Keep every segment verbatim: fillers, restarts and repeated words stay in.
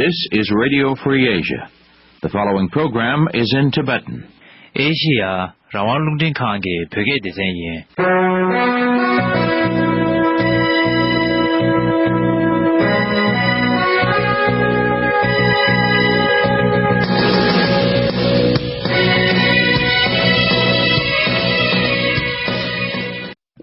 This is Radio Free Asia. The following program is in Tibetan. ཨེ་ཤི་ཡ་རང་དབང་རླུང་འཕྲིན་ཁང་གི་བོད་སྐད་སྡེ་ཚན་ཡིན།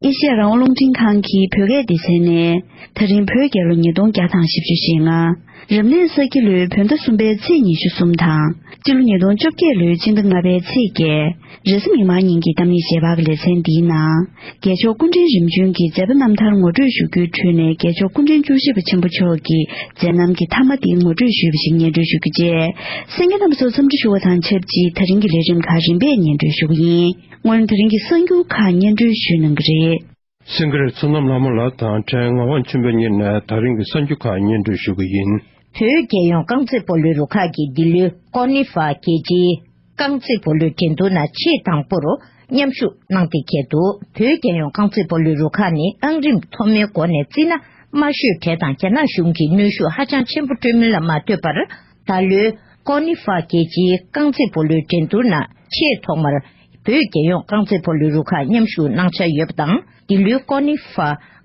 ཨེ་ཤི་ཡ་རང་དབང་རླུང་འཕྲིན་ཁང་གི་བོད་སྐད་སྡེ་ཚན་ནས། ད་རིང་བོད་རྒྱལ་ལོ་ཉིས་སྟོང་བརྒྱ་དང་བཞི་བཅུ་ཞེ་ལྔ། རབ་གནས་ས་ཁྱི་ལོའི་བོད་ཟླ་གསུམ་པའི་ཚེས་ཉི་ཤུ་གསུམ་དང་། སྤྱི་ལོ་ཉིས་སྟོང་བཅོ་བརྒྱད་ལོའི་སྤྱི་ཟླ་ལྔ་པའི་ཚེས་བརྒྱད། རེས་གཟའ་མིག་དམར་ཉིན་གྱི་གཏམ་ངན་ཞལ་པར་གྱི་ལེ་ཚན་འདིའི་ནང་། རྒྱལ་མཆོག་སྐུ་ཕྲེང་རིམ་བྱོན་གྱི་མཛད་པ་རྣམ་ཐར་ངོ་སྤྲོད་ཞུ་རྒྱུའི་ཁྲོད་ནས། རྒྱལ་མཆོག་སྐུ་ཕྲེང་བཅུ་བཞི་པ་ཆེན་པོ་མཆོག་གི་མཛད་རྣམ་གྱི་མཐའ་མ་དེ་ངོ་སྤྲོད་ཞུས་པ་ཞིག་སྙན་སྒྲོན་ཞུ་རྒྱུ་བཅས། གསན་མཁན་རྣམ་པ་ཚོ་འཚམས་འདྲི་ཞུ་བ་དང་ཆབས་ཅིག་ད་རིང་གི་ལས་རིམ་ཁག་རིམ་པས་སྙན་སྒྲོན་ཞུ་གི་ཡིན། སྔོན་ད་རིང་གི་གསར་འགྱུར་ཁག་སྙན་སྒྲོན་ཞུ་གནང་གི་རེད། སེང་གེ་རི་བསོད་ནམས་ལྷ་མོ་ལགས་དང་བྲན་ངག་དབང་ཆོས་འཕེལ་གཉིས་ནས་ད་རིང་གི་གསར་འགྱུར་ཁག་སྙན་སྒྲོན་ཞུ་གི་ཡིན། བོད་རྒྱལ་ཡོངས་རྐང་རྩེད་སྤོ་ལོའི་རུ་ཁག་གིས་འདི་ལོའི་ཀོ་ནི་ཧྥ་རྒྱལ་སྤྱིའི་རྐང་རྩེད་སྤོ་ལོའི་འགྲན་བསྡུར་ནང་ཆེས་དང་པོ་རུ་མཉམ་ཞུགས་གནང་སྟེ་འཁེལ་འདུག་བོད་རྒྱལ་ཡོངས་རྐང་རྩེད་སྤོ་ལོའི་རུ་ཁག་ནི་ཨང་རིམ་མཐོ་དམའི་སྒོ་ནས་བརྩིས་ན། དམའ་ཤོས་གྲས་དང་རྒྱ་ནག་གཞུང་གིས་གནོན་ཤུགས་ཧ་ཅང་ཆེན་པོ་སྤྲོད་མིན་ལ་མ་ལྟོས་པར། ད་ལོའི་ཀོ་ནི་ཧྥ་རྒྱལ་སྤྱིའི་རྐང་རྩེད་སྤོ་ལོའི་འགྲན་བསྡུར་ནང་ཆེས་ཐོག་མར་བོད་རྒྱལ་ཡོངས་རྐང་རྩེད་སྤོ་ལོའི་རུ་ཁག་མཉམ་ཞུགས་གནང་འཆར་ཡོད་པ་དང་། འདི་ལོའི་ཀོ་ནི་ཧྥ་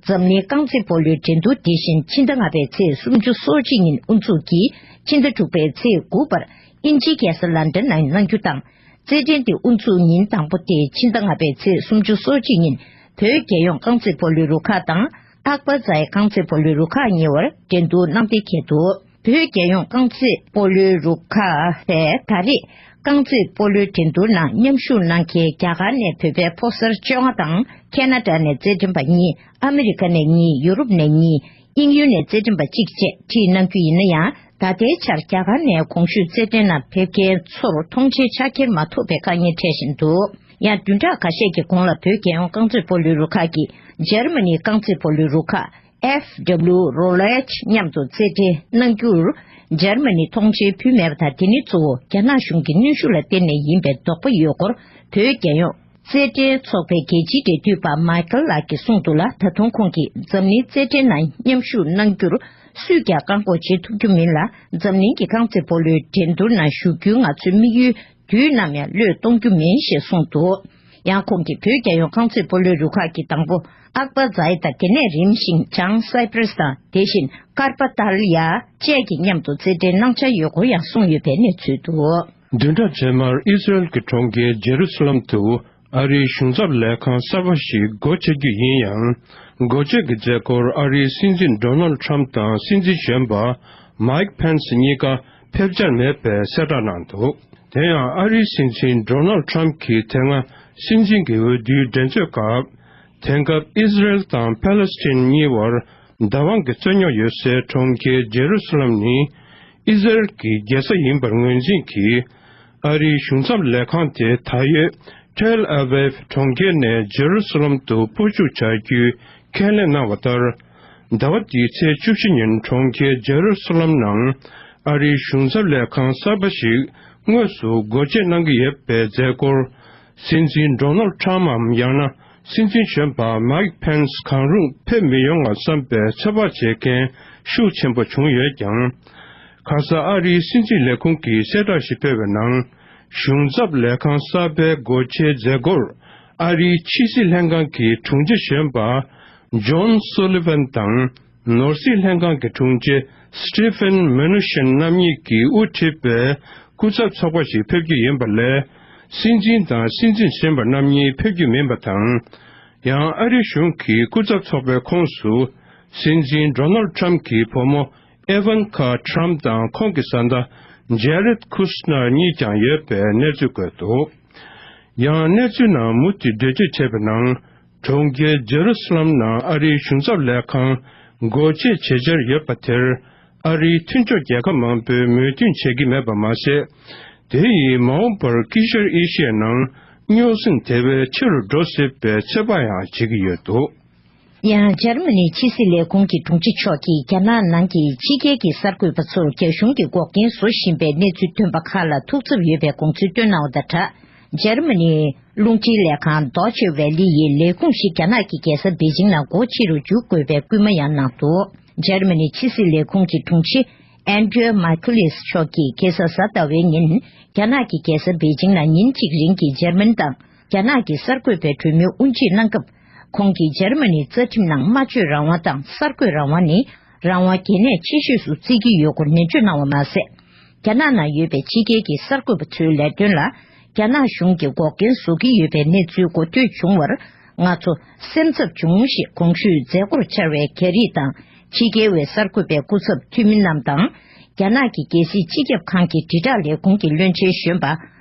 འཛམ་གླིང་རྐང་རྩེད་སྤོ་ལོའི་འགྲན་བསྡུར་དེ་བཞིན་ཕྱི་ཟླ་ལྔ་པའི་ཚེས་སུམ་ཅུ་སོ་གཅིག་ཉིན་དབུ་འཛུགས་ཀྱིས་ཕྱི་ཟླ་དྲུག་པའི་ཚེས་དགུ་བར་དབྱིན་ཇིའི་རྒྱལ་ས་ལན་ཌན་ནང་གནང་རྒྱུ་དང་། རྩེད་འགྲན་དེ་དབུ་འཛུགས་ཉིན་དང་པོ་སྟེ་ཕྱི་ཟླ་ལྔ་པའི་ཚེས་སུམ་ཅུ་སོ་གཅིག་ཉིན་བོད་རྒྱལ་ཡོངས་རྐང་རྩེད་སྤོ་ལོའི་རུ་ཁག་དང་། ཨག་པ་ཛའི་རྐང་རྩེད་སྤོ་ལོའི་རུ་ཁག་གཉིས་བར་འགྲན་བསྡུར་གནང་སྟེ་འཁེལ་འདུག་བོད་རྒྱལ་ཡོངས་རྐང་རྩེད་སྤོ་ལོའི་རུ་ཁག་ལས་ད་རེས་རྐང་རྩེད་སྤོ་ལོའི་འགྲན་བསྡུར་ནང་མཉམ་ཞུགས་གནང་མཁན་རྒྱ་གར་ནས་བོད་པའི་ཕོ་གསར་བཅོ་ལྔ་དང་། ཁེ་ན་ཌ་ནས་རྩེད་འགྲན་པ་གཉིས། ཨ་མི་རི་ཀ་ནས་གཉིས། ཡུ་རོབ་ནས་གཉིས། དབྱིན་ཡུལ་ནས་རྩེད་འགྲན་པ་གཅིག་བཅས་ཁྲིད་གནང་རྒྱུ་ཡིན་ན་ཡང་། ད་ལྟའི་ཆར་རྒྱ་གར་ནས་གོང་ཞུས་རྩེད་འགྲན་ནང་ཕེབས་མཁན་ཚོར་མཐོང་མཆན་ཕྱག་འཁྱེར་མ་ཐོབ་པའི་དཀའ་ངལ་འཕྲད་བཞིན་འདུག་ཡང་བདུན་ཕྲག་ཁ་ཤས་ཀྱི་གོང་ལ་བོད་རྒྱལ་ཡོངས་རྐང་རྩེད་སྤོ་ལོའི་རུ་ཁག་གིས་འཇར་མ་ནིའི་རྐང་རྩེད་སྤོ་ལོའི་རུ་ཁག་ཨེཕ་ཌབ་ལུ་རོ་ལེ་ཆི་མཉམ་དུ་རྩེད་འགྲན་གནང་རྒྱུར་འཇར་མ་ནིས་མཐོང་མཆན་ཕུལ་མེད་པ་དང་། དེ་ནི་གཙོ་བོ་རྒྱ་ནག་གཞུང་གི་གནོན་ཤུགས་ལ་བརྟེན་ནས་ཡིན་པའི་དོགས་པ་ཡོད་སྐོར་བོད་རྒྱལ་ཡོངས་རྩེད་འགྲན་ཚོགས་པའི་རྒྱལ་སྤྱིའི་འབྲེལ་མཐུད་པ་མའི་ཁལ་ལགས་ཀྱིས་གསུངས་འདུག་ལ། ད་དུང་ཁོང་གིས་འཛམ་གླིང་རྩེད་འགྲན་ནང་མཉམ་ཞུགས་གནང་རྒྱུར་སུས་ཀྱང་བཀག་འགོག་བྱེད་ཐུབ་རྒྱུ་མིན་ལ། འཛམ་གླིང་གི་རྐང་རྩེད་སྤོ་ལོའི་འགྲན་བསྡུར་ནང་ཞུགས་རྒྱུའི་ང་ཚོའི་དམིགས་ཡུལ་དུས་ནམ་ཡང་བློས་གཏོང་རྒྱུ་མིན་ཞེས་གསུངས་འདུག་ཡང་ཁོང་གིས་བོད་རྒྱལ་ཡོངས་རྐང་རྩེད་སྤོ་ལོའི་རུ་ཁག་གི་དང་པོ་ཨག་པ་ཛའི་དང་། དེ་ནས་རིམ་བཞིན་བྱང་སའི་པྲེས་དང་། དེ་བཞིན་ཀར་པ་ཏཱ་ལི་ཡ་བཅས་ཀྱིས་མཉམ་དུ་རྩེད་འགྲན་གནང་འཆར་ཡོད་སྐོར་ཡང་གསུངས་ཡོད་པའི་གནས་ཚུལ་འདུག་བདུན་ཕྲག་རྗེས་མར་ཨི་སི་རེལ་གྱི་གྲོང་ཁྱེར་ཇེ་རུ་སི་ལམ་དུ་ཨ་རིའི་གཞུང་ཚབ་ལས་ཁང་གསར་པ་ཞིག་སྒོ་ཕྱེ་རྒྱུ་ཡིན་ཡང་། སྒོ་ཕྱེ་གི་མཛད་སྒོར་ཨ་རིའི་སྲིད་འཛིན་ཌོ་ནལ་ཌི་ཊརམ་ཕི་དང་སྲིད་འཛིན་གཞོན་པ་མའིག་ཕེན་སི་གཉིས་ཀ་ཕེབས་འཆར་མེད་པའི་གསལ་བསྒྲགས་གནང་འདུག་དེ་ཡང་ཨ་རིའི་སྲིད་འཛིན་ཌོ་ནལ་ཌི་ཊརམ་ཕི་གིས་དེ་སྔ་སྲིད་འཛིན་གྱི་འོས་བསྡུའི་འགྲན་རྩོད་སྐབས། དེང་སྐབས་ཨི་སི་རེལ་དང་ཕ་ལེ་སི་ཐན་གཉིས་བར་བདག་དབང་གི་རྩོད་རྙོག་ཡོད་སའི་གྲོང་ཁྱེར་ཇེ་རུ་སི་ལམ་ནི་ཨི་སི་རེལ་གྱི་རྒྱལ་ས་ཡིན་པར་ངོས་འཛིན་གྱིས། ཨ་རིའི་གཞུང་ཚབ་ལས་ཁང་དེ་ད་ཡོད་ཐེལ་ཨ་ཝིབ་གྲོང་ཁྱེར་ནས་ཇེ་རུ་སི་ལམ་དུ་སྤོ་འཇུག་བྱ་རྒྱུའི་ཁས་ལེན་གནང་བ་ལྟར། ཟླ་བ་འདིའི་ཚེས་བཅུ་བཞི་ཉིན་གྲོང་ཁྱེར་ཇེ་རུ་སི་ལམ་ནང་ཨ་རིའི་གཞུང་ཚབ་ལས་ཁང་གསར་པ་ཞིག་དངོས་སུ་སྒོ་འབྱེད་གནང་གི་ཡོད་པའི་མཛད་སྒོར། སྲིད་འཛིན་ཌོ་ནལ་ཌི་ཊརམ་ཕིའམ་ཡང་ན་སྲིད་འཛིན་གཞོན་པ་མའིག་ཕེན་སི་གང་རུང་ཕེབས་མི་ཡོང་ངམ་བསམ་པའི་ཚོད་དཔག་བྱེད་མཁན་ཤུགས་ཆེན་པོ་བྱུང་ཡོད་ཀྱང་། ཁ་ས་ཨ་རིའི་སྲིད་འཛིན་ལས་ཁུངས་ཀྱིས་གསལ་བསྒྲགས་ཤིག་སྤེལ་བའི་ནང་། གཞུང་ཚབ་ལས་ཁང་གསར་པའི་སྒོ་འབྱེད་མཛད་སྒོར་ཨ་རིའི་ཕྱི་སྲིད་ལྷན་ཁང་གི་དྲུང་ཆེ་གཞོན་པ་ཇོན་སུ་ལི་ཝན་དང་། ནོར་སྲིད་ལྷན་ཁང་གི་དྲུང་ཆེ་སི་ཊི་ཕན་མེ་ནུ་ཤན་རྣམ་གཉིས་ཀྱིས་དབུ་ཁྲིད་པའི་སྐུ་ཚབ་ཚོགས་པ་ཞིག་ཕེབས་རྒྱུ་ཡིན་པ་ལས། སྲིད་འཛིན་དང་སྲིད་འཛིན་གཞོན་པ་རྣམ་གཉིས་ཕེབས་རྒྱུ་མིན་པ་དང་། ཡང་ཨ་རིའི་གཞུང་གི་སྐུ་ཚབ་ཚོགས་པའི་ཁོངས་སུ། སྲིད་འཛིན་ཌོ་ནལ་ཌི་ཊརམ་ཕིའི་བུ་མོ་ཨེ་ཝན་ཁ་ཊི་རམ་ཕི་དང་ཁོང་གི་བཟའ་ཟླ་ཇེ་རེད་ཁུ་ཤི་ནར་གཉིས་ཀྱང་ཡོད་པའི་གནས་ཚུལ་བཀོད་འདུག་ཡང་གནས་ཚུལ་ནང་མུ་མཐུད་འགྲེལ་བརྗོད་བྱས་པའི་ནང་། གྲོང་ཁྱེར་ཇེ་རུ་སི་ལམ་ནང་ཨ་རིའི་གཞུང་ཚབ་ལས་ཁང་སྒོ་འབྱེད་བྱེད་འཆར་ཡོད་པ་དེར། ཨ་རིའི་མཐུན་ཕྱོགས་རྒྱལ་ཁབ་མང་པོས་མོས་མཐུན་བྱེད་ཀྱི་མེད་པ་མ་ཟད། དེ་ཡིས་མ་འོངས་པར་དཀྱིལ་ཤར་ཨེ་ཤི་ཡའི་ནང་རྙོག་ཟིང་དེ་བས་ཆེ་རུ་འགྲོ་སྲིད་པའི་ཚོད་དཔག་ཡང་བྱེད་ཀྱི་ཡོད་འདུག་ཡང་འཇར་མ་ནིའི་ཕྱི་སྲིད་ལས་ཁུངས་ཀྱི་དྲུང་ཆེ་མཆོག་གིས་རྒྱ་ནག་ནང་གི་ཕྱི་རྒྱལ་གྱི་གསར་འགོད་པ་ཚོར་རྒྱ་གཞུང་གི་འགོག་རྐྱེན་བཟོ་བཞིན་པའི་གནས་ཚུལ་ཐོན་པ་ཁག་ལ་ཐུགས་འཚབ་ཡོད་པའི་དགོངས་ཚུལ་བཏོན་གནང་བ་དང་སྦྲགས། འཇར་མ་ནིའི་རླུང་འཕྲིན་ལས་ཁང་Deutsche Welle་ཡི་ལས་ཁུངས་ཤིག་རྒྱ་ནག་གི་རྒྱལ་ས་པེ་ཅིང་ནང་སྒོ་ཕྱེ་རུ་འཇུག་དགོས་པའི་སྐུལ་མ་ཡང་གནང་འདུག་འཇར་མ་ནིའི་ཕྱི་སྲིད་ལས་ཁུངས་ཀྱི་དྲུང་ཆེ་ ཨན་ཌྲི་ཡ་མཱ་ཁུ་ལིས་མཆོག་གིས་ཁ་སང་གཟའ་ཟླ་བའི་ཉིན། རྒྱ་ནག་གི་རྒྱལ་ས་པེ་ཅིང་ནང་ཉིན་གཅིག་རིང་གི་འཇར་མན་དང་རྒྱ་ནག་གི་གསར་འགོད་པའི་གྲོས་མོལ་དབུ་འབྱེད་གནང་སྐབས། ཁོང་གིས་འཇར་མ་ནིའི་རྩ་ཁྲིམས་ནང་སྨྲ་བརྗོད་རང་དབང་དང་གསར་འགོད་རང་དབང་ནི་རང་དབང་གལ་གནད་ཆེ་ཤོས་སུ་བརྩི་གི་ཡོད་སྐོར་ནན་བརྗོད་གནང་བ་མ་ཟད། རྒྱ་ནག་ནང་ཡོད་པའི་ཕྱི་རྒྱལ་གྱི་གསར་འགོད་པ་ཚོའི་ལས་དོན་ལ་རྒྱ་ནག་གཞུང་གིས་འགོག་རྐྱེན་བཟོ་གི་ཡོད་པའི་གནས་ཚུལ་གོ་ཐོས་བྱུང་བར། ང་ཚོ་སེམས་འཚབ་བྱུང་ཞེས་གོང་ཞུས་མཛད་སྒོར་བཅར་བའི་རྒྱ་རིགས་དང་ཕྱི་རྒྱལ་བའི་གསར་འགོད་པའི་སྐུ་ཚབ་འཐུས་མི་རྣམས་དང་། རྒྱ་ནག་གི་རྒྱལ་སྲིད་སྤྱི་ཁྱབ་ཁང་གི་དྲིལ་བསྒྲགས་ལས་ཁུངས་ཀྱི་བློན་ཆེན་གཞོན་པ་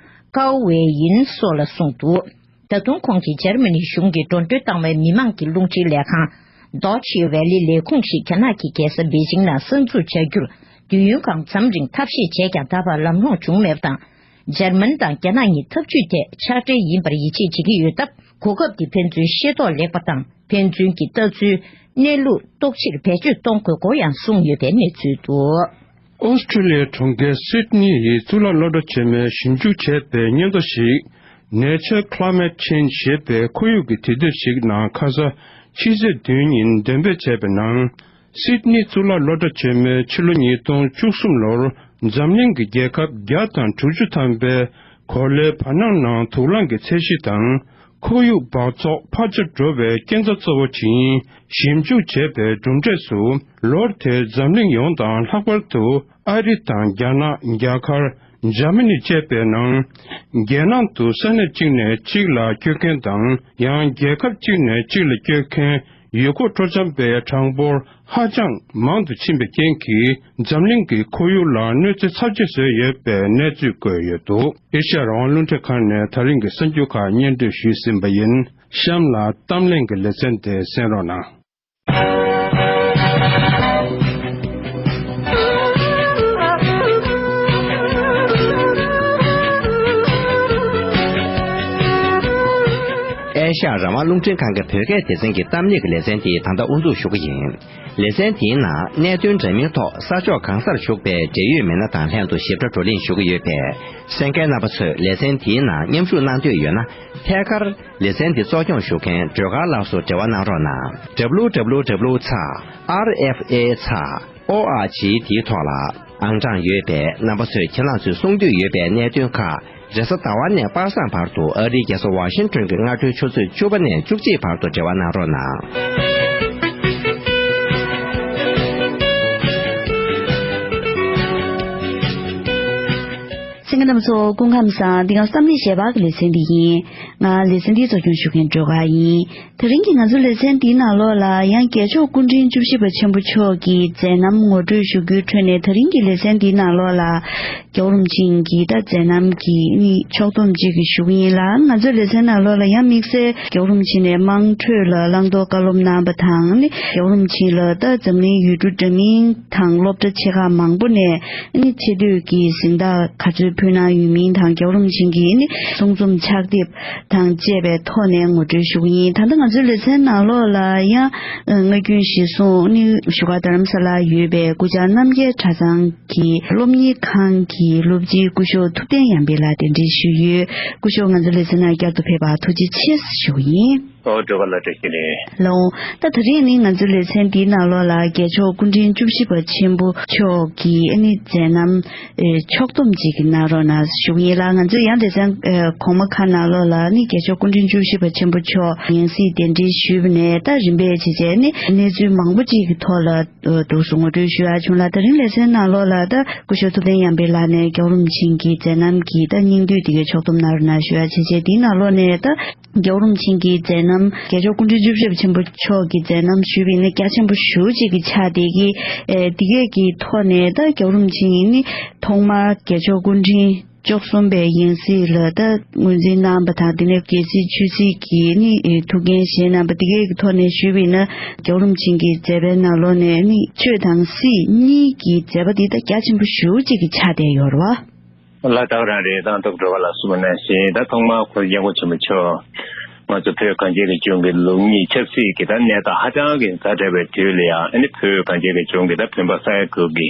ཀའོ་ཝེ་ཡིན་སོགས་ལ་གསུངས་འདུག། ད་དུང་ཁོང་གིས་འཇར་མ་ནི་གཞུང་གིས་འགྲོ་གྲོན་བཏང་བའི་མི་མང་གི་རླུང་འཕྲིན་ལས་ཁང་Deutsche Welle ལས་ཁུངས་ཤིག་རྒྱ་ནག་གི་རྒྱལ་ས་པེ་ཅིང་ནང་གསར་འཛུགས་བྱ་རྒྱུར་དུས་ཡུན་གང་འཚམ་རིང་ཐབས་ཤེས་བྱས་ཀྱང་ད་བར་ལམ་ལྷོང་བྱུང་མེད་པ་དང་། འཇར་མན་དང་རྒྱ་ནག་གཉིས་འཐབ་ཇུས་ཐད་ཕྱག་སྦྲེལ་ཡིན་པར་ཡིད་ཆེས་བྱེད་ཀྱི་ཡོད་སྟབས། གོ་སྐབས་འདི་ཕན་ཚུན་ཤེས་རྟོགས་ལེགས་པ་དང་ཕན་ཚུན་གྱི་ལྟ་ཚུལ་གནས་ལུགས་རྟོག་ཕྱིར་བེད་སྤྱོད་གཏོང་དགོས་སྐོར་ཡང་གསུངས་ཡོད་པའི་གནས་ཚུལ་འདུག། ཨོ་སི་ཀྲི་ལི་ཡའི་གྲོང་ཁྱེར་སིད་ནི་ཡི་གཙུག་ལག་སློབ་གྲྭ་ཆེན་མོས་ཞིབ་འཇུག་བྱས་པའི་སྙན་ཐོ་ཞིག Nature Climate Change ཞེས་པའི་ཁོར་ཡུག་གི་དུས་དེབ་ཞིག་ནང་ཁ་ས་ཕྱི་ཚེས་བདུན་ཉིན་འདོན་སྤེལ་བྱས་པའི་ནང་། སིད་ནི་གཙུག་ལག་སློབ་གྲྭ་ཆེན་མོས་ཕྱི་ལོ་ཉིས་སྟོང་བཅུ་གསུམ་ལོར་འཛམ་གླིང་གི་རྒྱལ་ཁབ་བརྒྱ་དང་དྲུག་ཅུ་ཐམ་པའི་གོ་ལའི་བར་སྣང་ནང་དུག་རླངས་ཀྱི་ཚད་གཞི་དང་། ཁོར་ཡུག་འབག་བཙོག་འཕར་ཆ་འགྲོ་བའི་རྐྱེན་རྩ་གཙོ་བོ་ཇི་ཡིན་ཞིབ་འཇུག་བྱས་པའི་གྲུབ་འབྲས་སུ། ལོར་དེར་འཛམ་གླིང་ཡོངས་དང་ལྷག་པར་དུ་ཨ་རི་དང་རྒྱ་ནག་རྒྱ་གར། འཇར་མ་ནི་བཅས་པའི་ནང་། རྒྱལ་ནང་དུ་ས་གནས་གཅིག་ནས་གཅིག་ལ་བསྐྱོད་མཁན་དང་། ཡང་རྒྱལ་ཁབ་གཅིག་ནས་གཅིག་ལ་བསྐྱོད་མཁན་ཡུལ་སྐོར་སྤྲོ་འཆམ་པའི་གྲངས་འབོར་ཧ་ཅང་མང་དུ་ཕྱིན་པའི་རྐྱེན་གྱིས། འཛམ་གླིང་གི་ཁོར་ཡུག་ལ་གནོད་འཚེ་ཚབས་ཆེ་བཟོས་ཡོད་པའི་གནས་ཚུལ་བཀོད་ཡོད་འདུག། ཨེ་ཤ་ཡ་རང་དབང་རླུང་འཕྲིན་ཁང་ནས་ད་རིང་གི་གསར་འགྱུར་ཁག་སྙན་སྒྲོན་ཞུས་ཟིན་པ་ཡིན། གཤམ་ལ་གཏམ་གླེང་གི་ལེ་ཚན་དེ་གསན་རོགས་གནང་། ཨེ་ཤ་ཡ་རང་དབང་རླུང་འཕྲིན་ཁང་གི་བོད་སྐད་སྡེ་ཚན་གྱི་གཏམ་གླེང་གི་ལེ་ཚན་དེ་ད་ལྟ་དབུ་འཛུགས་ཞུ་གི་ཡིན། ལེ་ཚན་དེའི་ནང་གནད་དོན་འདྲ་མིན་ཐོག་ས་ཕྱོགས་གང་སར་བཞུགས་པའི་འབྲེལ་ཡོད་མི་སྣ་དང་ལྷན་དུ་ཞིབ་ཕྲ་བགྲོ་གླེང་ཞུ་གི་ཡོད་པས། གསན་མཁན་རྣམ་པ་ཚོས་ལེ་ཚན་དེའི་ནང་མཉམ་ཞུགས་གནང་འདོད་ཡོད་ན། ཐད་ཀར་ལེ་ཚན་འདི་གཙོ་སྐྱོང་ཞུ་མཁན་སྒྲོལ་དཀར་ལགས་སུ་འབྲེལ་བ་གནང་རོགས་གནང་། W W W ཚེག་R F A ཚེག་O R G དེའི་ཐོག་ལ་ཨང་གྲངས་ཡོད་པས། རྣམ་པ་ཚོས་ཁྱེད་རང་ཚོས་གསུང་འདོད་ཡོད་པའི་གནད་དོན་ཁག་རེས་གཟའ་ཟླ་བ་ནས་པ་སངས་བར་དུ་ཨ་རིའི་རྒྱལ་ས་ཝ་ཤིང་ཏོན་གྱི་སྔ་དྲོའི་ཆུ་ཚོད་བཅུ་པ་ནས་བཅུ་གཅིག་བར་དུ་འབྲེལ་བ་གནང་རོགས་གནང་། གསན་མཁན་རྣམ་པ་ཚོ་སྐུ་ཁམས་བཟང་། འདི་ག་བསམ་གླིང་ཞལ་པར་གྱི་ལེ་ཚན་འདི་ཡིན། ང་ལེ་ཚན་འདིའི་གཙོ་སྐྱོང་ཞུ་མཁན་སྒྲོལ་དཀར་ཡིན། དེ་རིང་གི་ང་ཚོའི་ལེ་ཚན་འདིའི་ནང་ལོགས་ལ་ཡང་རྒྱལ་མཆོག་སྐུ་ཕྲེང་བཅུ་བཞི་པ་ཆེན་པོ་མཆོག་གི་མཛད་རྣམ་ངོ་སྤྲོད་ཞུ་རྒྱུའི་ཁྲོད་ནས། དེ་རིང་གི་ལེ་ཚན་འདིའི་ནང་ལོགས་ལ་རྒྱལ་བ་རིན་པོ་ཆེ་གི་ད་མཛད་རྣམ་གྱི་ནི་ཕྱོགས་བསྡོམས་ཅིག་ཞུ་གི་ཡིན་ལ། ང་ཚོའི་ལེ་ཚན་ནང་ལོགས་ལ་ཡང་དམིགས་བསལ་རྒྱལ་བ་རིན་པོ་ཆེ་ནས་དམངས་ཁྲོད་ལ་བླང་དོར་བཀའ་སློབ་གནང་བ་དང་ནི། རྒྱལ་བ་རིན་པོ་ཆེ་ལ་ད་འཛམ་གླིང་ཡུལ་གྲུ་འདྲ་མིན་དང་སློབ་གྲྭ་ཆེ་ཁག་མང་པོ་ནས་ནི་ཆེ་བསྟོད་ཀྱི་གཟེངས་རྟགས་ག་ཚོད་ཕུལ་གནང་ཡོད་མིན་དང་། རྒྱལ་བ་རིན་པོ་ཆེ་གི་ནི་གསུང་རྩོམ་ཕྱག་དེབ་དང་བཅས་པའི་ཐོག་ནས་ངོ་སྤྲོད་ཞུ་གི་ཡིན། ད་ལྟ་ང་ཚོའི་ལེ་ཚན་ནང་ལོགས་ལ་ཡང་སྔ་རྒྱུན་གཞིར་བཟུང་ནི་བཞུགས་སྒར་རྡ་རམ་ས་ལར་ཡོད་པའི་སྐུ་བཅར་རྣམ་རྒྱལ་གྲྭ་ཚང་གི་སློབ་གཉེར་ཁང་གི་སློབ་སྤྱིའི་སྐུ་ཞབས་ཐུབ་བསྟན་ཡར་འཕེལ་ལགས་གདན་འདྲེན་ཞུས་ཡོད། སྐུ་ཞབས་ང་ཚོའི་ལེ་ཚན་ནང་བསྐྱར་དུ་ཕེབས་པར་ཐུགས་རྗེ་ཆེ་ཞུ་གི་ཡིན། ཨོ་སྒྲོལ་དཀར་ལགས་བཀྲ་ཤིས་བདེ་ལེགས། ལགས་འོང་། ད་དེ་རིང་ནི་ང་ཚོའི་ལེ་ཚན་འདིའི་ནང་ལོགས་ལ་རྒྱལ་མཆོག་སྐུ་ཕྲེང་བཅུ་བཞི་པ་ཆེན་པོ་མཆོག་གི་ཨ་ནི་མཛད་རྣམ་ཨེ་ཕྱོགས་བསྡོམས་ཅིག་གནང་རོགས་གནང་ཞུ་གི་ཡིན་ལ། ང་ཚོས་ཡང་ལེ་ཚན་ཨེ་གོང་མ་ཁག་ནང་ལོགས་ལ་ནི་རྒྱལ་མཆོག་སྐུ་ཕྲེང་བཅུ་བཞི་པ་ཆེན་པོ་མཆོག་ཡང་སྲིད་གདན་འདྲེན་ཞུས་པ་ནས་ད་རིམ་པས་བྱས་བྱས་ནི་གནས་ཚུལ་མང་པོ་ཅིག་གི་ཐོག་ལ་ཨེ་འདུག་སེ་ངོ་སྤྲོད་ཞུ་ཡག་བྱུང་ལ། དེ་རིང་ལེ་ཚན་ནང་ལོགས་ལ་ད་སྐུ་ཞབས་ཐུབ་བསྟན་ཡར་འཕེལ་ལགས་ནས་རྒྱལ་བ་རིན་པོ་ཆེ་གི་མཛད་རྣམ་གྱི་ད་སྙིང་བསྡུས་དེ་གའི་ཕྱོགས་བསྡོམས་གནང་རོགས་གནང་ཞུ་ཡག་བྱས་བྱས། དེའི་ནང་ལོགས་ནས་ད། རྒྱལ་བ་རིན་པོ་ཆེ་གི་མཛད་རྣམ། རྒྱལ་མཆོག་སྐུ་ཕྲེང་བཅུ་བཞི་པ་ཆེན་པོ་མཆོག་གི་མཛད་རྣམ་ཞུས་པ་ཡིན་ན་རྒྱ་ཆེན་པོ་ཞེ་པོ་ཅིག་གི་ཆགས་བསྡད་ཀྱི། ཨེ་འདི་གས་ཀྱི་ཐོག་ནས་ད་རྒྱལ་བ་རིན་པོ་ཆེ་ཡིན་ནི་ཐོག་མར་རྒྱལ་མཆོག་སྐུ་ཕྲེང་བཅུ་གསུམ་པའི་ཡང་སྲིད་ལ་ད་ངོས་འཛིན་གནང་བ་དང་། དེ་ནས་རྒྱལ་སྲིད་ཆོས་སྲིད་ཀྱི་ནི་ཨེ་ཐུགས་འགན་བཞེས་གནང་བ་འདི་གས་ཀྱི་ཐོག་ནས་ཞུས་པ་ཡིན་ན། རྒྱལ་བ་རིན་པོ་ཆེ་གི་མཛད་པའི་ནང་ལོགས་ནས་ནི་ཆོས་དང་སྲིད་གཉིས་ཀྱི་མཛད་པ་འདི་ད་རྒྱ་ཆེན་པོ་ཞེ་པོ་ཅིག་གི་ཆགས་བསྡད་ཡོད་རེད་བ། ལ་དྭགས་རང་རེད། དང་ཐོག་འགྲོ་བ་ལ་གསུངས་པ་ནང་བཞིན། ད་ཐོག་མར་ཁོ་སྐྱབས་མགོན་ཆེན་པོ་མཆོག་ང་ཚོ་བོད་གངས་ཅན་གྱི་ལྗོངས་ཀྱི་ལུགས་གཉིས་ཆབ་སྲིད་ཀྱི་ད་གནས་སྟངས་ཧ་ཅང་གི་ཛ་དྲག་པའི་དུས་ལ་ཡང་། ཨ་ནི་བོད་གངས་ཅན་གྱི་ལྗོངས་ཀྱི་ད་བོད་པ་ས་ཡ་དྲུག་གི་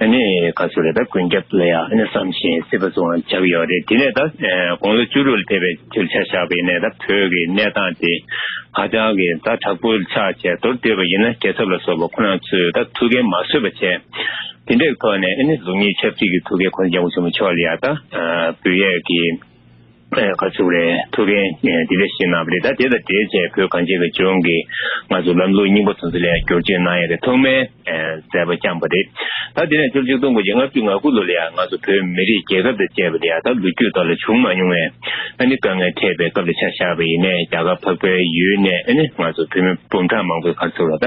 ཨ་ནི་ག་ཚོད་རེད། ད་མགོན་སྐྱབས་ལ་ཡང་ཨ་ནི་བསམ་བཞིན་སྲིད་པ་སྲུང་བ་ཆགས་ཡོད་རེད། དེ་ནས་ད་དགུང་ལོ་བཅུ་དྲུག་ལ་ཕེབས་པའི་དུས་ལ་ཆ་བཞག་པ་ཡིན་ནའི། ད་བོད་ཀྱི་གནས་སྟངས་དེ་ཧ་ཅང་གི་ཛ་དྲག་པོ་ཆགས་བྱས། མདོར་བསྡུས་པ་ཡིན་ན་རྒྱལ་ཚབ་ལ་སོགས་པ་ཁོ་རང་ཚོས་ད་ཐུགས་འགན་མ་བཟོད་པ་བྱས། དེ་འདྲའི་ཐོག་ནས་ཨ་ནི་གཟུགས་བརྙན་ཆབ་སྲིད་ཀྱི་ཐུགས་འགན་ཁོང་ཚོ་སྐྱབས་མགོན་ཆེན་པོ་མཆོག་ལ་ཡ་ད་འབུལ་ཡས་ཀྱི་ག་ཚོད་རེད། ཐུགས་འགན་འདི་འདྲ་བཞེས་གནང་བ་རེད། ད་དེ་དང་འབྲེལ་བྱས་བོད་གངས་ཅན་གྱི་ལྗོངས་ཀྱི་ང་ཚོ་ལམ་ལུགས་རྙིང་པ་དེ་ཚོ་ལ་ཡང་བསྒྱུར་བཅོས་གནང་ཡ་དེ་ཐོག་མའི་མཛད་པ་བསྐྱངས་པ་རེད། ད་དེ་ནས་ཕྱི་ལོ་ཆིག་སྟོང་དགུ་བརྒྱ་ལྔ་བཅུ་ང་དགུ་ལོ་ལ་ཡང་ང་ཚོ་བོད་མི་རིགས་རྒྱལ་ཁབ་དང་བཅས་པ་ལ་ཡང་ད་ལོ་རྒྱུས་ཐོག་ལ་བྱུང་མ་མྱོང་བའི་ཨ་ནི་དཀའ་ངལ་འཕྲད་པའི་སྐབས་ལ་ཆ་བཞག་པ་ཡིན་ནའི་རྒྱ་གར་འཕགས་པའི་ཡུལ་ནས་ཨ་ནི་ང་ཚོ་བོད་མི་འབུམ་ཕྲག་མང་པོའི་ག་ཚོད་ལ་ད་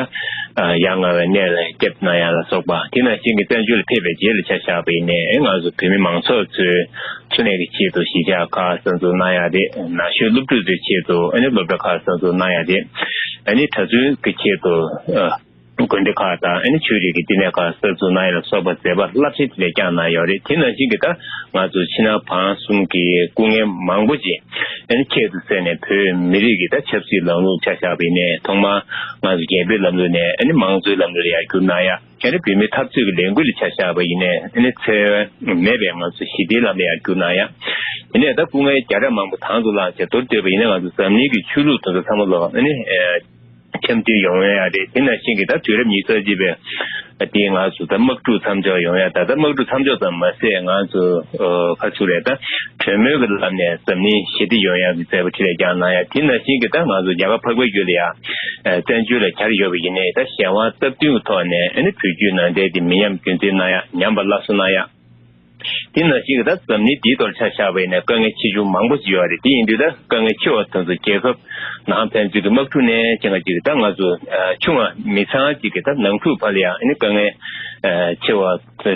ཡ་ང་བའི་གནས་ལ་སྐྱབས་གནང་ཡ་ལ་སོགས་པ། དེ་ནང་བཞིན་གྱི་བཙན་བྱོལ་ལ་ཕེབས་པའི་རྗེས་ལ་ཆ་བཞག་པ་ཡིན་ནའི་ང་ཚོ་བོད་མི་མང་ཚོགས་ཚོའི་འཚོ་གནས་ཀྱི་ཆེད་དུ་གཞིས་ཆགས་ཁག་གསར་འཛུགས་གནང་ཡ་རེད། ན་གཞོན་སློབ་ཕྲུག་ཚོའི་ཆེད་དུ་ཨ་ནི་སློབ་གྲྭ་ཁག་གསར་འཛུགས་གནང་ཡ་རེད། ཨ་ནི་གྲྭ་བཙུན་གྱི་ཆེད་དུ་དགོན་སྡེ་ཁག་དང་ཨ་ནི་ཆོས་རིག་གི་བསྟི་གནས་ཁག་གསར་འཛུགས་གནང་ཡ་ལ་སོགས་པ་མཛད་པ་རླབས་ཆེན་དེ་འདྲ་བསྐྱངས་གནང་ཡོད་རེད། དེ་ནང་བཞིན་གྱི་ད་ང་ཚོ་ཕྱི་ནང་བར་གསུམ་གྱི་སྐུ་ངལ་མང་པོ་ཅིག་ཨ་ནི་ཁྱད་དུ་བསད་ནས་བོད་མི་རིགས་ཀྱི་ད་ཆབ་སྲིད་ལམ་ལུགས་ཆ་བཞག་པ་ཡིན་ནའི་ཐོག་མར་ང་ཚོ་རྒྱལ་པོའི་ལམ་ལུགས་ནས་ཨ་ནི་མང་གཙོའི་ལམ་ལུགས་ལ་ཡར་བསྒྱུར་གནང་ཡ། ཨ་ནི་བོད་མིའི་འཐབ་རྩོད་ཀྱི་ལས་འགུལ་ལ་ཆ་བཞག་པ་ཡིན་ནའི་ཨ་ནི་འཚེ་བ་མེད་པའི་ང་ཚོ་ཞི་བདེའི་ལམ་ལ་ཡར་བསྒྱུར་གནང་ཡ། ཡིན་ནའི་ད་སྐུ་ངལ་བརྒྱ་ཕྲག་མང་པོ་དང་དུ་བླངས་བྱས་མདོར་བསྡུས་པ་ཡིན་ན་ང་ཚོ་འཛམ་གླིང་གི་ཆོས་ལུགས་དེ་ཚོ་ཚང་མ་ལོ་ཨ་ནི་འཆམ་མཐུན་ཡོང་ཡ་རེད། དེ་ནང་བཞིན་གྱི་ད་དུས་རབས་ཉི་ཤུ་རྩ་གཅིག་པའི་དེ་ང་ཚོ་ད་དམག་འཁྲུག་མཚམས་འཇོག་ཡོང་ཡ། ད་ད་དམག་འཁྲུག་མཚམས་འཇོག་ཙམ་མ་ཟད་ང་ཚོ་ཁ་ཚུགས་རེད། ད་གྲོས་མོལ་གྱི་ལམ་ནས་འཛམ་གླིང་ཞི་བདེ་ཡོང་ཡ་གི་མཛད་པ་འཕྲིན་ལས་བསྐྱངས་གནང་ཡ། དེ་ནང་བཞིན་གྱི་ད་ང་ཚོ་རྒྱ་གར་འཕགས་པའི་ཡུལ་ལ་ཡ་བཙན་བྱོལ་ལ་གྱར་ཡོད་པ་ཡིན་ནའི་ད་གཞན་དབང་སྟབས་བསྟུན་གྱི་ཐོག་ནས་ཨ་ནི་བོད་བརྒྱུད་ནང་བསྟན་དེ་མི་ཉམས་རྒྱུན་འཛིན་གནང་ཡ། ཉམས་པ་སླར་གསོ་གནང་ཡ། དེ་ནང་བཞིན་གྱི་ད་འཛམ་གླིང་འདིའི་ཐོག་ཆ་བཞག་པ་ཡིན་ན་དཀའ་ངལ་ཆེ་ཆུང་མང་པོ་ཞིག་ཡོད་རེད། དེ་ཡིན་དུས་ད་དཀའ་ངལ་ཆེ་བ་དེ་ཚོ་རྒྱལ་ཁབ་ནང་ཕན་ཚུན་གྱི་དམག་འཁྲུག་ནས་བྱས་ང་ཅིག་ད་ང་ཚོ་ཆུང་བ་མི་ཚང་ཅིག་གི་ད་ནང་འཁྲུག་བར་ལ་ཡང་ཨ་ནི་དཀའ་ངལ་ཆེ་བ་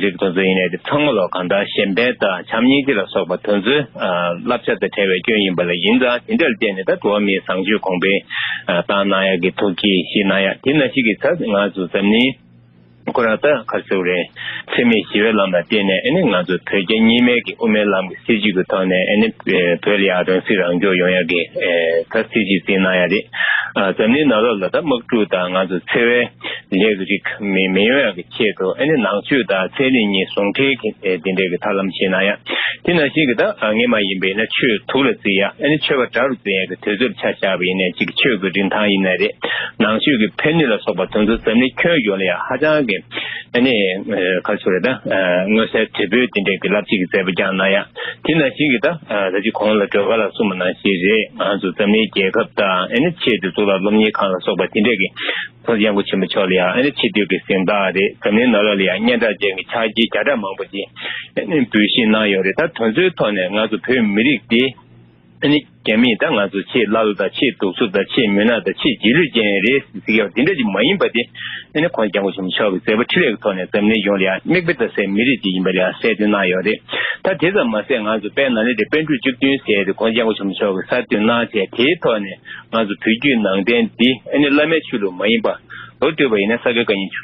རིགས་དེ་ཚོ་ཡིན་ནའི་དེ་ཚང་མ་ལོ་གང་ལྟར་གཞན་ཕན་དང་བྱམས་སྙིང་རྗེ་ལ་སོགས་པ་དེ་ཚོའི་བསླབ་བྱ་དང་བྲལ་བའི་སྐྱོན་ཡིན་པ་ལ་ཡིན་ཙང་དེ་འདྲ་ལ་བརྟེན་ནས་ད་འགྲོ་བ་མིའི་བཟང་སྤྱོད་གོང་འཕེལ་བཏང་གནང་ཡག་གི་ཐུགས་བསྐྱེད་བཞེས་གནང་ཡག། དེ་ནང་བཞིན་གྱི་ད་ང་ཚོ་འཛམ་གླིང་ཁོ་རང་ད་ག་རེ་ཟེར་དགོས་རེད། འཚེ་མེད་ཞི་བའི་ལམ་ལ་བརྟེན་ནས་ཨ་ནི་ང་ཚོ་བོད་རྒྱ་གཉིས་སྨན་གྱི་དབུ་མའི་ལམ་གྱི་སྲིད་བྱུས་ཀྱི་ཐོག་ནས་ཨ་ནི་བོད་ལ་ཡང་རང་སྲིད་རང་སྐྱོང་ཡོང་ཡག་གི་ད་སྲིད་བྱུས་འཛིན་གནང་ཡག་རེད། འཛམ་གླིང་ནང་ལོགས་ལ་ད་དམག་འཁྲུག་དང་ང་ཚོ་འཚེ་བའི་ལས་ཀྱི་རིགས་མི་མི་ཡོང་ཡག་གི་ཆེད་དུ་ཨ་ནི་ནང་ཆོས་དང་ཚན་རིག་གཉིས་ཟུང་འབྲེལ་གྱི་དེ་འདྲའི་གི་ཐབས་ལམ་བྱེད་གནང་ཡག། དེ་ནང་བཞིན་གྱི་ད་ངས་མ་ཡིན་པ་ཡིན་ན་ཆོས་དུག་ལ་བརྩི་ཡག་ཨ་ནི་ཆོས་པ་དགྲ་རུ་བརྩི་ཡག་གི་དུས་ཚོད་ཆ་བཞག་པ་ཡིན་ན་གཅིག་ཆོས་ཀྱི་རིན་ཐང་ཡིན་ན་རེད། ནང་ཆོས་ཀྱི་ཕན་ནུས་ལ་སོགས་པ་དེ་ཚོ་འཛམ་གླིང་ཁྱོན་ཡོངས་ལ་ཡང་ཧ་ཅང་གི་ཨ་ནི་ག་ཚོད་རེད་ད་མངོན་གསལ་དོད་པོའི་དེ་འདྲའི་གི་རླབས་ཆེན་གྱི་མཛད་པ་བསྐྱངས་གནང་ཡག། དེ་ནང་བཞིན་གྱི་ད་ད་ཅི་གོང་ལ་སྒྲོལ་དཀར་ལགས་གསུངས་པ་ནང་བཞིན་རེད། ང་ཚོ་འཛམ་གླིང་རྒྱལ་ཁབ་དང་ཨ་ནི་ཆེས་མཐོའི་གཙུག་ལག་སློབ་གཉེར་ཁང་ལ་སོགས་པ་དེ་འདྲའི་གི་ཁོང་ཚོ་སྐྱབས་མགོན་ཆེན་པོ་མཆོག་ལ་ཡང་ཨ་ནི་ཆེ་བསྟོད་ཀྱི་གཟེངས་རྟགས་རེད། འཛམ་གླིང་ནང་ལོགས་ལ་ཡང་སྙན་གྲགས་ཅན་གྱི་ཕྱག་རྗེས་བརྒྱ་ཕྲག་མང་པོ་ཅིག་ཨ་ནི་འབུལ་བཞེས་གནང་ཡོད་རེད། ད་དེ་ཚོའི་ཐོག་ནས་ང་ཚོ་བོད་མི་རིགས་འདི་ཨ་ནི་རྒྱ་མིས་ད་ང་ཚོ་ཆེས་ཀླ་ཀློ་དང་ཆེས་གདུག་རྩུབ་དང་ཆེས་མུན་ནག་དང་ཆེས་རྗེས་ལུས་ཅན་རེད་ཟེར་གྱི་ཡོད་འདི་འདྲ་ཅིག་མ་ཡིན་པ་དེ་ཨ་ནི་ཁོང་སྐྱབས་མགོན་ཆེན་པོ་མཆོག་གི་མཛད་པ་འཕྲིན་ལས་ཀྱི་ཐོག་ནས་འཛམ་གླིང་ཡོངས་ལ་ཡང་མིག་དཔེ་ལྟ་སའི་མི་རིགས་ཅིག་ཡིན་པ་ལ་ཡང་གསལ་སྟོན་གནང་ཡོད་རེད། ད་དེ་ཙམ་མ་ཟད་ང་ཚོ་དཔལ་ནཱ་ལེནྡྲའི་པཎ་གྲུབ་བཅུ་བདུན་ཟེར་ཡ་དེ་ཁོང་སྐྱབས་མགོན་ཆེན་པོ་མཆོག་གིས་གསར་གཏོད་གནང་བྱས་དེའི་ཐོག་ནས་ང་ཚོ་བོད་བརྒྱུད་ནང་བསྟན་འདི་ཨ་ནི་བླ་མའི་ཆོས་ལུགས་མ་ཡིན་པ་མདོར་བསྡུས་པ་ཡིན་ན་ས་དགེ་བཀའ་རྙིང་ཇོ་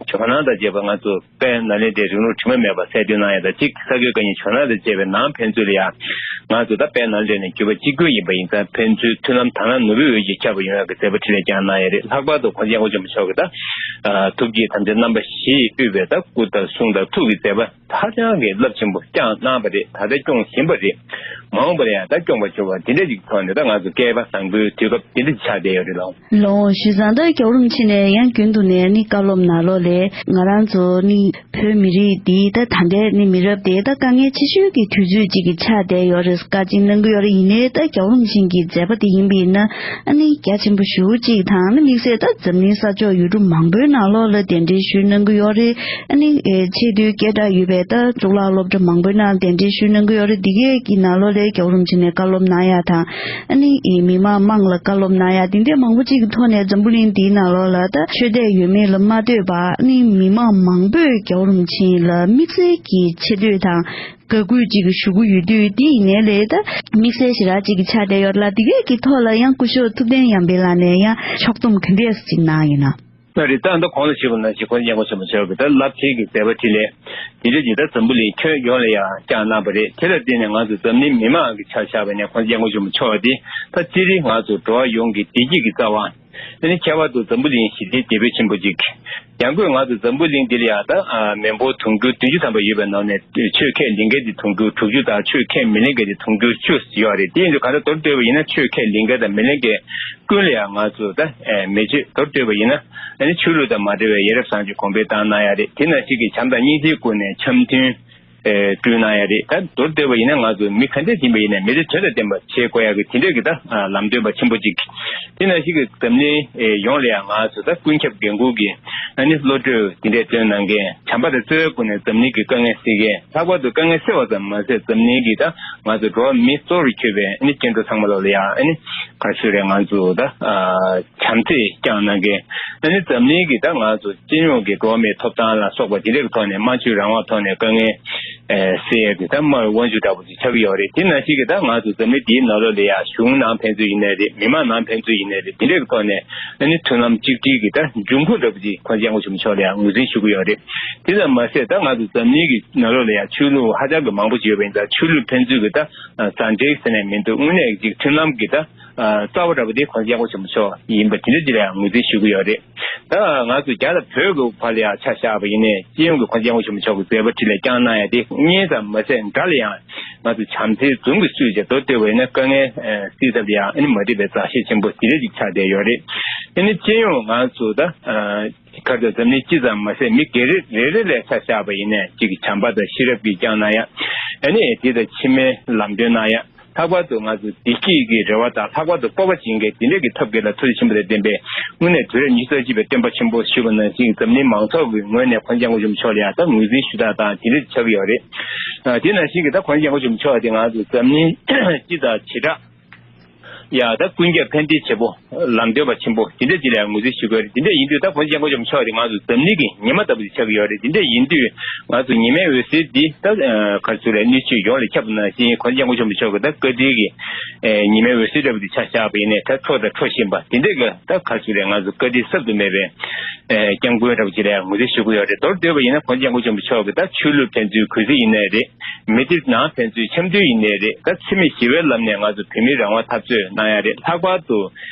ཇོ་ནང་དང་བཅས་པ་ང་ཚོ་དཔལ་ནཱ་ལེནྡྲའི་རིང་ལུགས་དྲི་མ་མེད་པ་གསལ་སྟོན་གནང་ཡ་དང་གཅིག་ས་དགེ་བཀའ་རྙིང་ཇོ་ནང་དང་བཅས་པའི་ནང་ཕན་ཚུན་ལ་ཡང་ང་ཚོ་ད་དཔལ་ནཱ་ལེནྡྲ་ནས་བརྒྱུད་པ་གཅིག་གྱུར་ཡིན་པ་ཡིན་ཙང་ཕན་ཚུན་མཐུན་ལམ་དག་སྣང་ནོར་བུའི་འོད་ཀྱིས་ཁྱབ་པ་ཡོང་ཡ་གི་མཛད་པ་འཕྲིན་ལས་བསྐྱངས་གནང་ཡ་རེད། ལྷག་པར་དུ་ཁོང་སྐྱབས་མགོན་ཆེན་པོ་མཆོག་གིས་ད་ཐུགས་བསྐྱེད་དམ་བཅའ་རྣམ་པ་བཞིས་དབུས་པའི་ད་སྐུ་དང་གསུང་དང་ཐུགས་ཀྱི་མཛད་པ་ཧ་ཅང་གི་རླབས་ཆེན་པོ་བསྐྱངས་གནང་བ་རེད། ད་ལྟ་སྐྱོང་བཞིན་པ་རེད། མ་འོངས་པར་ཡང་ད་སྐྱོང་བར་འགྱུར་བ་འདི་འདྲ་ཞིག་ཐོག་ནས་ད་ང་ཚོ་བསྐལ་པ་བཟང་པོའི་དུས་སྐབས་འདི་འདྲ་ཞིག་ཆགས་བསྡད་ཡོད་རེད་ལགས། ལགས་སོ། བྱས་ཙང་ད་རྒྱལ་བ་རིན་པོ་ཆེ་ནས་ཡང་རྒྱུན་དུ་ནས་ནི་བཀའ་སློབ་ནང་ལོགས་ལས་ང་རང་ཚོ་ནི་བོད་མི་རིགས་འདི་ད་ད་ལྟའི་ནི་མི་རབས་དེ་ད་དཀའ་ངལ་ཆེ་ཤོས་ཀྱི་དུས་ཚོད་ཅིག་གི་ཆགས་བསྡད་ཡོད་རེད་བཀའ་ཅིག་གནང་གི་ཡོད་རེད། ཡིན་ནའི་ད་རྒྱལ་བ་རིན་པོ་ཆེ་གི་མཛད་པ་དེ་ཡིན་པ་ཡིན་ན་ཨ་ནི་རྒྱ་ཆེན་པོ་ཞེ་པོ་ཅིག་དང་ནི་དམིགས་བསལ་ད་འཛམ་གླིང་ས་ཕྱོགས་ཡུལ་གྲུ་མང་པོའི་ནང་ལོགས་ལ་གདན་འདྲེན་ཞུས་གནང་གི་ཡོད་རེད། ཨ་ནི་ཨེ་ཆེས་མཐོའི་སྐད་གྲགས་ཡོད་པའི་ད་གཙུག་ལག་སློབ་གྲྭ་མང་པོའི་ནང་གདན་འདྲེན་ཞུས་གནང་གི་ཡོད་རེད། འདི་གའི་གི་ནང་ལོགས་ལ་རྒྱལ་བ་རིན་པོ་ཆེ་ནས་བཀའ་སློབ་གནང་ཡ་དང་ཨ་ནི་ཨེ་མི་མང་དམངས་ལ་བཀའ་སློབ་གནང་ཡ་དེ་འདྲའི་མང་པོ་ཅིག་གི་ཐོག་ནས་འཛམ་བུ་གླིང་འདིའི་ནང་ལོགས་ལ་ད་ཆོས་དད་ཡོད་མེད་ལ་མ་ལྟོས་པར་ཨ་ནི་མི་མང་མང་པོས་རྒྱལ་བ་རིན་པོ་ཆེ་ལ་དམིགས་བསལ་གྱི་ཆེ་བསྟོད་དང་དགའ་གུས་ཅིག་ཞུ་གི་ཡོད་དུས་འདི་ཡིན་ནའི་ལས་ད་དམིགས་བསལ་ཞེ་དྲག་ཅིག་གི་ཆགས་བསྡད་ཡོད་ལ། འདི་གའི་གི་ཐོག་ལ་ཡང་སྐུ་ཞབས་ཐུབ་བསྟན་ཡར་འཕེལ་ལགས་ནས་ཡང་ཕྱོགས་བསྡོམས་ག་འདྲས་ཅིག་གནང་ཡིན་ན། ད་རེས་ད་ལྟ་གོང་ལ་ཞུས་པ་ནང་བཞིན་ཁོང་སྐྱབས་མགོན་ཆེན་པོ་མཆོག་གིས་ད་རླབས་ཆེན་གྱི་མཛད་པ་འཕྲིན་ལས་འདི་འདྲ་ཅིག་ད་འཛམ་བུ་གླིང་ཁྱོན་ཡོངས་ལ་ཡང་བསྐྱངས་གནང་བ་རེད། དེ་ལ་བརྟེན་ནས་ང་ཚོ་འཛམ་གླིང་མི་མང་གི་ཆ་བཞག་པ་ཡིན་ན་ཁོང་སྐྱབས་མགོན་ཆེན་པོ་མཆོག་འདི་ད་སྤྱིར་ང་ཚོ་འགྲོ་བ་ཡོངས་ཀྱི་བདེ་སྐྱིད་ཀྱི་རྩ་བ། ཨ་ནི་ཁྱད་པར་དུ་འཛམ་བུ་གླིང་ཞི་བདེའི་དེད་དཔོན་ཆེན་པོ་གཅིག། ཡང་སྒོས་ང་ཚོ་འཛམ་བུ་གླིང་འདི་ལ་ཡང་ད་ཨ་མི་འབོར་དུང་ཕྱུར་བདུན་ཅུ་ཐམ་པ་ཡོད་པའི་ནང་ནས་ཆོས་ཁས་ལེན་མཁན་དེ་དུང་ཕྱུར་དྲུག་ཅུ་དང་ཆོས་ཁས་མི་ལེན་མཁན་དེ་དུང་ཕྱུར་བཅུ་ཡོད་རེད། དེ་ཡིན་དུས་གང་ལྟར་མདོར་བསྡུས་པ་ཡིན་ན་ཆོས་ཁས་ལེན་མཁན་དང་མི་ལེན་མཁན་ཀུན་ལ་ཡང་ང་ཚོ་ད་ཨེ་མི་ཆོས་མདོར་བསྡུས་པ་ཡིན་ན་ཨ་ནི་ཆོས་ལུགས་དང་མ་འབྲེལ་བའི་ཡ་རབས་བཟང་སྤྱོད་གོང་འཕེལ་བཏང་གནང་ཡ་རེད། དེ་ནང་བཞིན་གྱི་བྱམས་དང་སྙིང་རྗེའི་སྒོ་ནས་འཆམ་མཐུན་ཨེ་བསྐྲུན་གནང་ཡ་རེད། ད་མདོར་བསྡུས་པ་ཡིན་ན་ང་ཚོ་མི་ག་འདྲས་ཡིན་པ་ཡིན་ནའི་མི་དེ་དོན་དང་ལྡན་པ་བྱེད་དགོས་ཡ་གི་དེ་འདྲས་ཀྱི་ད་ལམ་སྟོན་པ་ཆེན་པོ་གཅིག། དེ་ནང་བཞིན་གྱི་འཛམ་གླིང་ཡོངས་ལ་ཡང་ང་ཚོ་ད་ཀུན་ཁྱབ་འགན་འཁུར་གྱི་ཨ་ནི་བློ་གྲོས་དེ་འདྲས་བཏོན་གནང་མཁན་བྱམས་པ་དང་བརྩེ་བའི་སྒོ་ནས་འཛམ་གླིང་གི་དཀའ་ངལ་སེལ་མཁན། ལྷག་པར་དུ་དཀའ་ངལ་སེལ་བ་ཙམ་མ་ཟད་འཛམ་གླིང་གི་ད་ང་ཚོ་འགྲོ་བ་མི་གཙོ་བོར་གྱུར་པའི་ཨ་ནི་སྐྱེ་འགྲོ་ཚང་མ་ལོག་ལ་ཡང་ཨ་ནི་ག་རེ་ཞུ་རེད། ང་ཚོ་ད་བྱམས་བརྩེ་བསྐྱངས་གནང་མཁན། ཨ་ནི་འཛམ་གླིང་གི་ད་ང་ཚོ་སྤྱི་ཡོངས་ཀྱི་འགྲོ་བ་མིའི་ཐོབ་ཐང་ལ་སོགས་པ་དེ་འདྲའི་ཐོག་ནས་སྨྲ་བརྗོད་རང་དབང་ཐོག་ནས་དཀའ་ངལ་སེལ་ཡས་དེ་ད་དམའ་བའི་དབང་ཕྱུག་འདྲ་པོ་ཅིག་ཆགས་ཀྱི་ཡོད་རེད། དེ་ནང་བཞིན་གྱི་ད་ང་ཚོ་འཛམ་གླིང་འདིའི་ནང་ལོགས་ལ་ཡ་གཞུང་ནང་ཕན་ཚུན་ཡིན་ནའི་རེད། མི་མང་ནང་ཕན་ཚུན་ཡིན་ནའི་རེད། དེ་འདྲའི་ཐོག་ནས་ཨ་ནི་མཐུན་ལམ་གཅིག་སྒྲིལ་གྱི་ད་འབྱུང་ཁུངས་འདྲ་པོ་ཅིག་༸གོང་ས་༸སྐྱབས་མགོན་ཆེན་པོ་མཆོག་ལ་ཡང་ངོས་འཛིན་ཞུ་གི་ཡོད་རེད། དེ་ཙམ་མ་ཟད་ད་ང་ཚོ་འཛམ་གླིང་གི་ནང་ལོགས་ལ་ཡང་ཆོས་ལུགས་ཧ་ཅང་གི་མང་པོ་ཅིག་ཡོད་པ་ཡིན་ཙང་ཆོས་ལུགས་ཕན་ཚུན་གྱི་ད་མཛའ་འབྲེལ་ཟེར་ནས་མི་འདུག་དངོས་གནས་ཅིག་མཐུན་ལམ་གྱི་ད་རྩ་བ་འདྲ་པོ་དེ་༸གོང་ས་༸སྐྱབས་མགོན་ཆེན་པོ་མཆོག་ཡིན་པ་དེ་འདྲ་ཅིག་ལ་ཡང་ངོས་འཛིན་ཞུ་གི་ཡོད་རེད། ད་ང་ཚོ་རྒྱ་དང་བོད་ཀྱི་བར་ལ་ཡང་ཆ་བཞག་པ་ཡིན་ནའི་སྤྱི་ཡོངས་ཀྱི་༸གོང་ས་༸སྐྱབས་མགོན་ཆེན་པོ་མཆོག་གི་མཛད་པ་འཕྲིན་ལས་བསྐྱངས་གནང་ཡ་དེ་གཉིས་ཙམ་མ་ཟད་དགྲ་ལ་ཡང་ང་ཚོ་བྱམས་བརྩེའི་མཛུབ་ཀྱིས་བསུས་བྱས་མདོར་བསྡུས་པ་ཡིན་ན་དཀའ་ངལ་སེལ་ཐབས་ལ་ཡང་ཨ་ནི་མ་འགྲིག་པའི་མཛའ་བཤེས་ཆེན་པོ་དེ་འདྲ་ཅིག་ཆགས་བསྡད་ཡོད་རེད། ཨ་ནི་སྤྱི་ཡོངས་ང་ཚོ་ད་ག་རེ་འཛམ་གླིང་སྤྱི་ཙམ་མ་ཟད་མི་སྒེར་རེ་རེ་ལ་ཆ་བཞག་པ་ཡིན་ནའི་གཅིག་གི་བྱམས་པ་དང་ཤེས་རབ་ཀྱིས་བསྐྱངས་གནང་ཡ། ཨ་ནི་དེ་དང་ཕྱི་མའི་ལམ་སྟོན་གནང་ཡ། ལྷག་པར་དུ་ང་ཚོ་བདེ་སྐྱིད་ཀྱི་རེ་བ་དང་ལྷག་པར་དུ་སྤོབས་པ་བྱིན་མཁན་དེ་འདྲས་ཀྱི་ཐབས་མཁས་དང་ཐུགས་རྗེ་ཆེན་པོ་དང་ལྡན་པའི་དངོས་གནས་དུས་རབས་ཉི་ཤུ་རྩ་གཅིག་པའི་སྟོན་པ་ཆེན་པོ་ཞུས་པ་ནང་བཞིན་འཛམ་གླིང་མང་ཚོགས་ཀྱི་ངོས་ནས་༸གོང་ས་༸སྐྱབས་མགོན་ཆེན་པོ་མཆོག་ལ་ཡང་ད་ངོས་འཛིན་ཞུ་དག་དང་དེ་འདྲས་ཆགས་ཀྱི་ཡོད་རེད། ཨ་དེ་ནང་བཞིན་གྱི་ད་༸གོང་ས་༸སྐྱབས་མགོན་ཆེན་པོ་མཆོག་དེ་ང་ཚོ་འཛམ་གླིང་སྤྱི་དང་བྱེ་བྲག་ཡ་ད་ཀུན་ཁྱབ་ཕན་བདེའི་བྱེད་པོ་ལམ་སྟོན་པ་ཆེན་པོ་དེ་འདྲས་ཅིག་ལ་ཡང་ངོས་འཛིན་ཞུ་དགོས་རེད། དེ་འདྲས་ཡིན་དུས་ད་༸གོང་ས་༸སྐྱབས་མགོན་ཆེན་པོ་མཆོག་དེ་ང་ཚོ་འཛམ་གླིང་གི་ཉི་མ་ལྟ་བུ་ཞིག་ཆགས་ཀྱི་ཡོད་རེད། དེ་འདྲས་ཡིན་དུས་ང་ཚོ་ཉི་མའི་འོད་ཟེར་འདི་ད་ག་རེ་ཟེར་རེད། སྣོད་བཅུད་ཡོངས་ལ་ཁྱབ་པ་ནང་བཞིན་༸གོང་ས་༸སྐྱབས་མགོན་ཆེན་པོ་མཆོག་གི་ད་བཀའ་དྲིན་གྱི་ཉི་མའི་འོད་ཟེར་འདྲ་པོ་དེ་ཆ་བཞག་པ་ཡིན་ནའི་ད་འཕྲོ་དང་འཕྲོ་བཞིན་པ་དེ་འདྲས་ཀྱི་ད་ག་རེ་ཟེར་རེད། ང་ཚོ་བཀའ་དྲིན་གསབ་ཏུ་མེད་པའི་སྐྱབས་མགོན་འདྲ་པོ་ཅིག་ལ་ཡང་ངོས་འཛིན་ཞུ་གི་ཡོད་རེད། མདོར་བསྡུས་པ་ཡིན་ན་༸གོང་ས་༸སྐྱབས་མགོན་ཆེན་པོ་མཆོག་གི་ད་ཆོས་ལུགས་ཕན་ཚུན་གུས་བརྩི་ཡིན་ནའི་རེད། མི་སྡེ་ནང་ཕན་ཚུན་འཆམ་མཐུན་ཡིན་ནའི་རེད། ད་འཚེ་མེད་ཞི་བའི་ལམ་ནས་ང་ཚོ་བོད་མིའི་རང་དབང་འཐབ་རྩོད་གནང་ཡ་རེད། ལྷག་པར་དུ་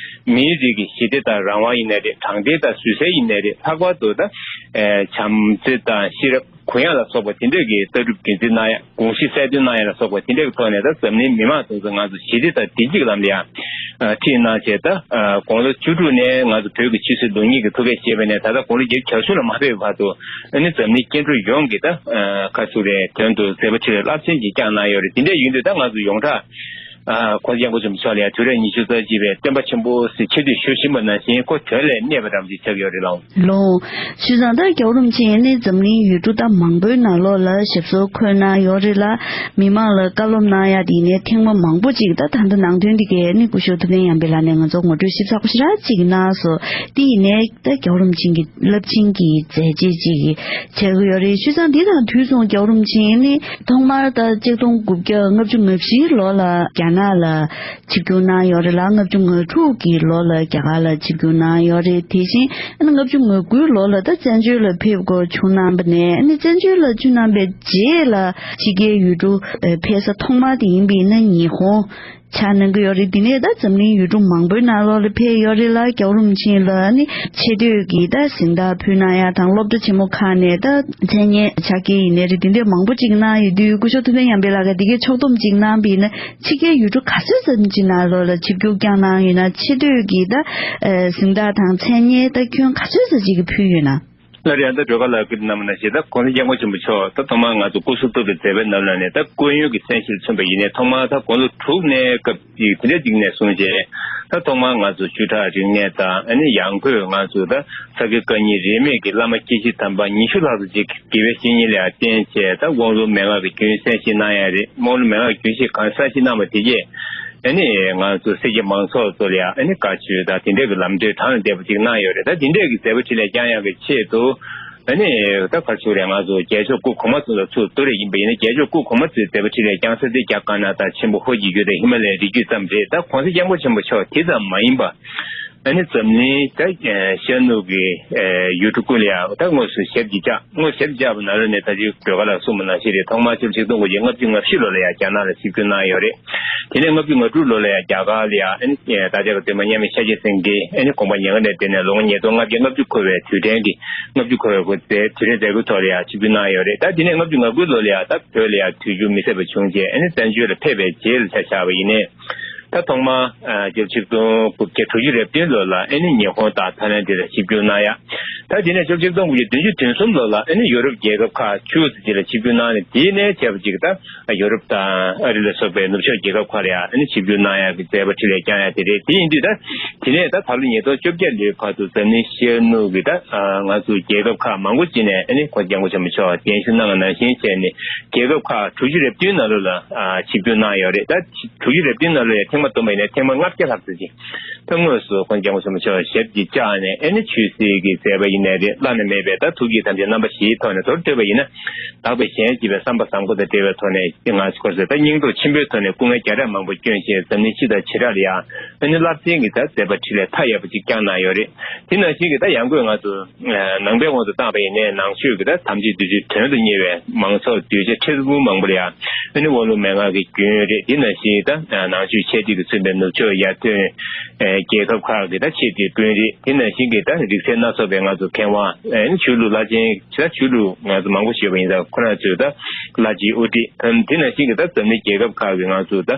མིའི་རིགས་ཀྱི་ཞི་བདེ་དང་རང་དབང་ཡིན་ནའི་རེད། དྲང་བདེན་དང་བཟོད་བསྲན་ཡིན་ནའི་རེད། ལྷག་པར་དུ་ད་བྱམས་བརྩེ་དང་ཤེས་རབ་གུ་ཡངས་ལ་སོགས་པ་དེ་འདྲས་ཀྱི་ལྟ་གྲུབ་རྒྱུན་འཛིན་གནང་ཡ། དགོངས་གཞི་གསལ་སྟོན་གནང་ཡ་ལ་སོགས་པ་དེ་འདྲས་ཀྱི་ཐོག་ནས་ད་འཛམ་གླིང་མི་མང་དེ་ཚོ་ང་ཚོ་ཞི་བདེ་དང་བདེ་སྐྱིད་ཀྱི་ལམ་ལ་ཡང་ཁྲིད་གནང་བྱས། ད་དགུང་ལོ་བཅུ་དྲུག་ནས་ང་ཚོ་བོད་ཀྱི་ཆོས་སྲིད་ལུགས་གཉིས་ཀྱི་ཐུགས་འགན་བཞེས་པ་ནས་ད་ལྟ་དགུང་ལོ་བརྒྱད་ཅུ་གྱ་དྲུག་ལ་མ་ཕེབས་བར་དུ་ཨ་ནི་འཛམ་གླིང་སྐྱེ་འགྲོ་ཡོངས་ཀྱི་ད་ཁ་ཚུགས་རེ་དོན་དུ་མཛད་པ་ཆེ་བའི་རླབས་ཆེན་ཅིག་བསྐྱངས་གནང་ཡོད་རེད། དེ་འདྲས་ཡིན་དུས་ད་ང་ཚོ་ཡོངས་གྲགས་༸གོང་ས་༸སྐྱབས་མགོན་ཆེན་པོ་མཆོག་ལ་ཡང་དུས་རབས་ཉི་ཤུ་རྩ་གཅིག་པའི་སྟོན་པ་ཆེན་པོ་ཟེར་ཆེ་བསྟོད་ཞུ་བཞིན་པ་ནང་བཞིན་ཁོ་དོན་ལས་གནས་པ་འདྲ་པོ་ཅིག་ཆགས་ཡོད་རེད་ལགས། ལོ། བྱས་ཙང་ད་རྒྱལ་བ་རིན་པོ་ཆེ་ནི་འཛམ་གླིང་ཡུལ་གྲུ་ད་མང་པོའི་ནང་ལོགས་ལ་ཞབས་སོར་འཁོད་གནང་ཡོད་རེད་ལ། མི་མང་ལ་བཀའ་སློབ་གནང་ཡ་དེ་ནས་ཐེངས་མ་མང་པོ་ཅིག་ད་ད་ལྟ་ནང་དོན་འདི་གས་ནི་སྐུ་ཞབས་ཐུབ་བསྟན་ཉམས་པའི་ལགས་ནས་ང་ཚོ་ངོ་སྤྲོད་ཞིབ་ཚགས་པོ་ཞེ་དྲག་ཅིག་གནང་སོང་། དེ་ཡིན་ནའི་ད་རྒྱལ་བ་རིན་པོ་ཆེ་གི་རླབས་ཆེན་གྱི་མཛད་རྗེས་ཅིག་ཆགས་ཀྱི་ཡོད་རེད། བྱས་ཙང་འདི་དང་དུས་མཚུངས་རྒྱལ་བ་རིན་པོ་ཆེ་ནི་ཐོག་མར་ད་ཆིག་སྟོང་དགུ་བརྒྱ་ལྔ་བཅུ་ང་བཞིའི་ལོ་ལ་རྒྱ་ནག་ལ་ཆིབས་བསྒྱུར་གནང་ཡོད་རེད་ལ། ལྔ་བཅུ་ང་དྲུག་གི་ལོ་ལ་རྒྱ་གར་ལ་ཆིབས་བསྒྱུར་གནང་ཡོད་རེད། དེ་བཞིན་ཨ་ནི་ལྔ་བཅུ་ང་དགུའི་ལོ་ལ་ད་བཙན་བྱོལ་ལ་ཕེབས་དགོས་བྱུང་གནང་བ་ནས། ཨ་ནི་བཙན་བྱོལ་ལ་བྱུང་གནང་བའི་རྗེས་ལ་ཕྱི་རྒྱལ་ཡུལ་གྲུ་ཕེབས་ས་ཐོག་མ་དེ་ཡིན་པའི་ན་ཉི་ཧོང་ཆགས་གནང་གི་ཡོད་རེད། དེ་ནས་ད་འཛམ་གླིང་ཡུལ་གྲུ་མང་པོའི་ནང་ལོགས་ལ་ཕེབས་ཡོད་རེད་ལ། རྒྱལ་བ་རིན་པོ་ཆེ་ལ་ནི་ཆེ་བསྟོད་ཀྱི་ད་གཟེངས་རྟགས་ཕུལ་གནང་ཡ་དང་། སློབ་གྲྭ་ཆེན་མོ་ཁག་ནས་ད་མཚན་སྙན་ཕྱག་འཁྱེར་ཡིན་ནའི་རེད། དེ་འདྲས་མང་པོ་ཅིག་གནང་ཡོད་དུས་སྐུ་ཞབས་ཐུབ་བསྟན་ཉམས་པའི་ལགས་ཀྱིས་དེ་གའི་ཕྱོགས་བསྡོམས་ཅིག་གནང་བ་ཡིན་ན། ཕྱི་རྒྱལ་ཡུལ་གྲུ་ག་ཚོད་ཙམ་ཅིག་ནང་ལོགས་ལ་ཆིབས་བསྒྱུར་བསྐྱངས་གནང་ཡོད་ན། ཆེ་བསྟོད་ཀྱི་ད་གཟེངས་རྟགས་དང་མཚན་སྙན་ད་ཁྱོན་ག་ཚོད་ཙམ་ཅིག་གིས་ཕུལ་ཡོད་ན། སླར་ཡང་ད་སྒྲོལ་དཀར་ལགས་བཀའ་འདྲི་གནང་བ་ནང་བཞིན་ད་༸གོང་ས་༸སྐྱབས་མགོན་ཆེན་པོ་མཆོག་ད་ཐོག་མར་ང་ཚོ་སྐུ་གཟུགས་སྟོབས་ཀྱི་མཛད་པའི་ནང་ལ་ནས་ད་སྐུ་ཡོན་གྱི་མཚན་གཞིར་མཚོན་པ་ཡིན་ནའི་ཐོག་མར་ད་དགུང་ལོ་དྲུག་ནས་སྐབས་ཅིག་དེ་འདྲ་ཅིག་ནས་བཟུང་བྱས་ད་ཐོག་མར་ང་ཚོ་ཆོས་གྲྭ་རིག་གནས་དང་ཨ་ནི་ཡང་སྒོས་ང་ཚོ་ད་ས་དགེ་བཀའ་རྙིང་རིས་མེད་ཀྱི་བླ་མ་དགེ་བཤེས་དམ་པ་ཉི་ཤུ་ལྷག་ཙམ་ཅིག་དགེ་བའི་བཤེས་གཉེན་ལ་ཡང་བསྟེན་བྱས། ད་དབང་ལུང་མན་ངག་གི་རྒྱུན་གསན་བཞེས་གནང་ཡ་རེད། དབང་ལུང་མན་ངག་གི་རྒྱུན་བཞེས་གང་གསན་བཞེས་གནང་བ་དེ་རྗེས་ཨ་ནི་ང་ཚོ་སེར་སྐྱ་མང་ཚོགས་ཚོ་ལ་ཡང་ཨ་ནི་བཀའ་ཆོས་དང་དེ་འདྲ་གི་ལམ་སྟོན་དྲང་ལྡན་པ་ཅིག་གནང་ཡོད་རེད། ད་དེ་འདྲས་ཀྱི་མཛད་པ་འཕྲིན་ལས་བསྐྱང་ཡག་གི་ཆེད་དུ་ཨ་ནི་ད་ག་རེ་ཞུ་རེད། ང་ཚོ་རྒྱལ་མཆོག་སྐུ་གོང་མ་ཚོ་ལ་ཚུར་བསྡུ་རེ་ཡིན་པ་ཡིན་ན། རྒྱལ་མཆོག་སྐུ་གོང་མ་ཚོའི་མཛད་པ་འཕྲིན་ལས་བསྐྱང་ས་དེ་རྒྱ་དཀར་ནག་དང་ཆེན་པོ་ཧོར་གྱི་རྒྱུད་དང་ཧི་མ་ལ་ཡའི་རི་རྒྱུད་ཙམ་རེད། ད་༸གོང་ས་༸སྐྱབས་མགོན་ཆེན་པོ་མཆོག་དེ་ཙམ་མ་ཡིན་པ་ ཨ་ནི་འཛམ་གླིང་ད་ཤར་ནུབ་ཀྱི་ཡུལ་གྲུ་ཀུན་ལ་ཡང་ད་དངོས་སུ་ཞབས་ཀྱིས་བཅགས། དངོས་སུ་ཞབས་ཀྱིས་བཅགས་པ་ནང་ལོགས་ནས་ད་ཅི་སྒྲོལ་དཀར་ལགས་གསུངས་པ་ནང་བཞིན་རེད། ཐོག་མར་ཆིག་སྟོང་དགུ་བརྒྱ་ལྔ་བཅུ་ང་བཞི་ལོ་ལ་ཡང་རྒྱ་ནག་ལ་ཆིབས་བསྒྱུར་གནང་ཡོད་རེད། དེ་ནས་ལྔ་བཅུ་ང་དྲུག་ལོ་ལ་ཡང་རྒྱ་གར་ལ་ཡང་ཨ་ནི་བདག་ཅག་གི་སྟོན་པ་མཉམ་མེད་ཤཱཀྱ་སེང་གེ་ཨ་ནི་དགོངས་པ་ཉེ་བ་ནས་དེ་ནས་ལོ་ངོ་ཉིས་སྟོང་ལྔ་བརྒྱ་ལྔ་བཅུ་འཁོར་བའི་དུས་དྲན་གྱི་ལྔ་བཅུ་འཁོར་བའི་དུས་དྲན་མཛད་སྒོའི་ཐོག་ལ་ཡང་ཆིབས་བསྒྱུར་གནང་ཡོད་རེད། ད་དེ་ནས་ལྔ་བཅུ་ང་དགུ་ལོ་ལ་ཡང་ད་བོད་ལ་ཡང་དུས་འགྱུར་མི་སྲིད་པ་བྱུང་རྗེས་ཨ་ནི་བཙན་བྱོལ་ལ་ཕེབས་པའི་རྗེས་ལ་ཆ་བཞག་པ་ཡིན་ནའི། ད་ཐོག་མར་ཆིག་སྟོང་དགུ་བརྒྱ་དྲུག་ཅུ་རེ་བདུན་ལོ་ལ་ཨ་ནི་ཉི་ཧོང་དང་ཐའི་ལན་འདི་ལ་ཆིབས་བསྒྱུར་གནང་ཡ། ད་དེ་ནས་ཆིག་སྟོང་དགུ་བརྒྱ་བདུན་ཅུ་དོན་གསུམ་ལོ་ལ་ཨ་ནི་ཡོ་རོབ་རྒྱལ་ཁབ་ཁག་བཅུ་ཙམ་ཅིག་ལ་ཆིབས་བསྒྱུར་གནང་ནས། དེ་ནས་བྱས་པ་ཅིག་ད་ཡོ་རོབ་དང་ཨ་རི་ལ་སོགས་པའི་ནུབ་ཕྱོགས་རྒྱལ་ཁབ་ཁག་ལ་ཡང་ཨ་ནི་ཆིབས་བསྒྱུར་གནང་ཡ་གི་མཛད་པ་འཕྲིན་ལས་བསྐྱངས་ཡ་དེ་རེད། དེ་ཡིན་དུས་ད་དེ་ནས་ད་ད་ལོ་ཉིས་སྟོང་བཅོ་བརྒྱད་ལོའི་བར་དུ་འཛམ་གླིང་ཤར་ནུབ་ཀྱི་ད་ང་ཚོ་རྒྱལ་ཁབ་ཁག་མང་པོ་ཅིག་ནས་ཨ་ནི་ཁོང་སྐྱབས་མགོན་ཆེན་པོ་མཆོག་གདན་ཞུ་གནང་བ་ནང་བཞིན་བྱས་ནས་རྒྱལ་ཁབ་ཁག་དྲུག་ཅུ་རེ་བདུན་ནང་ལོགས་ལ་ཆིབས་བསྒྱུར་གནང་ཡོད་རེད། ད་དྲུག་ཅུ་རེ་བདུན་ནང་ལོགས་ཡང་ཐེངས་མ་བསྡོམས་པ་ཡིན་ན་ཐེངས་མ་ལྔ་བརྒྱ་ལྷག་ཙམ་ཅིག་ད་དངོས་སུ་ཁོང་སྐྱབས་མགོན་ཆེན་པོ་མཆོག་ཞབས་ཀྱིས་བཅགས་ནས་ཨེ་ནི་ཆོས་སྲིད་ཀྱི་མཛད་པ་ཡིན་ནའི་རེད། བླ་ན་མེད་པའི་ད་ཐུགས་བསྐྱེད་ཐམས་ཅད་རྣམ་པ་བཞིའི་ཐོག་ནས་མདོར་བསྡུས་པ་ཡིན་ན། དག་པའི་གཞན་གཅེས་པའི་བསམ་པ་བཟང་པོ་དང་འབྲེལ་བའི་ཐོག་ནས་ང་ཚོ་སྐོར་ཟེར་ད་སྙིང་སྟོབས་ཆེན་པོའི་ཐོག་ནས་སྐུ་ངལ་བརྒྱ་ཕྲག་མང་པོ་བསྐྱོན་བྱས་འཛམ་གླིང་སྤྱི་དང་བྱེ་བྲག་ལ་ཡང་ཨེ་ནི་རླབས་ཆེན་གྱི་ད་མཛད་པ་འཕྲིན་ལས་མཐའ་ཡས་པ་ཅིག་བསྐྱངས་གནང་ཡོད་རེད། དེ་ནང་བཞིན་གྱི་ད་ཡང་སྒོས་ང་ཚོ་ནང་པའི་དབང་དུ་བཏང་བ་ཡིན་ནའི་ནང་ཆོས་ཀྱི་ད་དམ་ཆོས་འདུལ་བྱེད་དོན་དུ་གཉེར་བའི་མང་ཚོགས་གདུལ་བྱ་ཁྲི་འབུམ་མང་པོ་ལ་ཡང་ཨ་ནི་དབང་ལུང་མན་ངག་གི་རྒྱུན་རེད། དེ་ནང་བཞིན་ད་ནང་ཆོས་འཆད་ཁྲིད་ཀྱིས་མཚོན་པའི་ནུབ་ཕྱོགས་ཡར་ཐོན་རྒྱལ་ཁབ་ཁག་གི་ད་འཆད་ཁྲིད་དཔོན་རིགས། དེ་ནང་བཞིན་གྱི་ད་རིག་རྩལ་སྣ་ཚོགས་པའི་ང་ཚོ་མཁས་དབང་ཨ་ནི་ཆོས་ལུགས་བླ་ཆེན་ད་ཆོས་ལུགས་ང་ཚོ་མང་པོ་ཞིག་ཡོད་པ་ཡིན་ཙང་ཁོ་རང་ཚོའི་ད་བླ་སྤྱིའི་དབུ་ཁྲིད་དེ་ནང་བཞིན་གྱི་ད་འཛམ་གླིང་རྒྱལ་ཁབ་ཁག་གི་ང་ཚོ་ད་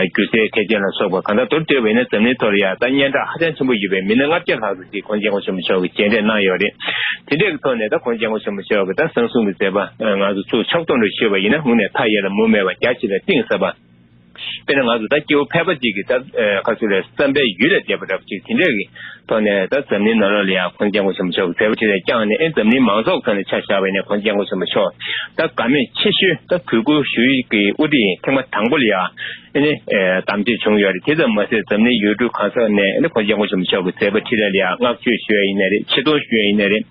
སྒྱུ་རྩལ་མཁས་ཅན་ལ་སོགས་པ་གང་ལྟར་མདོར་བསྡུས་པ་ཡིན་ན་འཛམ་གླིང་ཐོག་ལ་ཡང་ད་སྙན་གྲགས་ཧ་ཅང་ཆེན་པོ་ཡོད་པའི་མི་སྣ་ལྔ་བརྒྱ་ལྷག་ཙམ་ཅིག་ཁོང་སྐྱབས་མགོན་ཆེན་པོ་མཆོག་གིས་མཇལ་འཕྲད་གནང་ཡོད་རེད། དེ་འདྲའི་ཐོག་ནས་ད་ཁོང་སྐྱབས་མགོན་ཆེན་པོ་མཆོག་གི་ད་གསང་གསུམ་གྱི་མཛད་པ་ང་ཚོ་ཚུར་ཕྱོགས་བསྡོམས་རེ་ཞུས་པ་ཡིན་ན་དངོས་གནས་མཐའ་ཡས་ལ་མུ་མེད་པ་རྒྱ་ཆེ་ལ་གཏིང་ཟབ་པ། དཔེར་ན་ང་ཚོ་ད་སྐྱེ་བོ་ཕལ་པ་ཅིག་གིས་ད་ཁ་ཚུར་ལས་བསམ་པའི་ཡུལ་ལས་འདས་པ་འདྲ་པོ་ཅིག་དེ་འདྲའི་གི་ཐོག་ནས་ད་འཛམ་གླིང་ནང་ལོགས་ལ་ཡང་ཁོང་སྐྱབས་མགོན་ཆེན་པོ་མཆོག་གི་མཛད་པ་འཕྲིན་ལས་བསྐྱངས་ནས་ཨེ་འཛམ་གླིང་མང་ཚོགས་ཁྲོད་ནས་ཆ་བཞག་པ་ཡིན་ན་ཁོང་སྐྱབས་མགོན་ཆེན་པོ་མཆོག་ད་དགའ་མོས་ཆེ་ཤོས་ད་གུས་བཀུར་ཞུ་ཡི་གི་དབུ་ཁྲིད་ཐེངས་མ་དང་པོ་ལ་ཡང་ཨེ་ནི་བདམས་ཐོན་བྱུང་ཡོད་རེད། དེ་ཙམ་མ་ཟད་འཛམ་གླིང་ཡུལ་གྲུ་གང་ས་ནས་ཨེ་ནི་ཁོང་སྐྱབས་མགོན་ཆེན་པོ་མཆོག་གི་མཛད་པ་འཕྲིན་ལས་ལ་ཡང་བསྔགས་བརྗོད་ཞུ་ཡ་ཡིན་ནའི་རེད། ཆེ་མཐོང་ཞུ་ཡ་ཡིན་ནའི་རེད།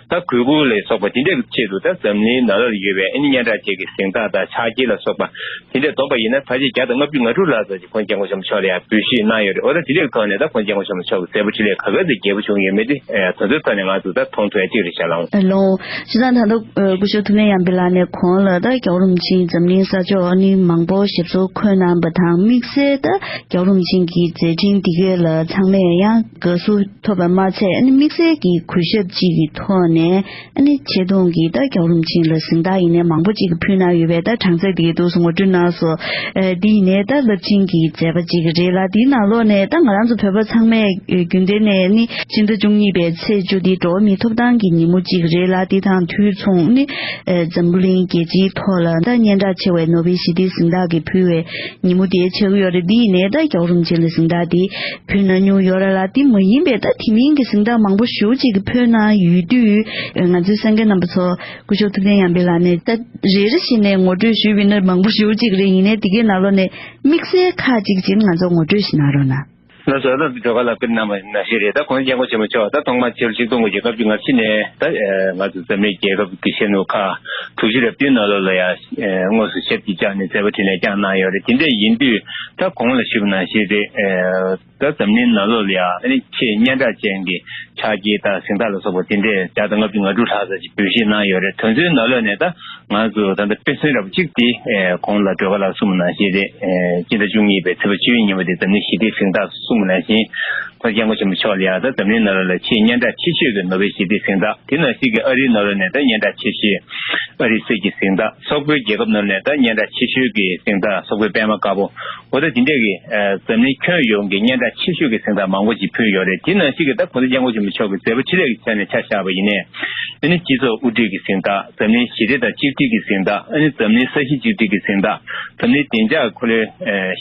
ད་གུས་བཀུར་ལ་སོགས་པ་དེ་འདྲའི་གི་ཆེད་དུ་ད་འཛམ་གླིང་ནང་ལོགས་ལ་ཡོད་པའི་ཨེ་ནི་སྙན་གྲགས་ཅན་གྱི་གཟེངས་རྟགས་དང་ཕྱག་འཁྱེར་ལ་སོགས་པ་དེ་འདྲས་བསྡོམས་པ་ཡིན་ན་ཕལ་ཆེར་བརྒྱ་དང་ལྔ་བཅུ་ང་དྲུག་ལྷག་ཙམ་ཞིག་ཁོང་སྐྱབས་མགོན་ཆེན་པོ་མཆོག་ལ་ཡང་འབུལ་བཞེས་གནང་ཡོད་རེད། འོ་ད་དེ་འདྲའི་ཐོག་ནས་ད་ཁོང་སྐྱབས་མགོན་ཆེན་པོ་མཆོག་གི་མཛད་པ་འཕྲིན་ལས་ག་ག་ཙམ་རྒྱས་པོ་བྱུང་ཡོད་མེད་དེ་ཨེ་དེ་ཚོའི་ཐོག་ནས་ང་ཚོ་ད་མཐོང་ཐུབ་ཡ་གཅིག་རེད་ཤག་ལགས། ལགས་སོ། སྤྱིར་བཏང་ད་ལྟ་སྐུ་ཞབས་ཐུབ་བསྟན་ཡར་འཕེལ་ལགས་ནས་གོང་ལ་ད་རྒྱལ་བ་རིན་པོ་ཆེ་འཛམ་གླིང་ས་ཕྱོགས་ཨ་ནི་མང་པོར་ཞབས་སོར་འཁོད་གནང་བ་དང་དམིགས་བསལ་ད་རྒྱལ་བ་རིན་པོ་ཆེ་གི་མཛད་འཕྲིན་འདི་གས་ལ་ཚང་མས་ཡང་དགའ་བསུ་ཐོབ་པ་མ་ཚད་ཨ་ནི་དམིགས་བསལ་གྱི་གུས་ཞབས་ཅིག་གི་ཐོག་ནས། ཨ་ནི་ཆེ་མཐོང་གི་ད་རྒྱལ་བ་རིན་པོ་ཆེ་ལ་གཟེངས་རྟགས་ཡིན་ནའི་མང་པོ་ཅིག་ཕུལ་གནང་ཡོད་པའི་ད་གྲངས་ཚད་དེ་འདུག་སེ་ངོ་སྤྲོད་གནང་སོང་། ཨ་འདི་ཡིན་ནའི་ད་རླབས་ཆེན་གྱི་མཛད་པ་ཅིག་རེད་ལ། དེའི་ནང་ལོགས་ནས་ད་ང་རང་ཚོ་བོད་པ་ཚང་མས་རྒྱུན་ལྡན་ནས་ནི་ཕྱི་ཟླ་བཅུ་གཉིས་པའི་ཚེས་བཅུ་འདི་འགྲོ་བ་མིའི་ཐོབ་ཐང་གི་ཉིན་མོ་ཅིག་རེད་ལ། དེ་དང་དུས་མཚུངས་ནི་ཨ་འཛམ་བུ་གླིང་རྒྱལ་སྤྱིའི་ཐོག་ལ་ད་སྙན་གྲགས་ཆེ་བའི་ནོ་བེལ་ཞི་བདེའི་གཟེངས་རྟགས་ཀྱི་ཕུལ་བའི་ཉིན་མོ་དེ་ཆགས་ཀྱི་ཡོད་རེད། འདི་ཡིན་ནའི་ད་རྒྱལ་བ་རིན་པོ་ཆེ་ལ་གཟེངས་རྟགས་དེ་ཕུལ་གནང་མྱོང་ཡོད་རེད་ལ། དེ་མ་ཡིན་པའི་ད་དེ་མིན་གྱི་གཟེངས་རྟགས་མང་པོ་ཞེ་པོ་ཅིག་ཕུལ་གནང་ཡོད་དུས་ང་ཚོའི་གསན་མཁན་རྣམ་པ་ཚོ་སྐུ་ཞབས་ཐུབ་བསྟན་ཡར་འཕེལ་ལགས་ནས་ད་རེ་རེ་བཞིན་ནས་ངོ་སྤྲོད་ཞུས་པ་ཡིན་ན་མང་པོ་ཞེ་པོ་ཅིག་རེད། ཡིན་ནའི་དེ་གའི་ནང་ལོགས་ནས་དམིགས་བསལ་ཁག་ཅིག་ཅིག་ང་ཚོ་ངོ་སྤྲོད་ཞིག་གནང་རོགས་གནང་། ལགས་སོ། ད་སྒྲོལ་དཀར་ལགས་དཔེར་གནང་བ་ནང་བཞིན་རེད། ད་ཁོང་སྐྱབས་མགོན་ཆེན་པོ་མཆོག་ད་ཐོག་མར་ཕྱི་ལོ་ཆིག་སྟོང་དགུ་བརྒྱ་ལྔ་བཅུ་ང་བཞི་ནས་ད་ང་ཚོ་འཛམ་གླིང་རྒྱལ་ཁབ་ཀྱི་ཤར་ནུབ་ཁག་དྲུག་ཅུ་རེ་བདུན་ནང་ལོགས་ལ་ཡང་དངོས་སུ་ཞབས་ཀྱིས་བཅགས་ནས་མཛད་པ་འཕྲིན་ལས་བསྐྱངས་གནང་ཡོད་རེད། དེ་འདྲ་ཡིན་དུས་ད་གོང་ལ་ཞུས་པ་ནང་བཞིན་རེད། ད་འཛམ་གླིང་ནང་ལོགས་ལ་ཡང་ཨ་ནི་ཆེས་སྙན་གྲགས་ཅན་གྱི་ཕྱག་འཁྱེར་དང་གཟེངས་རྟགས་ལ་སོགས་པ་དེ་འདྲས་བརྒྱ་དང་ལྔ་བཅུ་ང་དྲུག་ལྷག་ཙམ་ཞིག་འབུལ་བཞེས་གནང་ཡོད་རེད། དེ་ཚོའི་ནང་ལོགས་ནས་ད་ང་ཚོ་ད་ལྟ་དཔེ་མཚོན་འདྲ་པོ་གཅིག་དེ་ཨེ་གོང་ལ་སྒྲོལ་དཀར་ལགས་གསུངས་པ་ནང་བཞིན་རེད། ཨེ་སྤྱི་ཟླ་བཅུ་གཉིས་པའི་ཚེས་པ་བཅུ་ཡི་ཉིན་མོ་དེ་འཛམ་གླིང་ཞི་བདེའི་གཟེངས་རྟགས་གསུངས་པ་ནང་བཞིན་ཁོང་སྐྱབས་མགོན་ཆེན་པོ་མཆོག་ལ་ཡང་ད་འཛམ་གླིང་ནང་ལོགས་ལ་ཆེས་སྙན་གྲགས་ཆེ་ཤོས་ཀྱི་ནོ་བེལ་ཞི་བདེའི་གཟེངས་རྟགས། དེ་ནང་བཞིན་གྱི་ཨ་རིའི་ནང་ལོགས་ནས་ད་སྙན་གྲགས་ཆེ་ཤོས་ཨ་རིའི་གསེར་གྱི་གཟེངས་རྟགས། སོག་པོའི་རྒྱལ་ཁབ་ནང་ནས་ད་སྙན་གྲགས་ཆེ་ཤོས་ཀྱི་གཟེངས་རྟགས་སོག་པོའི་པད་མ་དཀར་པོ། འོ་ད་དེ་འདྲས་ཀྱི་ཨ་འཛམ་གླིང་ཁྱོན་ཡོངས་ཀྱི་སྙན་གྲགས་ཆེ་ཤོས་ཀྱི་གཟེངས་རྟགས་མང་པོ་ཅིག་ཕུལ་ཡོད་རེད། དེ་ནང་བཞིན་གྱི་ད་གོང་ས་སྐྱབས་མགོན་ཆེན་པོ་མཆོག་གི་མཛད་པ་འཕྲིན་ལས་ཀྱི་ཆ་ནས་ཆ་བཞག་པ་ཡིན་ནའི། ཨ་ནི་སྤྱི་ཚོགས་དབུ་ཁྲིད་ཀྱི་གཟེངས་རྟགས། འཛམ་གླིང་ཞི་བདེ་དང་གཅིག་སྒྲིལ་གྱི་གཟེངས་རྟགས། ཨ་ནི་འཛམ་གླིང་ས་གཞི་གཅིག་སྒྲིལ་གྱི་གཟེངས་རྟགས། འཛམ་གླིང་བདེ་འཇགས་ཁོར་ཡུག་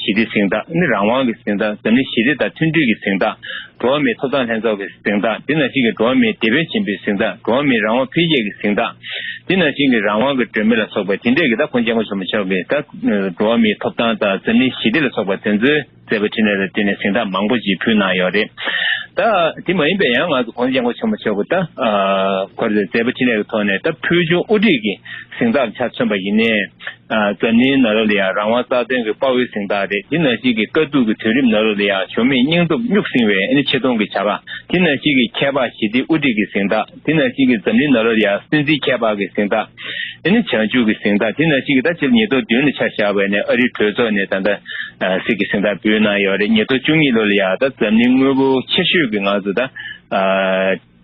ཞི་བདེའི་གཟེངས་རྟགས། ཨ་ནི་རང་དབང་གི་གཟེངས་རྟགས། འཛམ་གླིང་ཞི་བདེ་དང་མཐུན་སྒྲིལ་གྱི་གཟེངས་རྟགས། འགྲོ་བ་མིའི་ཐོབ་ཐང་ལྷན་ཚོགས་ཀྱི་གཟེངས་རྟགས། དེ་ནང་བཞིན་གྱི་འགྲོ་བ་མིའི་དེད་དཔོན་ཆེན་པོའི་གཟེངས་རྟགས། འགྲོ་བ་མིའི་རང་དབང་འཕེལ་རྒྱས་ཀྱི་གཟེངས་རྟགས། དེ་ནང་བཞིན་གྱི་རང་དབང་གི་སྒྲོན་མེ་ལ་སོགས་པ་དེ་འདྲས་ཀྱི་ད་ཁོང་སྐྱབས་མགོན་ཆེན་པོ་མཆོག་གིས་ད་འགྲོ་བ་མིའི་ཐོབ་ཐང་དང་འཛམ་གླིང་ཞི་བདེ་ལ་སོགས་པ་དེ་ཚོའི་མཛད་པ་འཕྲིན་ལས་ལ་བརྟེན་ནས་གཟེངས་རྟགས་མང་པོ་ཞིག་ཕུལ་གནང་ཡོད་རེད། ད་དེ་མ་ཡིན་པའི་ཡང་ང་ཚོ་ཁོང་སྐྱབས་མགོན་ཆེན་པོ་མཆོག་གིས་ད་ཁོ་རའི་མཛད་པ་འཕྲིན་ལས་ཀྱི་ཐོག་ནས་ད་ཕུལ་བྱུང་དབུ་ཁྲིད་ཀྱི་གཟེངས་རྟགས་ཆ་མཚོན་པ་ཡིན་ནའི། འཛམ་གླིང་ནང་ལོགས་ལ་ཡང་རང་དབང་རྩ་དོན་གྱི་དཔའ་བོའི་གཟེངས་རྟགས་རེད། དེ་ནང་བཞིན་གྱི་དཀའ་སྡུག་གི་དུས་རིམ་ནང་ལོགས་ལ་ཡང་གཞོམ་མེད་སྙིང་སྟོབས་སྨྱུག་སྲིང་བའི་ཨ་ནི་ ཆེ་མཐོང་གི་བྱ་དགའ། དེ་ནང་བཞིན་གྱི་ཁྱད་འཕགས་ཞི་བདེའི་དབུ་ཁྲིད་ཀྱི་གཟེངས་རྟགས། དེ་ནང་བཞིན་གྱི་འཛམ་གླིང་ནང་ལོགས་ལ་ཡང་སྲིད་འཛིན་ཁྱད་འཕགས་ཀྱི་གཟེངས་རྟགས། དེ་ནི་བྱང་ཆུབ་ཀྱི་གཟེངས་རྟགས། དེ་ནང་བཞིན་གྱི་ད་སྤྱིར་ཉིས་སྟོང་བདུན་ལ་ཆ་བཞག་པ་ཡིན་ན་ཨ་རིའི་གྲོས་ཚོགས་ནས་ད་ལྟ་ཨ་སྲིད་ཀྱི་གཟེངས་རྟགས་འབུལ་གནང་ཡོད་རེད། ཉིས་སྟོང་བཅུ་གཉིས་ལོ་ལ་ཡང་ད་འཛམ་གླིང་དངོས་པོ་ཆེ་ཤོས་ཀྱི་ང་ཚོ་ད་ཨ་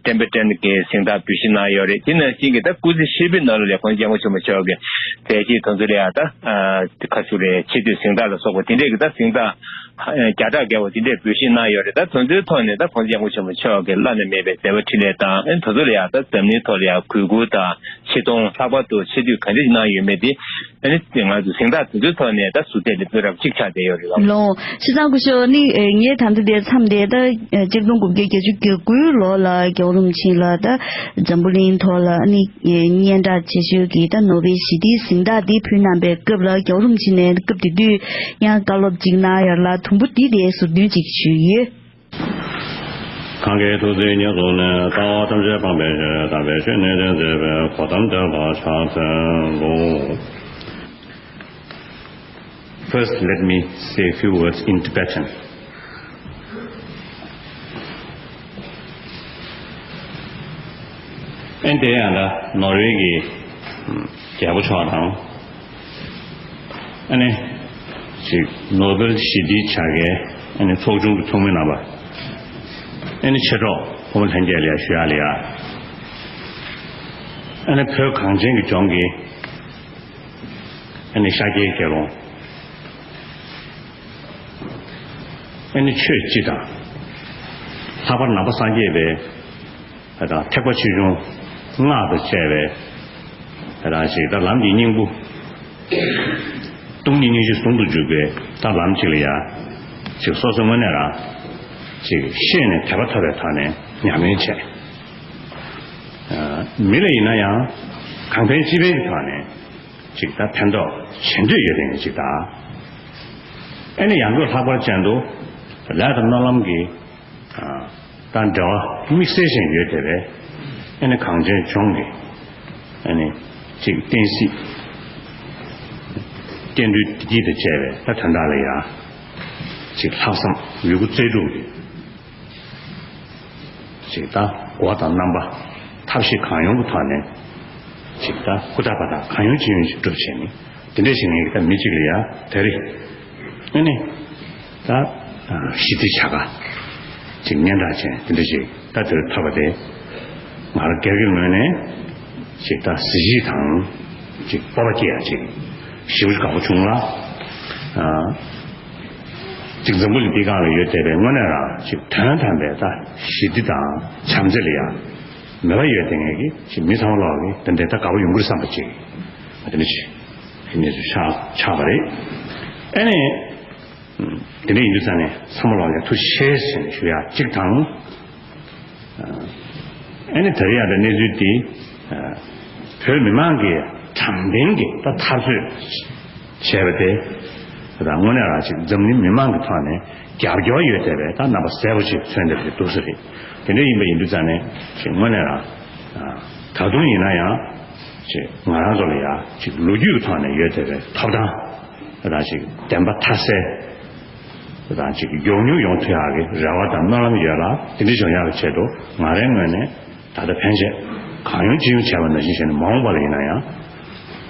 ཊེམ་པེ་ཊན་གྱི་གཟེངས་རྟགས་འབུལ་བཞེས་གནང་ཡོད་རེད། དེ་ནང་བཞིན་གྱི་ད་སྐུ་ཚེ་ཧྲིལ་པོའི་ནང་ལོགས་ལ་༸གོང་ས་༸སྐྱབས་མགོན་ཆེན་པོ་མཆོག་གི་མཛད་རྗེས་དེ་ཚོ་ལ་ཡང་ད་ཨ་ཁ་ཤུ་རེད། ཆེ་བསྟོད་གཟེངས་རྟགས་ལ་སོགས་པ་དེ་འདྲས་ཀྱི་ད་གཟེངས་རྟགས་བརྒྱ་ཕྲག་བརྒལ་བ་དེ་འདྲས་འབུལ་བཞེས་གནང་ཡོད་རེད། ད་དེ་ཚོའི་ཐོག་ནས་ད་༸གོང་ས་༸སྐྱབས་མགོན་ཆེན་པོ་མཆོག་གི་བླ་ན་མེད་པའི་མཛད་པ་འཕྲིན་ལས་དང་ཨ་ནི་དེ་ཚོ་ལ་ཡང་ད་འཛམ་གླིང་ཐོག་ལ་ཡང་གུས་བཀུར་དང་ཆེ་མཐོང་ལྷག་པར་དུ་ཆེ་བསྟོད་ག་འདྲས་གནང་ཡོད་མེད་དེ་ཨ་ནི་ང་ཚོ་གཟེངས་རྟགས་དེ་ཚོའི་ཐོག་ནས་ད་ཟུར་བལྟས་ལས་དོན་རབ་གཅིག་ཆགས་བསྡད་ཡོད་རེད་ལགས། ལགས། བྱས་ཙང་སྐུ་ཞབས་ནི་ངས་ད་ལྟ་དེ་མཚམས་དེ་ད་ཆིག་སྟོང་དགུ་བརྒྱ་བརྒྱད་ཅུ་གྱ་དགུའི་ལོ་ལ་༸རྒྱལ་བ་རིན་པོ་ཆེ་ལ་ད་འཛམ་བུ་གླིང་ཐོག་ལ་ནི་སྙན་གྲགས་ཆེ་ཤོས་ཀྱི་ད་ནོ་བེལ་ཞི་བདེའི་གཟེངས་རྟགས་འདི་ཕུལ་གནང་པའི་སྐབས་ལ་༸རྒྱལ་བ་རིན་པོ་ཆེ་ནས་སྐབས་དེ་དུས་ཡང་བཀའ་སློབ་ཅིག་གནང་ཡོད་ལ། དུམ་བུ་འདི་དེ་ཟུར་འདོན་ཅིག་ཞུས་ཡོད། གང་གི་ཐུགས་བརྩེ་ཉེར་བཟུང་ནས། ལྟ་བ་ཐམས་ཅད་སྤངས་པའི་ཕྱིར། དམ་པའི་ཆོས་ནི་སྟོན་མཛད་པའི། གོ་ཏམ་དེ་ལ་ཕྱག་འཚལ་ལོ། First, let me say a few words in Tibetan. ཨེ་དེ་ཡང་ད་ནོར་ཝེ་གི་རྒྱལ་པོ་མཆོག་དང་། ཨ་ནི་ཅིག་ནོ་བེལ་ཞི་བདེའི་བྱ་དགའི་ཨ་ནི་ཚོགས་ཆུང་གི་ཚོགས་མི་རྣམ་པ། ཨ་ནི་མཆེད་གྲོགས་ཕོ་མོ་ལྷན་རྒྱས་ལ་ཡ་ཞུ་ཡག་ལ་ཡ། ཨ་ནི་བོད་གངས་ཅན་གྱི་ལྗོངས་ཀྱི་ཨ་ནི་ཤཱཀྱའི་དགེ་སློང་། ཨ་ནི་ཆོས་སྤྱི་དང་། ལྷག་པར་ནང་པ་སངས་རྒྱས་པའི་དེ་དང་ཐེག་པ་ཆེ་ཆུང་སྔགས་དང་བཅས་པའི་དེ་དང་ཞིག་ད་ལམ་གྱི་སྙིང་པོ། སྟོང་ཉིད་སྙིང་རྗེ་ཟུང་དུ་འཇུག་པའི་ད་ལམ་ཅིག་ལ་ཡ། ཅིག་སོ་སོ་དངོས་གནས་རང་ཅིག་ཤེས་ནས་དད་པ་ཐོབ་པའི་ཐོག་ནས་ཉམས་ལེན་བྱས། ཨ་མི་ལ་ཡིན་ན་ཡང་གང་ཕན་ཅི་ཕན་གྱི་ཐོག་ནས་ཅིག་ད་ཕན་ཐོགས་བྱེད་འདོད་ཡོད་མཁན་ཅིག་དང་། ཨེ་ནི་ཡང་སྒོས་ལྷག་པར་ཅན་དུ་ལས་དང་སྨོན་ལམ་གྱི་ཨ་དང་འབྲེལ་བ་དམིགས་བསལ་ཞིག་ཡོད་བསྡད་པའི་ཨ་ནི་གངས་ཅན་ལྗོངས་ཀྱི་ཨ་ནི་ཅིག་བསྟན་སྲིད་བསྟན་འགྲོའི་བདེ་སྐྱིད་དང་བཅས་པའི་ད་དོན་དག་ལ་ཡ་ཅིག་ལྷག་བསམ་ཡོད་རྒུ་རྩལ་སྤྲུགས་ཀྱིས་ཅིག་ད་སྒོ་དང་རྣམ་པ་ཐབས་ཤེས་གང་ཡོང་གི་ཐོག་ནས་ཅིག་ད་ཧུར་ཐག་པ་དང་གང་ཡོང་ཅི་ཡོང་ཅིག་སྒྲུབ་བྱས་ནས་དེ་འདྲ་ཞིག་ངེད་ཀྱི་ད་མི་གཅིག་ལ་ཡ་དེ་རེད། ཨ་ནི། ད་ཞི་བདེ་བྱ་དགའ་ཅིག་སྙན་གྲགས་ཅན་དེ་འདྲ་ཞིག་ད་དེར་ཐོབ་པ་དེ་ང་རང་སྒེར་གྱི་ངོས་ནས་ཅིག་ད་གཟི་བརྗིད་དང་ཅིག་སྤོབས་པ་སྐྱེ་ཡ་ཅིག་ཞེ་པོ་ཅིག་དགའ་པོ་བྱུང་ལ། ཅིག་འཛམ་བུ་གླིང་འདི་སྒང་ལ་ཡོད་བསྡད་པའི་དངོས་གནས་རང་ཅིག་དོན་དམ་པའི་ད་ཞི་བདེ་དང་བྱམས་བརྩེ་ལ་ཡ་མོས་པ་ཡོད་བསྡད་མཁན་གྱི་ཅིག་མི་ཚང་མ་ལོག་གི་ད་འདི་ད་དགའ་པོ་ཡོང་གི་རེད་བསམ་པ་ཅིག་དེ་འདྲ་ཅིག་གནས་ཚུལ་ཆགས་ཆགས་པ་རེད། ཨ་ནི། དེ་འདྲ་ཡིན་དུས་ཙང་ནས་ཚང་མ་ལོག་ལ་ཐུགས་རྗེ་ཆེ་ཞེས་ཞུ་ཡག་གཅིག་དང་། ཨ་ནི་ད་རེས་ཡང་ད་གནས་ཚུལ་འདི་བོད་མི་མང་གིས་དྲང་བདེན་གྱི་ད་འཐབ་རྩོད་བྱས་པ་དེ་ད་དངོས་གནས་རང་ཅིག་འཛམ་གླིང་མི་མང་གི་ཐོག་ནས་རྒྱབ་སྐྱོར་ཡོད་བསྡད་པའི་ད་རྣམ་པ་གསལ་པོ་ཅིག་མཚོན་བསྡད་པ་དེ་འདུག་ས་རེད། དེ་འདྲ་ཡིན་པ་ཡིན་དུས་ཙང་ནས་ཅིག་དངོས་གནས་རང་ད་དུང་ཡིན་ན་ཡང་ཅིག་ང་རང་ཚོ་ལ་ཡང་ཅིག་ལོ་རྒྱུས་ཀྱི་ཐོག་ནས་ཡོད་བསྡད་པའི་ཐོབ་ཐང་ད་ཅིག་བདེན་པ་མཐའ་གསལ། དང་ཅིག་མགྱོགས་མྱུར་ཡོང་ཐུབ་ཡག་གི་རེ་བ་དང་སྨོན་ལམ་ཡོད་ལ། དེ་འདྲ་བྱུང་ཡག་གི་ཆེད་དུ་ང་རའི་ངོས་ནས་ད་ལྟ་ཕན་ཆད་གང་ཡོང་ཅི་ཡོང་བྱས་པ་ནང་བཞིན་བྱས་ནས་མ་འོངས་པ་ལ་ཡིན་ན་ཡང་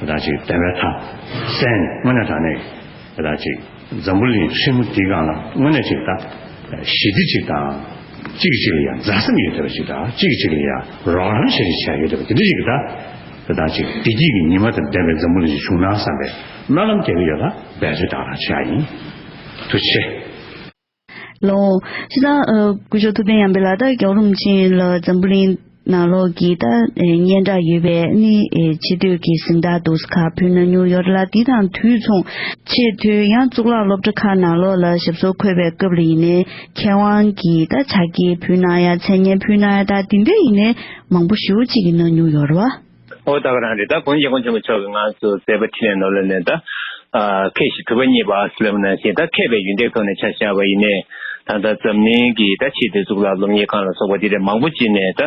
ད་ཅིག་བདེན་པའི་མཐའ་གསལ་ནས་དངོས་གནས་དྲང་གནས་ད་ཅིག་འཛམ་བུ་གླིང་ཧྲིལ་མོ་འདིའི་སྒང་ལ་དངོས་གནས་ཅིག་ད་ཞི་བདེ་ཅིག་དང་གཅིག་གིས་གཅིག་ལ་ཡང་མཛའ་སེམས་ཡོད་བསྡད་པ་ཅིག་དང་གཅིག་གིས་གཅིག་ལ་ཡང་རོགས་རམ་བྱེད་རེས་བྱས་ཡོད་བསྡད་པ་དེ་འདྲ་ཅིག་གི་ད་ད་ཅིག་བདེ་སྐྱིད་ཀྱི་ཉི་མ་དང་ལྡན་པའི་འཛམ་བུ་གླིང་ཞིག་བྱུང་ན་བསམ་པའི་སྨོན་ལམ་རྒྱག་གི་ཡོད་ལ། འབད་རྩོལ་དག་རང་བྱེད་ཡ་ཡིན། ཐུགས་རྗེ་ཆེ། ལགས། སྤྱིར་བཏང་ཨ་སྐུ་ཞབས་ཐུབ་བསྟན་ཉམས་པ་ལགས་ད་༸རྒྱལ་བ་རིན་པོ་ཆེ་ལ་འཛམ་བུ་གླིང་ནང་ལོགས་ཀྱི་ད་ཨ་སྙན་གྲགས་ཡོད་པའི་ནི་ཨ་ཆེ་བསྟོད་ཀྱི་གཟེངས་རྟགས་འདུག་སེ་ཁག་ཕུལ་གནང་མྱོང་ཡོད་རེད་ལ། དེ་དང་དུས་མཚུངས་ཆེས་མཐོའི་ཡང་གཙུག་ལག་སློབ་གྲྭ་ཁག་ནང་ལོགས་ལ་ཞབས་སོར་འཁོད་པའི་སྐབས་ལ་ཡིན་ནའི་མཁས་དབང་གི་ད་ཕྱག་འཁྱེར་ཕུལ་གནང་ཡ་མཚན་སྙན་ཕུལ་གནང་ཡ་ད་དེ་འདྲ་ཡིན་ནའི་མང་པོ་ཞེ་པོ་ཅིག་གིས་གནང་མྱོང་ཡོད་རེད་བ། ཨོ་ད་ག་རང་རེད། ད་༸གོང་ས་༸སྐྱབས་མགོན་ཆེན་པོ་མཆོག་གིས་ང་ཚོ་མཛད་པ་འཕྲིན་ལས་ནང་ལོགས་ནས་ད་ཨ་ཁེ་བཞི་གྲུབ་པ་བརྙེས་པ་ཟེར་ལབ་ནང་བཞིན་ད་མཁས་པའི་ཡོན་ཏན་ཐོག་ནས་ཆ་བཞག་པ་ཡིན་ནའི་ ད་ལྟ་འཛམ་གླིང་གི་ད་ཆེས་མཐོའི་གཙུག་ལག་སློབ་གཉེར་ཁང་ལ་སོགས་པ་དེ་འདྲ་མང་པོ་ཅིག་ནས་ད་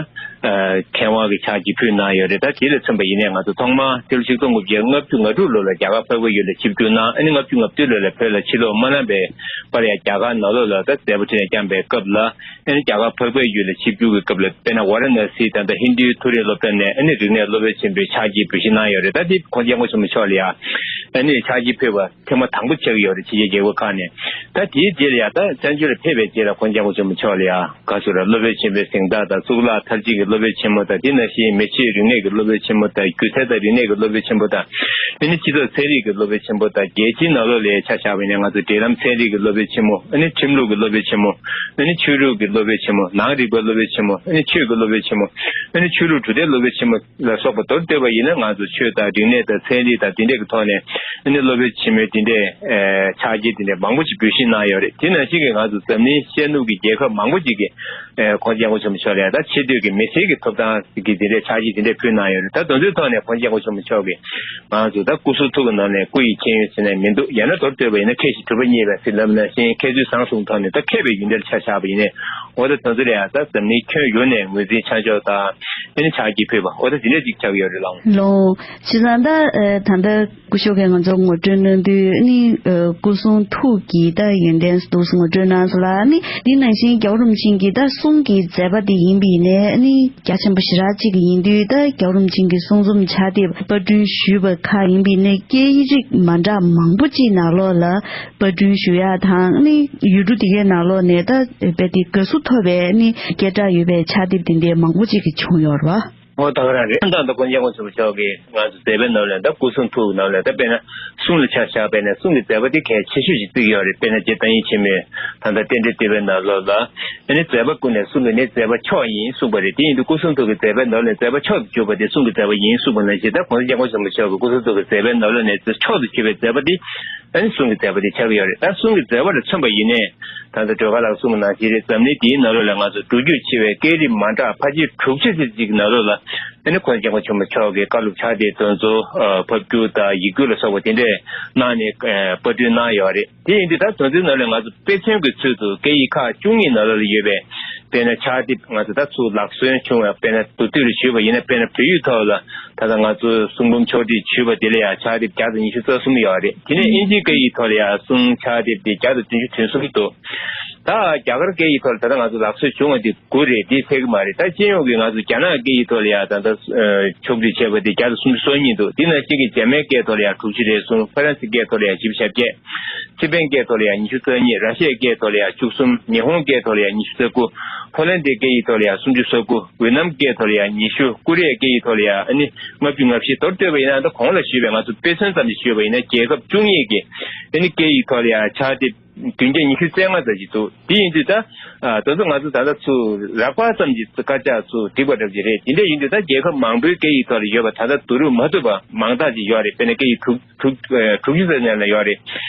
མཁས་དབང་གི་ཕྱག་རྗེས་ཕུལ་གནང་ཡོད་རེད། ད་དེ་ལ་མཚོན་པ་ཡིན་ནའི་ང་ཚོ་ཐོག་མར་སྤྱི་ལོ་ཆིག་སྟོང་དགུ་བརྒྱ་ལྔ་བཅུ་ང་དྲུག་ལོ་ལ་རྒྱ་གར་འཕགས་པའི་ཡུལ་ལ་ཆིབས་བསྒྱུར་གནང་། ཨ་ནི་ལྔ་བཅུ་ང་བདུན་ལོ་ལ་བོད་ལ་ཕྱིར་ལོག་མ་གནང་བའི་བར་ཡང་རྒྱ་གར་ནང་ལོགས་ལ་ད་མཛད་པ་ཁྲིད་ནས་བསྐྱངས་པའི་སྐབས་ལ། ཨ་ནི་རྒྱ་གར་འཕགས་པའི་ཡུལ་ལ་ཆིབས་བསྒྱུར་གྱི་སྐབས་ལ་དཔེར་ན་ཝཱ་ར་ཎ་སི་ད་ལྟ་ཧིན་རྡུའི་མཐོ་རིམ་སློབ་གྲྭ་ནས་ཨ་ནི་རིག་གནས་སློབ་དཔོན་ཆེན་པོའི་ཕྱག་རྗེས་འབུལ་བཞེས་གནང་ཡོད་རེད། ད་དེ་༸གོང་ས་༸སྐྱབས་མགོན་ཆེན་པོ་མཆོག་ལ་ཡང་ཨ་ནི་ཕྱག་རྗེས་ཕུལ་བ་ཐེངས་མ་དང་པོ་ཆགས་ཀྱི་ཡོད་རེད། ཕྱི་རྒྱལ་རྒྱལ་ཁབ་ཁག་ནས། ད་དེའི་རྗེས་ལ་ཡང་ད་བཙན་བྱོལ་ལ་ཕེབས་པའི་རྗེས་ལ་༸གོང་ས་༸སྐྱབས་མགོན་ཆེན་པོ་མཆོག་ལ་ཡང་ག་ཟེར་ར་སློབ་དཔོན་ཆེན་པོའི་གཟེངས་རྟགས་དང་གཙུག་ལག་མཐར་ཕྱིན་གྱི་སློབ་དཔོན་ཆེན་མོ་དང་དེ་ནང་བཞིན་མི་ཆོས་རིག་གནས་ཀྱི་སློབ་དཔོན་ཆེན་མོ་དང་སྒྱུ་རྩལ་དང་རིག་གནས་ཀྱི་སློབ་དཔོན་ཆེན་མོ་དང་ཨ་ནི་སྤྱི་ཚོགས་ཚན་རིག་གི་སློབ་དཔོན་ཆེན་པོ་དང་རྒྱལ་སྤྱིའི་ནང་ལོགས་ལ་ཆ་བཞག་པ་ཡིན་ན་ང་ཚོ་འབྲེལ་ལམ་ཚན་རིག་གི་སློབ་དཔོན་ཆེན་མོ། ཨ་ནི་ཁྲིམས་ལུགས་ཀྱི་སློབ་དཔོན་ཆེན་མོ། ཨ་ནི་ཆོས་རིག་གི་སློབ་དཔོན་ཆེན་མོ། ཨ་ནི་རིག་པའི་སློབ་དཔོན་ཆེན་མོ། ཨ་ནི་ཆོས་ཀྱི་སློབ་དཔོན་ཆེན་མོ། ཨ་ནི་ཆོས་ལུགས་གྲུབ་མཐའི་སློབ་དཔོན་ཆེན་མོ་ལ་སོགས་པ་མདོར་བསྡུས་པ་ཡིན་ན་ང་ཚོ་ཆོས་དང་རིག་གནས་དང་ཚན་རིག་དང་དེ་འདྲས་ཀྱི་ཐོག་ནས་ཨ་ནི་སློབ་དཔོན་ཆེན་མོའི་དེ་འདྲས་ཕྱག་རྗེས་དེ་འདྲས་མང་པོ་ཞིག་འབུལ་བཞེས་གནང་ཡོད་རེད། དེ་ནང་བཞིན་གྱི་ང་ཚོ་འཛམ་གླིང་ཤར་ནུབ་ཀྱི་རྒྱལ་ཁབ་མང་པོ་ཅིག་གིས་༸གོང་ས་༸སྐྱབས་མགོན་ཆེན་པོ་མཆོག་ལ་ཡང་ད་ཆེ་བསྟོད་ཀྱི་མི་སེར་གྱི་ཐོབ་ཐང་གི་དེ་འདྲས་ཕྱག་རྗེས་དེ་འདྲས་ཕུལ་གནང་ཡོད་རེད། ད་དེ་ཚོའི་ཐོག་ནས་༸གོང་ས་༸སྐྱབས་མགོན་ཆེན་པོ་མཆོག་གིས་ང་ཚོ་ད་སྐུ་གསུང་ཐུགས་ཀྱི་ནང་ནས་སྐུ་ཡི་མཁྱེན་ཡོན་ཟེར་ནས་མི་འདུག་ཡང་ན་མདོར་བསྡུས་པ་ཡིན་ན་མཁས་ཤིང་གྲུབ་པ་བརྙེས་པའི་ཟེར་ལབ་ནང་བཞིན་མཁས་བཙུན་བཟང་གསུམ་ཐོག་ནས་ད་མཁས་པའི་ཡོན་ཏན་ལ་ཆ་བཞག་པ་ཡིན་ནའི་འོ་ད་དེ་ཚོ་ལ་ཡང་ད་འཛམ་གླིང་ཁྱོན་ཡོངས་ནས་ངོས་འཛིན་ཆ་འཇོག་དང་ཨ་ནི་ཕྱག་རྗེས་ཕུལ་བ་འོ་ད་དེ་འདྲས་ཅིག་ཆགས་ཀྱི་ཡོད་རེད་ལགས། ལགས། བྱས་ཙང་ད་ཨ་ད་ལྟ་སྐུ་ཞབས་ཀྱིས་ང་ཚོར་ངོ་སྤྲོད་གནང་དུས་ནི་ཨ་སྐུ་གསུང་ཐུགས་ཀྱི་ད་ཡོན་ཏན་འདུག་སེ་ངོ་སྤྲོད་གནང་སོང་ལ། ནི་འདི་ནང་བཞིན་རྒྱལ་བ་རིན་པོ་ཆེ་གི་ད་གསུང་གི་མཛད་པ་དེ་ཡིན་པ་ཡིན་ནའི་ནི་རྒྱ་ཆེན་པོ་ཞེ་དྲག་ཅིག་ཡིན་དུས་ད་རྒྱལ་བ་རིན་པོ་ཆེ་གི་གསུང་རྩོམ་ཕྱག་དེབ་པར་སྐྲུན་ཞུས་པ་ཁག་ཡིན་པ་ཡིན་ནའི་སྐད་ཡིག་རིགས་མ་འདྲ་མང་པོ་ཅིག་ནང་ལོགས་ལ་པར་སྐྲུན་ཞུ་ཡག་དང་ནི་ཡུལ་གྲུ་དེ་གའི་ནང་ལོགས་ནས་ད་རྦད་དེ་དགའ་བསུ་ཐོབ་པའི་ནི་སྐད་གྲགས་ཡོད་པའི་ཕྱག་དེབ་དེ་འདྲའི་མང་པོ་ཅིག་གི་བྱུང་ཡོད་རེད་བ། ཨོ་ད་ག་རང་རེད། ད་ལྟ་༸གོང་ས་༸སྐྱབས་མགོན་ཆེན་པོ་མཆོག་གིས་ང་ཚོ་མཛད་པའི་ནང་ལ་ད་སྐུ་གསུང་ཐུགས་ནང་ལ་ད་དཔེར་ན་གསུང་ལ་ཆ་བཞག་པས་ན་གསུང་གི་མཛད་པ་དེ་གལ་ཆེ་ཤོས་ཤིག་བརྩི་གི་ཡོད་རེད། དཔེར་ན་རྗེ་བདག་ཉིད་ཆེན་མོས་ད་ལྟ་རྟེན་འབྲེལ་བསྟོད་པའི་ནང་ལོགས་ལ་ཨ་ནི་མཛད་པ་ཀུན་ནས་གསུང་གི་ནི་མཛད་པ་མཆོག་ཡིན་གསུངས་པ་རེད། དེ་ཡིན་དུས་སྐུ་གསུང་ཐུགས་ཀྱི་མཛད་པའི་ནང་ལ་མཛད་པ་མཆོག་ཏུ་གྱུར་པ་དེ་གསུང་གི་མཛད་པ་ཡིན་གསུངས་པ་ནང་བཞིན་ད་༸གོང་ས་༸སྐྱབས་མགོན་ཆེན་པོ་མཆོག་གིས་སྐུ་གསུང་ཐུགས་ཀྱི་མཛད་པའི་ནང་ལ་ནས་མཆོག་ཏུ་གྱུར་པའི་མཛད་པ་དེ་ཨ་ནི་གསུང་གི་མཛད་པ་དེ་ཆགས་ཀྱི་ཡོད་རེད། ད་གསུང་གི་མཛད་པ་ལ་མཚོན་པ་ཡིན་ནའི། ད་ལྟ་སྒྲོལ་དཀར་ལགས་གསུངས་པ་ནང་བཞིན་རེད། འཛམ་གླིང་འདིའི་ནང་ལོགས་ལ་ང་ཚོ་འགྲོ་རྒྱུག་ཆེ་བའི་སྐད་རིགས་མ་འདྲ་ཕལ་ཆེར་དྲུག་ཅུ་ཙམ་ཅིག་ནང་ལོགས་ལ་ཨ་ནི་༸གོང་ས་༸སྐྱབས་མགོན་ཆེན་པོ་མཆོག་གིས་བཀའ་སློབ་ཕྱག་དེབ་དེ་ཚོ་ཕབ་བསྒྱུར་དང་ཡིག་སྒྱུར་ལ་སོགས་པ་དེ་འདྲས་གནང་ནས་པར་སྐྲུན་གནང་ཡོད་རེད། དེ་ཡིན་དུས་ད་དེ་ཚོའི་ནང་ལ་ང་ཚོ་དཔེ་མཚོན་གྱི་ཚུལ་དུ་སྐད་ཡིག་ཁག་བཅུ་གཉིས་ནང་ལོགས་ལ་ཡོད་པའི་དཔེར་ན་ཕྱག་དེབ་ང་ཚོ་ད་ཚུར་ལག་སོན་བྱུང་བའི་དཔེར་ན་མདོར་བསྡུས་ལ་ཞུས་པ་ཡིན་ན་དཔེར་ན་བོད་ཡིག་ཐོག་ལ་ད་ལྟ་ང་ཚོ་གསུང་འབུམ་ཕྱོགས་བསྒྲིགས་ཞུས་པ་དེ་ལ་ཡང་ཕྱག་དེབ་བརྒྱ་དང་ཉི་ཤུ་རྩ་གསུམ་ཡོད་རེད། དེ་ནས་ཨིན་ཇིའི་སྐད་ཡིག་ཐོག་ལ་ཡང་གསུང་ཕྱག་དེབ་དེ་བརྒྱ་དང་བདུན་ཅུ་དོན་གསུམ་འདུག་ད་རྒྱ་གར་སྐད་ཡིག་ཐོག་ལ་ད་ལྟ་ང་ཚོ་ལག་སོན་བྱུང་བ་དེ་དགུ་རེད། དེ་ཚད་ཀྱི་མ་རེད། ད་སྤྱི་ཡོངས་ཀྱི་ང་ཚོ་རྒྱ་ནག་སྐད་ཡིག་ཐོག་ལ་ཡང་ད་ལྟ་ཕྱོགས་བསྒྲིགས་བྱས་པ་དེ་བརྒྱ་དང་སུམ་ཅུ་སོ་གཉིས་འདུག་དེ་ནང་བཞིན་གྱི་འཇར་མན་སྐད་ཐོག་ལ་ཡང་དྲུག་ཅུ་རེ་གསུམ། ཧྥ་རན་སི་སྐད་ཐོག་ལ་ཡང་བཞི་བཅུ་ཞེ་བརྒྱད། སི་པན་སྐད་ཐོག་ལ་ཡང་ཉི་ཤུ་རྩ་གཉིས། ར་ཤི་ཡའི་སྐད་ཐོག་ལ་ཡང་བཅུ་གསུམ། ཉི་ཧོང་སྐད་ཐོག་ལ་ཡང་ཉི་ཤུ་རྩ་དགུ། ཕོ་ལན་ཌའི་སྐད་ཡིག་ཐོག་ལ་ཡང་སུམ་ཅུ་སོ་དགུ། ཝེ་ནམ་སྐད་ཐོག་ལ་ཡང་ཉི་ཤུ། ཀོ་རི་ཡའི་སྐད་ཡིག་ཐོག་ལ་ཡང་ཨ་ནི་ལྔ་བཅུ་ང་བཞི། མདོར་བསྡུས་པ་ཡིན་ན་ད་གོང་ལ་ཞུས་པའི་ང་ཚོ་དཔེ་མཚོན་ཙམ་ཞིག་ཞུས་པ་ཡིན་ན་རྒྱལ་ཁབ་བཅུ་གཉིས་ཀྱི་ཨ་ནི་སྐད་ཡིག་ཐོག་ལ་ཡང་ཕྱག་དེབ་བདུན་བརྒྱ་ཉི་ཤུ་རྩ་ལྔ་ཙམ་ཞིག་འདུག་དེ་ཡིན་དུས་ད་ཨ་དེ་ཚོ་ང་ཚོ་ད་ལྟ་ཚུར་རགས་པ་ཙམ་གྱི་དཀར་ཆག་ཚུར་བསྒྲིགས་པ་འདྲ་ཞིག་རེད། དེ་འདྲ་ཡིན་དུས་ད་རྒྱལ་ཁབ་མང་པོའི་སྐད་ཡིག་ཐོག་ལ་ཡོད་པ་ད་ལྟ་བསྡུ་རུབ་མ་ཐུབ་པ་མང་དག་ཅིག་ཡོད་རེད། དཔེར་ན་སྐད་ཡིག་དྲུག་དྲུག་ཨ་དྲུག་ཅུ་ཙམ་ནང་ལ་ཡོད་རེད།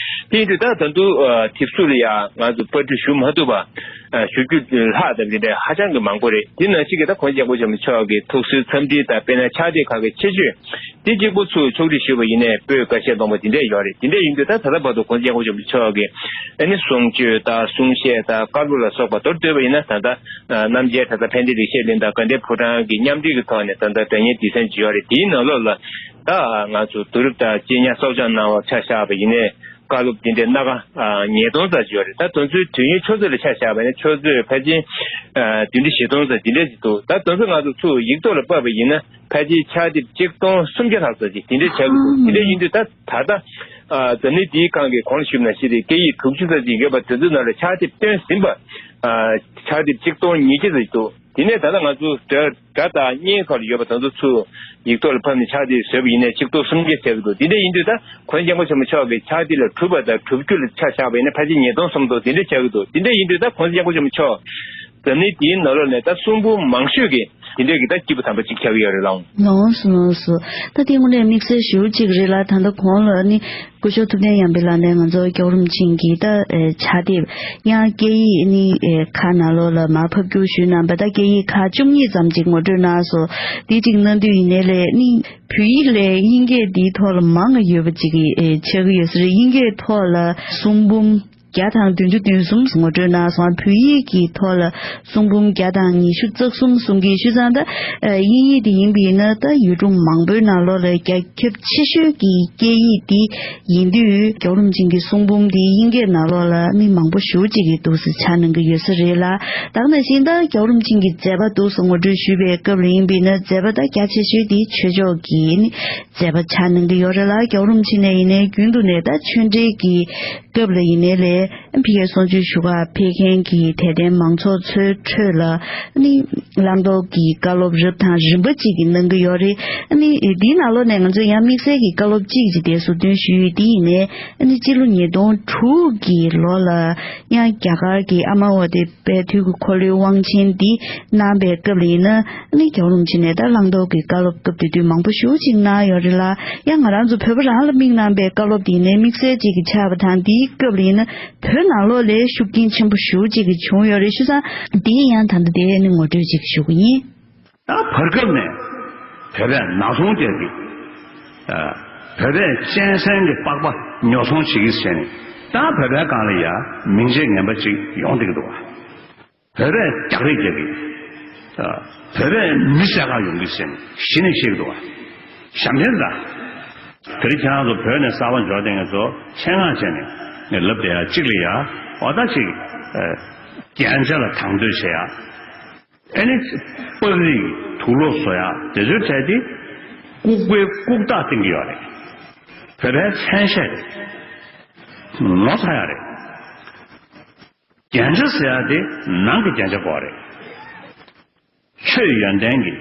དེ་ཡིན་དུས་ད་ད་དུང་ཨ་དེབ་གཟུགས་ལ་ཡང་ང་ཚོ་པར་སྐྲུན་ཞུ་མ་ཐུབ་པ་ཨ་ཞུ་རྒྱུ་ལྷག་དང་དེ་འདྲ་ཧ་ཅང་གི་མང་པོ་རེད། དེ་ནང་བཞིན་གྱི་ད་༸གོང་ས་༸སྐྱབས་མགོན་ཆེན་པོ་མཆོག་གི་ཐུགས་གསོའི་འཚམས་འདྲི་དང་དཔེར་ན་ཕྱག་དེབ་ཁག་གི་ཆེད་བརྗོད་དེ་གཅིག་པོ་ཚུར་ཕྱོགས་བསྒྲིགས་ཞུས་པ་ཡིན་ནའི་པོད་འགའ་ཤས་ལོངས་པ་དེ་འདྲ་ཡོད་རེད། དེ་འདྲ་ཡིན་དུས་ད་ད་ལྟ་བར་དུ་༸གོང་ས་༸སྐྱབས་མགོན་ཆེན་པོ་མཆོག་གི་ཨ་ནི་གསུང་ཆོས་དང་གསུང་བཤད་དང་བཀའ་སློབ་ལ་སོགས་པ་མདོར་བསྡུས་པ་ཡིན་ན་ད་ལྟ་ཨ་རྣམ་རྒྱལ་གྲྭ་ཚང་ཕན་བདེ་ལེགས་བཤད་གླིང་དང་དགའ་ལྡན་ཕོ་བྲང་གི་མཉམ་འབྲེལ་གྱི་ཐོག་ནས་ད་ལྟ་སྒྲ་སྙན་སྡེ་ཚན་ཅིག་ཡོད་རེད། དེའི་ནང་ལོགས་ལ་ད་ང་ཚོ་བསྡུ་རུབ་དང་གཅེས་ཉར་གསོག་སྦྱང་གནང་བ་ཆ་བཞག་པ་ཡིན་ནའི་བཀའ་སློབ་དེ་འདྲའི་སྣ་ཁ་ཨ་ཉིས་སྟོང་ཙམ་ཅིག་ཡོད་རེད། ད་དེ་ཚོའི་དུས་ཡུན་ཆུ་ཚོད་ལ་ཆ་བཞག་པ་ཡིན་ན་ཆུ་ཚོད་ཕལ་ཆེར་ཨ་བདུན་ཁྲི་བཞི་སྟོང་ཙམ་དེ་འདྲ་ཅིག་འདུག་ད་དེ་ཚོ་ང་ཚོ་ཚུར་ཡིག་ཐོག་ལ་ཕབ་པ་ཡིན་ན་ཕལ་ཆེར་ཕྱག་དེབ་གཅིག་སྟོང་སུམ་བརྒྱ་ལྷག་ཙམ་ཅིག་དེ་འདྲ་ཆགས་ཀྱི་འདུག་དེ་འདྲ་ཡིན་དུས་ད་ད་ལྟ་ཨ་འཛམ་གླིང་འདིའི་སྒང་གི་གོང་ལ་ཞུས་པ་ནང་བཞིན་རེད། སྐད་ཡིག་དྲུག་ཅུ་ཙམ་ཅིག་ཡོད་པ་དེ་ཚོའི་ནང་ལ་ཕྱག་དེབ་བཏོན་ཟིན་པ་ཨ་ཕྱག་དེབ་གཅིག་སྟོང་ཉིས་བརྒྱ་ཙམ་ཅིག་འདུག་དེ་ནས་ད་ལྟ་ང་ཚོ་སྒྲ་སྒྲ་དང་བརྙན་ཐོག་ལ་ཡོད་པ་དེ་ཚོ་ཚུར་ཡིག་ཐོག་ལ་ཕབ་ནས་ཕྱག་དེབ་བཟོས་པ་ཡིན་ནའི་གཅིག་སྟོང་སུམ་བརྒྱ་ཆགས་ཀྱི་འདུག་དེ་འདྲ་ཡིན་དུས་ད་༸གོང་ས་༸སྐྱབས་མགོན་ཆེན་པོ་མཆོག་གི་ཕྱག་དེབ་ལ་གྲུབ་པ་དང་གྲུབ་རྒྱུ་ལ་ཆ་བཞག་པ་ཡིན་ན་ཕལ་ཆེར་ཉིས་སྟོང་སུམ་སྟོང་དེ་འདྲ་ཆགས་ཀྱི་འདུག་དེ་འདྲ་ཡིན་དུས་ད་༸གོང་ས་༸སྐྱབས་མགོན་ཆེན་པོ་མཆོག་འཛམ་གླིང་འདིའི་ནང་ལོགས་ནས་ད་གསུང་འབུམ་མང་ཤོས་ཀྱི་དེ་འདྲས་ཀྱི་ད་སྐྱེས་བུ་དམ་པ་གཅིག་ཆགས་ཀྱི་ཡོད་རེད་ལགས། ལགས་སོ་ལགས་སོ། ད་དེ་དངོས་གནས་དམིགས་བསལ་ཞེ་པོ་གཅིག་རེད་ལ། ད་ལྟ་གོང་ལ་ནི་སྐུ་ཞབས་ཐུབ་བསྟན་ཡར་འཕེལ་ལགས་ནས་ང་ཚོ་སྐྱབས་རོམ་ཆེན་གྱི་ད་ཕྱག་དེབ་ཡང་སྐད་ཡིག་ནི་ཁག་ནང་ལོགས་ལ་མར་ཕབ་བསྒྱུར་ཞུས་གནང་བ། ད་སྐད་ཡིག་ཁག་བཅུ་གཉིས་ཙམ་ཅིག་ངོ་སྤྲོད་གནང་སོང་། དེ་གཅིག་གནང་དུས་ཡིན་ནའི་ལས་ནི་བོད་ཡིག་ལས་དབྱིན་སྐད་འདིའི་ཐོག་ལ་མང་ང་ཡོད་པ་ཅིག་ཆགས་ཀྱི་ཡོད་ས་རེད། དབྱིན་སྐད་ཐོག་ལ་གསུང་འབུམ། བརྒྱ་དང་བདུན་ཅུ་དོན་གསུམ་ངོ་སྤྲོད་གནང་སོང་། བོད་ཡིག་གི་ཐོག་ལ་གསུང་འབུམ་བརྒྱ་དང་ཉི་ཤུ་རྩ་གསུམ་གསུང་གི། བྱས་ཙང་ད་དབྱིན་ཡིག་དེ་ཡིན་པ་ཡིན་ན་ད་ཡུལ་གྲུ་མང་པོའི་ནང་ལོགས་ལ་རྒྱ་ཁྱབ་ཆེ་ཤོས་ཀྱི་སྐད་ཡིག་དེ་ཡིན་དུས། རྒྱལ་བ་རིན་པོ་ཆེ་གི་གསུང་འབུམ་དེ་དབྱིན་སྐད་ནང་ལོགས་ལ་མི་མང་པོ་ཞེ་པོ་ཅིག་གིས་འདུག་སེ་ཆ་གནང་གི་ཡོད་ས་རེད་ལ། ད་ག་ནང་བཞིན་ད་རྒྱལ་བ་རིན་པོ་ཆེ་གི་མཛད་པ་འདུག་སེ་ངོ་སྤྲོད་ཞུས་པའི་སྐབས་ལ་ཡིན་པ་ཡིན་ན། མཛད་པ་ད་རྒྱ་ཆེ་ཤོས་དེ་ཆོས་ཕྱོགས་ཀྱི་ནི་མཛད་པ་ཆ་གནང་གི་ཡོད་རེད་ལ། རྒྱལ་བ་རིན་པོ་ཆེ་ནས་ཡིན་ནའི་རྒྱུན་དུ་ནས་ད་ཆོས་འབྲེལ་གྱི་སྐབས་ལ་ཡིན་ནའི་ལས་ཕ་གིའི་གསུང་ཆོས་ཞུ་གར་ཕེབས་མཁན་གྱི་དད་ལྡན་མང་ཚོགས་ཚོའི་ཁྲོད་ལ་ནི་བླང་དོར་གྱི་བཀའ་སློབ་རབ་དང་རིམ་པ་གཅིག་གིས་གནང་གི་ཡོད་རེད། ནི་འདིའི་ནང་ལོགས་ནས་ང་ཚོས་ཡང་དམིགས་བསལ་གྱི་བཀའ་སློབ་གཅིག་ཅིག་དེ་ཟུར་འདོན་ཞུས་ཡོད། དེ་ཡིན་ནའི་ནི་སྤྱི་ལོ་ཉིས་སྟོང་དྲུག་གི་ལོ་ལ་ཡང་རྒྱ་གར་གྱི་ཨ་མ་ཝ་ཏི་པའི་དུས་ཀྱི་འཁོར་ལོའི་དབང་ཆེན་འདི་གནང་པའི་སྐབས་ལ་ཡིན་ན། ནི་རྒྱལ་བ་རིན་པོ་ཆེ་ནས་ད་བླང་དོར་གྱི་བཀའ་སློབ་སྐབས་དེ་དུས་མང་པོ་ཞེ་པོ་ཅིག་གནང་ཡོད་རེད་ལ། ཡང་ང་རང་ཚོ་བོད་པ་རང་ལ་དམིགས་གནང་པའི་བཀའ་སློབ་དེ་ཡིན་ནའི་དམིགས་བསལ་ཅིག་གི་ཆགས་པ་དང་། དེའི་སྐབས་ལ་ཡིན་ན་བོད་ནང་ལོགས་ལ་ཤུགས་རྐྱེན་ཆེན་པོ་ཞེ་པོ་ཅིག་གི་བྱུང་ཡོད་རེད། བྱས་ཙང་དེ་ཡང་ད་ལྟ་དེ་ནི་ངོ་སྤྲོད་ཅིག་ཞུ་གི་ཡིན། ད་བར་སྐབས་ནས་བོད་པས་ནག་ཚོང་རྒྱག་གི། ཨ། བོད་པས་གཅན་གཟན་གྱི་པགས་པ་ཉོ་ཚོང་བྱེད་ཀྱི་ཟེར་ནས། ད་བོད་པའི་སྒང་ལ་ཡ་མིང་ཆད་ངན་པ་ཅིག་ཡོང་བསྡད་ཀྱི་འདུག་བ། བོད་པས་རྒྱག་རེས་རྒྱག་གི། ཨ། བོད་པས་མི་བསད་ག་ཡོང་གི་ཟེར་ནས་གཞི་ནས་བཤད་ཀྱི་འདུག་བ། ཞབས་འདྲེན་ད། དེ་རིང་ཁྱེད་རང་ཚོ་བོད་ནས་གསར་པ་འབྱོར་བསྡད་མཁན་ཚོ་ཆེད་མངགས་བྱས་ནས་ངས་ལབ་བསྡད་ཡ་གཅིག་ལ་ཡ། འོ་ད་ཅིག་ཨ། རྒྱན་ཆ་ལ་དང་དོད་བྱེད་ཡ། ཨ་ནི་པགས་རིགས་དུག་ལོག་བཟོ་ཡ་དེ་ཚོའི་གྲས་དེ་ལྐུགས་པའི་ལྐུགས་རྟགས་བསྟན་གྱི་ཡོད་རེད། བོད་པའི་མཚན་ཤས་རེད། ངོ་ཚ་ཡ་རེད། རྒྱན་ཆ་ཟེར་ཡ་དེ་ནང་གི་རྒྱན་ཆ་དགོས་རེད། ཆོས་ཡོན་ཏན་གྱི་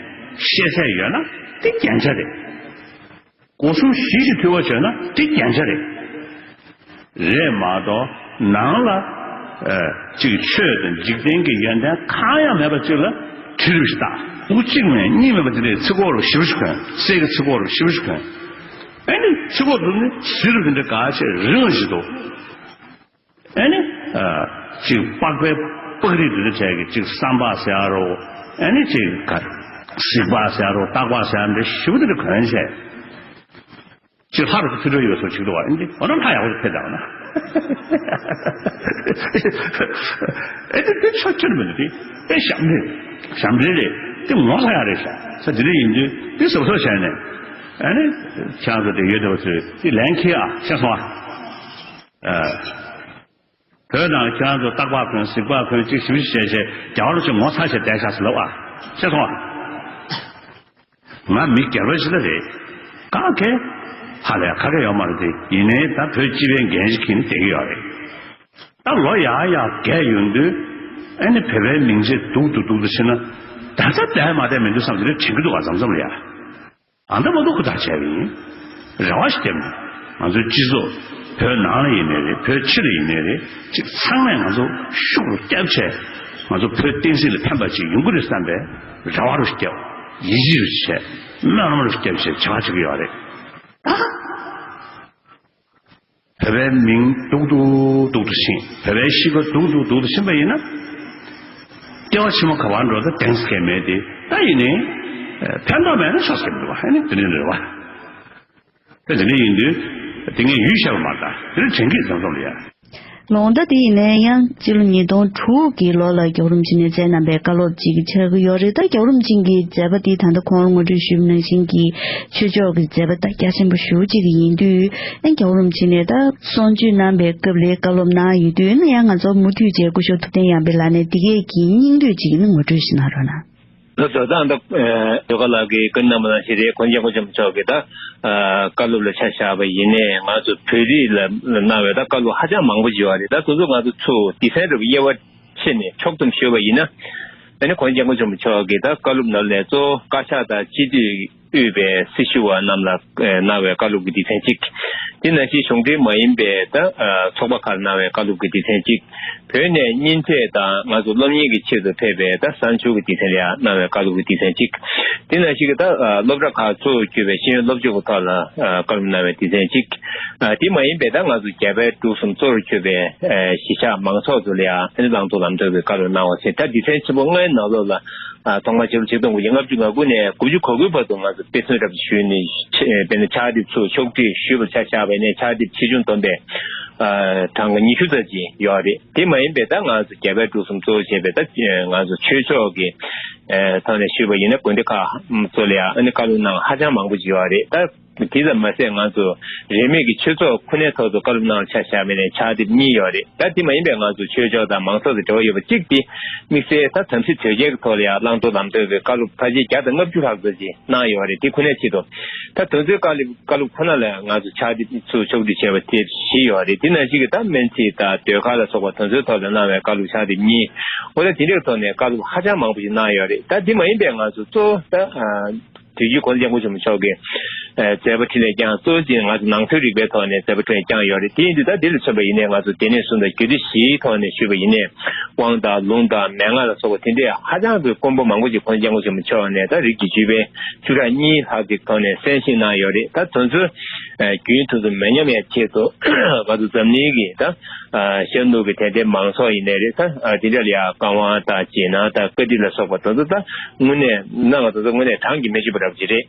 ཤེས་ཚད་ཡོད་ན་དེ་རྒྱན་ཆ་རེད། སྒོ་གསུམ་ཞི་ཞིང་དུལ་བ་བྱས་ན་དེ་རྒྱན་ཆ་རེད། རེད་མ་གཏོགས་ནང་ལ་ཨ། ཅིག་ཆོས་དང་འཇིག་རྟེན་གྱི་ཡོན་ཏན་གང་ཡང་མེད་པ་ཅིག་ལ་གྲི་རུ་ཞིག་བཏགས། དབུ་གཅིག་མེད་གཉིས་མེད་པ་དེ་འདྲའི་ཚིག་གོ་རུ་ཞིབ་ཞིག་གོན། གསེར་གྱི་ཚིག་གོ་རུ་ཞིབ་ཞིག་གོན། ཨ་ནི་ཚིག་གོ་དུ་ནི་ཟི་རུ་དེ་འདྲ་ག་ཆེ་རིང་བ་ཞིག་འདུག་ཨ་ནི་ཨ། ཅིག་པགས་པའི་པགས་རིགས་དེ་ཚོ་བྱས་ཀྱི་ཅིག་སྲམ་པ་ཟེར་ཡ་རོ། ཨ་ནི་ཅིག་ག་གཟིག་པ་ཟེར་ཡ་རོ། སྟག་པ་ཟེར་ཡ་འདྲ་ཞིབ་དེ་འདྲ་གོན་བྱས། ཅིག་ལྷ་རུ་ཐུག་འགྲོ་ཡོད་སོ་ཅིག་འདུག་བ། ཨ་ནི་འོ་ན་ལྷ་ཡག་པོ་ཕེབས་དང་ན། ཨེ་དེ་དེ་ཆོ་ཆོ་མི་འདུག་དེ། ཨེ་ཞབས་འདྲེན། ཞབས་འདྲེན་རེད། དེ་ངོ་ལྷ་ཡག་རེད་ཤག་ས་དེ་འདྲ་ཡིན་དུས་དེ་བཟོ་བཟོ་བྱས་ནས། ཨ་ནི་ཁྱེད་རང་ཚོ་དེ་ཡོད་དེ་བ་ཚོས་དེ་ལན་ཁྱེར་ཨ་ཤེས་སོང་ཨ། ཨ། བོད་ནང་ཁྱེད་རང་ཚོ་སྟག་པ་གོན་གཟིག་པ་གོན་ཅིག་ཞིབ་ཞིབ་བྱས་བྱས་རྒྱ་གར་ལ་ཅིག་ངོ་ཚ་བྱས་བསྡད་ཤག་ཟེར་ལབ་ཨ། ཤེས་སོང་ཨ། ང་མི་སྒེར་པ་ཞིག་ལ་རེད། གང་གས་ཧ་ལས་ཁ་སྐད་ཡོད་མ་རེད་དེ། ཡིན་ནའི་ད་བོད་སྤྱི་པའི་འགན་ཞིག་འཁྱེར་ནས་བསྡད་ཀྱི་ཡོད་རེད། ད་ལོ་ཡག་ཡག་རྒས་ཡོང་དུས་ཨ་ནི་བོད་པའི་མིང་ཆད་སྡུག་ཏུ་སྡུག་ཏུ་ཕྱིན་ན་ད་ལྟ་བསྡད་མ་བསྡད་མི་འདུག་བསམ་དེ་འདྲ་དྲན་གྱི་འདུག་ག་མཚམས་མཚམས་ལ་ཡ། ཨ་འདྲ་མ་གཏོགས་ཁོ་ཐག་བྱས་པ་ཡིན། རེ་བ་ཞིག་བརྒྱབ་ནས་ང་ཚོའི་སྤྱི་ཚོགས་བོད་ནང་ལ་ཡིན་ནའི་རེད། བོད་ཕྱི་ལ་ཡིན་ནའི་རེད། ཅིག་ཚང་མས་ང་ཚོ་ཤུགས་རུ་བརྒྱབ་བྱས་ང་ཚོ་བོད་བསྟན་སྲིད་ལ་ཕན་པ་ཅིག་ཡོང་གི་རེད་བསམ་པའི་རེ་བ་རུ་བརྒྱབ། ཡིད་ཆེས་རུ་བྱས། སྨོན་ལམ་རུ་བརྒྱབ་བྱས་བྱ་བ་བྱེད་ཀྱི་ཡོད་རེད། ད། བོད་པའི་མིང་སྡུག་ཏུ་སྡུག་ཏུ་ཕྱིན། བོད་པའི་གཤིས་ཀ་སྡུག་ཏུ་སྡུག་ཏུ་ཕྱིན་པ་ཡིན་ན། སྐྱེ་བ་ཕྱི་མ་ག་པར་འགྲོ་ད་གདེང་ཚ་གི་མེད་དེ། ད་ཡིན་ནའི་ཕན་ཐོགས་མེད་ན་ཆོག་ཟེར་གྱི་འདུག་བ། ཨ་ནི་དེ་འདྲ་རེད་བ། ད་དེ་འདྲ་ཡིན་དུས་དེ་ངས་ཡུལ་བཤད་པ་མ་རེད། ད་དེ་འདྲ་དྲན་གྱི་བཟང་བཟང་ལ་ཡ། ལོ་ཟླ་དེ་ཡིན་ནའི་ཡང་སྤྱི་ལོ་ཉིས་སྟོང་དྲུག་གི་ལོ་ལ་རྒྱལ་བ་རིན་པོ་ཆེ་ནས་མཛད་གནང་པའི་བཀའ་སློབ་ཅིག་ཆགས་ཀྱི་ཡོད་རེད། ད་རྒྱལ་བ་རིན་པོ་ཆེ་གི་མཛད་པ་འདི་ད་ལྟ་གོང་ལ་ངོ་སྤྲོད་ཞུས་པ་ནང་བཞིན་གྱི་ཆོས་ཕྱོགས་ཀྱི་མཛད་པ་ད་རྒྱ་ཆེན་པོ་ཞེ་པོ་ཅིག་ཡིན་དུས། ཨ་རྒྱལ་བ་རིན་པོ་ཆེ་ནས་ད་གསུང་ཆོས་གནང་པའི་སྐབས་ལ་བཀའ་སློབ་གནང་ཡོད་དུས། ཨ་ནི་ཡང་ང་ཚོ་མུ་མཐུད་བྱས་སྐུ་ཞབས་ཐུབ་བསྟན་ཡར་འཕེལ་ལགས་ནས་འདི་གས་ཀྱི་སྙིང་བསྡུས་ཅིག་ནི་ངོ་སྤྲོད་ཞིག་གནང་རོགས་གནང་། ལགས་སོ། ད་ལྟ་ཨ་ཟློས་གར་ལགས་ཀྱིས་བཀའ་གནང་བ་ནང་བཞིན་རེད།༸གོང་ས་སྐྱབས་མགོན་ཆེན་པོ་མཆོག་གིས་ད་ཨ་བཀའ་སློབ་ལ་ཆ་བཞག་པ་ཡིན་ནའི་ང་ཚོ་བོད་རིགས་ལ་གནང་བའི་ད་བཀའ་སློབ་ཧ་ཅང་མང་པོ་ཡོད་རེད། ད་དེ་ཚོ་ང་ཚོ་ཚུར་སྡེ་ཚན་རེ་བ་དབྱེ་བ་ཕྱེ་ནས་ཕྱོགས་བསྡོམས་ཞུས་པ་ཡིན་ན། ཨ་ནི་༸གོང་ས་སྐྱབས་མགོན་ཆེན་པོ་མཆོག་གིས་ད་བཀའ་སློབ་ནང་ལ་གཙོ་བོ་བཀའ་ཤག་དང་སྤྱི་འཐུས་དབུས་པའི་སྲི་ཞུ་བ་རྣམས་ལ་ཨ་གནང་བའི་བཀའ་སློབ་ཀྱི་སྡེ་ཚན་གཅིག་དེ་ནང་བཞིན་གཞུང་འབྲེལ་མ་ཡིན་པའི་ད་ཨ་ཚོགས་པ་ཁག་ལ་གནང་བའི་བཀའ་སློབ་ཀྱི་སྡེ་ཚན་གཅིག་བོད་ནས་གཉེན་འཕྲད་དང་ང་ཚོ་སློབ་གཉེར་གྱི་ཆེད་དུ་ཕེབས་པའི་ད་གསར་འབྱོར་གྱི་སྡེ་ཚན་ལ་ཡང་གནང་བའི་བཀའ་སློབ་ཀྱི་སྡེ་ཚན་གཅིག་དེ་ནང་བཞིན་གྱི་ད་ཨ་སློབ་གྲྭ་ཁག་གཙོ་བོ་གྱུར་པའི་ཤེས་ཡོན་སློབ་སྦྱོང་གི་ཐོག་ལ་ཨ་བཀའ་སློབ་གནང་བའི་སྡེ་ཚན་གཅིག་ཨ་དེ་མ་ཡིན་པའི་ད་ང་ཚོ་རྒྱ་བལ་འབྲུག་གསུམ་གཙོ་བོར་གྱུར་པའི་ཨ་གཞིས་ཆགས་མང་ཚོགས་ཚོ་ལ་ཡང་ཨ་ནི་བླང་དོར་ལམ་སྟོན་པའི་བཀའ་སློབ་གནང་བ་བྱས། ད་སྡེ་ཚན་ཆེན་པོ་ལྔའི་ནང་ལོགས་ལ་ཨ་ཐོག་མར་ཕྱི་ལོ་ཆིག་སྟོང་དགུ་བརྒྱ་ལྔ་བཅུ་ང་དགུ་ནས་དགུ་བཅུ་གོ་དགུའི་བར་དུ་ང་ཚོ་དཔེ་མཚོན་རབ་ཏུ་ཞུས་ནས་ཆེ་དཔེར་ན་ཕྱག་དེབ་ཚུར་ཕྱོགས་སྒྲིག་ཞུས་པར་ཆ་བཞག་པ་ཡིན་ན། ཕྱག་དེབ་ཆེ་ཆུང་བསྡོམས་པས་ གྲངས་ཀ་ཉི་ཤུ་ཙམ་ཅིག་ཡོད་རེད། དེ་མ་ཡིན་པའི་ད་ང་ཚོ་རྒྱ་བལ་འབྲུག་གསུམ་གཙོ་བོ་བྱས་པའི་ད་ང་ཚོ་ཆོས་ཕྱོགས་ཀྱི་ཐོག་ནས་ཞུས་པ་ཡིན་ན་དགོན་སྡེ་ཁག་ཚོ་ལ་ཡང་ཨ་ནི་བཀའ་སློབ་གནང་ཧ་ཅང་མང་པོ་ཅིག་ཡོད་རེད། ད་དེ་ཙམ་མ་ཟད་ང་ཚོ་རིས་མེད་ཀྱི་ཆོས་ཚོགས་ཁོ་ནའི་ཐོག་ཏུ་བཀའ་སློབ་གནང་ཆ་བཞག་པ་ཡིན་ན་ཕྱག་དེབ་གཉིས་ཡོད་རེད། ད་དེ་མ་ཡིན་པའི་ང་ཚོ་ཆོས་ཕྱོགས་དང་མང་ཚོགས་དང་འབྲེལ་བ་ཡོད་པ་གཅིག་དེ་དམིགས་བསལ་ད་དམ་སྲི་དོལ་རྒྱལ་གྱི་ཐོག་ལ་ཡང་བླང་དོར་ལམ་སྟོན་པའི་བཀའ་སློབ་ཕལ་ཆེར་བརྒྱ་དང་ལྔ་བཅུ་ལྷག་ཙམ་ཅིག་གནང་ཡོད་རེད། དེ་ཁོ་ནའི་ཆེད་དུ་ད་དོན་ཚན་བཀའ་སློབ་བཀའ་སློབ་ཁོ་ན་ལ་ང་ཚོ་ཕྱག་དེབ་ཚུར་ཕྱོགས་བསྒྲིགས་བྱས་པ་དེབ་བཞི་ཡོད་རེད། དེ་ནང་བཞིན་གྱི་ད་སྨན་རྩིས་དང་ཟློས་གར་ལ་སོགས་པ་དེ་ཚོའི་ཐོག་ལ་གནང་བའི་བཀའ་སློབ་ཕྱག་དེབ་གཉིས། འོ་ད་དེ་འདྲའི་ཐོག་ནས་བཀའ་སློབ་ཧ་ཅང་མང་པོ་ཞིག་གནང་ཡོད་རེད། ད་དེ་མ་ཡིན་པའི་ང་ཚོ་གཙོ་བོ་ད་དུས་རྒྱུན་༸གོང་ས་༸སྐྱབས་མགོན་ཆེན་པོ་མཆོག་གི་མཛད་པ་འཕྲིན་ལས་བསྐྱངས། གཙོ་བོ་ཅིག་ང་ཚོ་ནང་ཆོས་རིག་པའི་ཐོག་ནས་མཛད་པ་འཕྲིན་ལས་བསྐྱངས་ཡོད་རེད། དེ་ཡིན་དུས་ད་དེ་ལ་མཚོན་པ་ཡིན་ནའི་ང་ཚོ་སྡེ་སྣོད་གསུམ་དང་རྒྱུད་སྡེ་བཞིའི་ཐོག་ནས་ཞུས་པ་ཡིན་ནའི་དབང་དང་ལུང་དང་མན་ངག་ལ་སོགས་པ་དེ་འདྲས་ཧ་ཅང་གི་དཀོན་པོ་མང་པོ་ཞིག་༸གོང་ས་༸སྐྱབས་མགོན་ཆེན་པོ་མཆོག་ནས་ད་རིགས་ཀྱི་བརྒྱུད་པའི་བཅུ་ཕྲག་གཉིས་ལྷག་ཅིག་ཐོག་ནས་གསན་བཞེས་གནང་ཡོད་རེད། ད་དེ་ཚོ་རྒྱུན་དུ་མི་ཉམས་ཡ་ཆེད་དུ་ང་ཚོ་འཛམ་གླིང་གི་ད་ཤར་ནུབ་ཀྱི་དད་ལྡན་མང་ཚོགས་ཡིན་ནའི་རེད། ད་དེ་འདྲ་ལ་ཡ་བཀའ་དབང་དང་རྗེས་གནང་དང་བཀའ་ཁྲིད་ལ་སོགས་པ་དེ་ཚོ་ད་དངོས་གནས་གནང་བ་དེ་ཚོ་དངོས་གནས་གྲངས་ཀྱིས་མི་ཆོད་པ་འདྲ་པོ་ཅིག་རེད།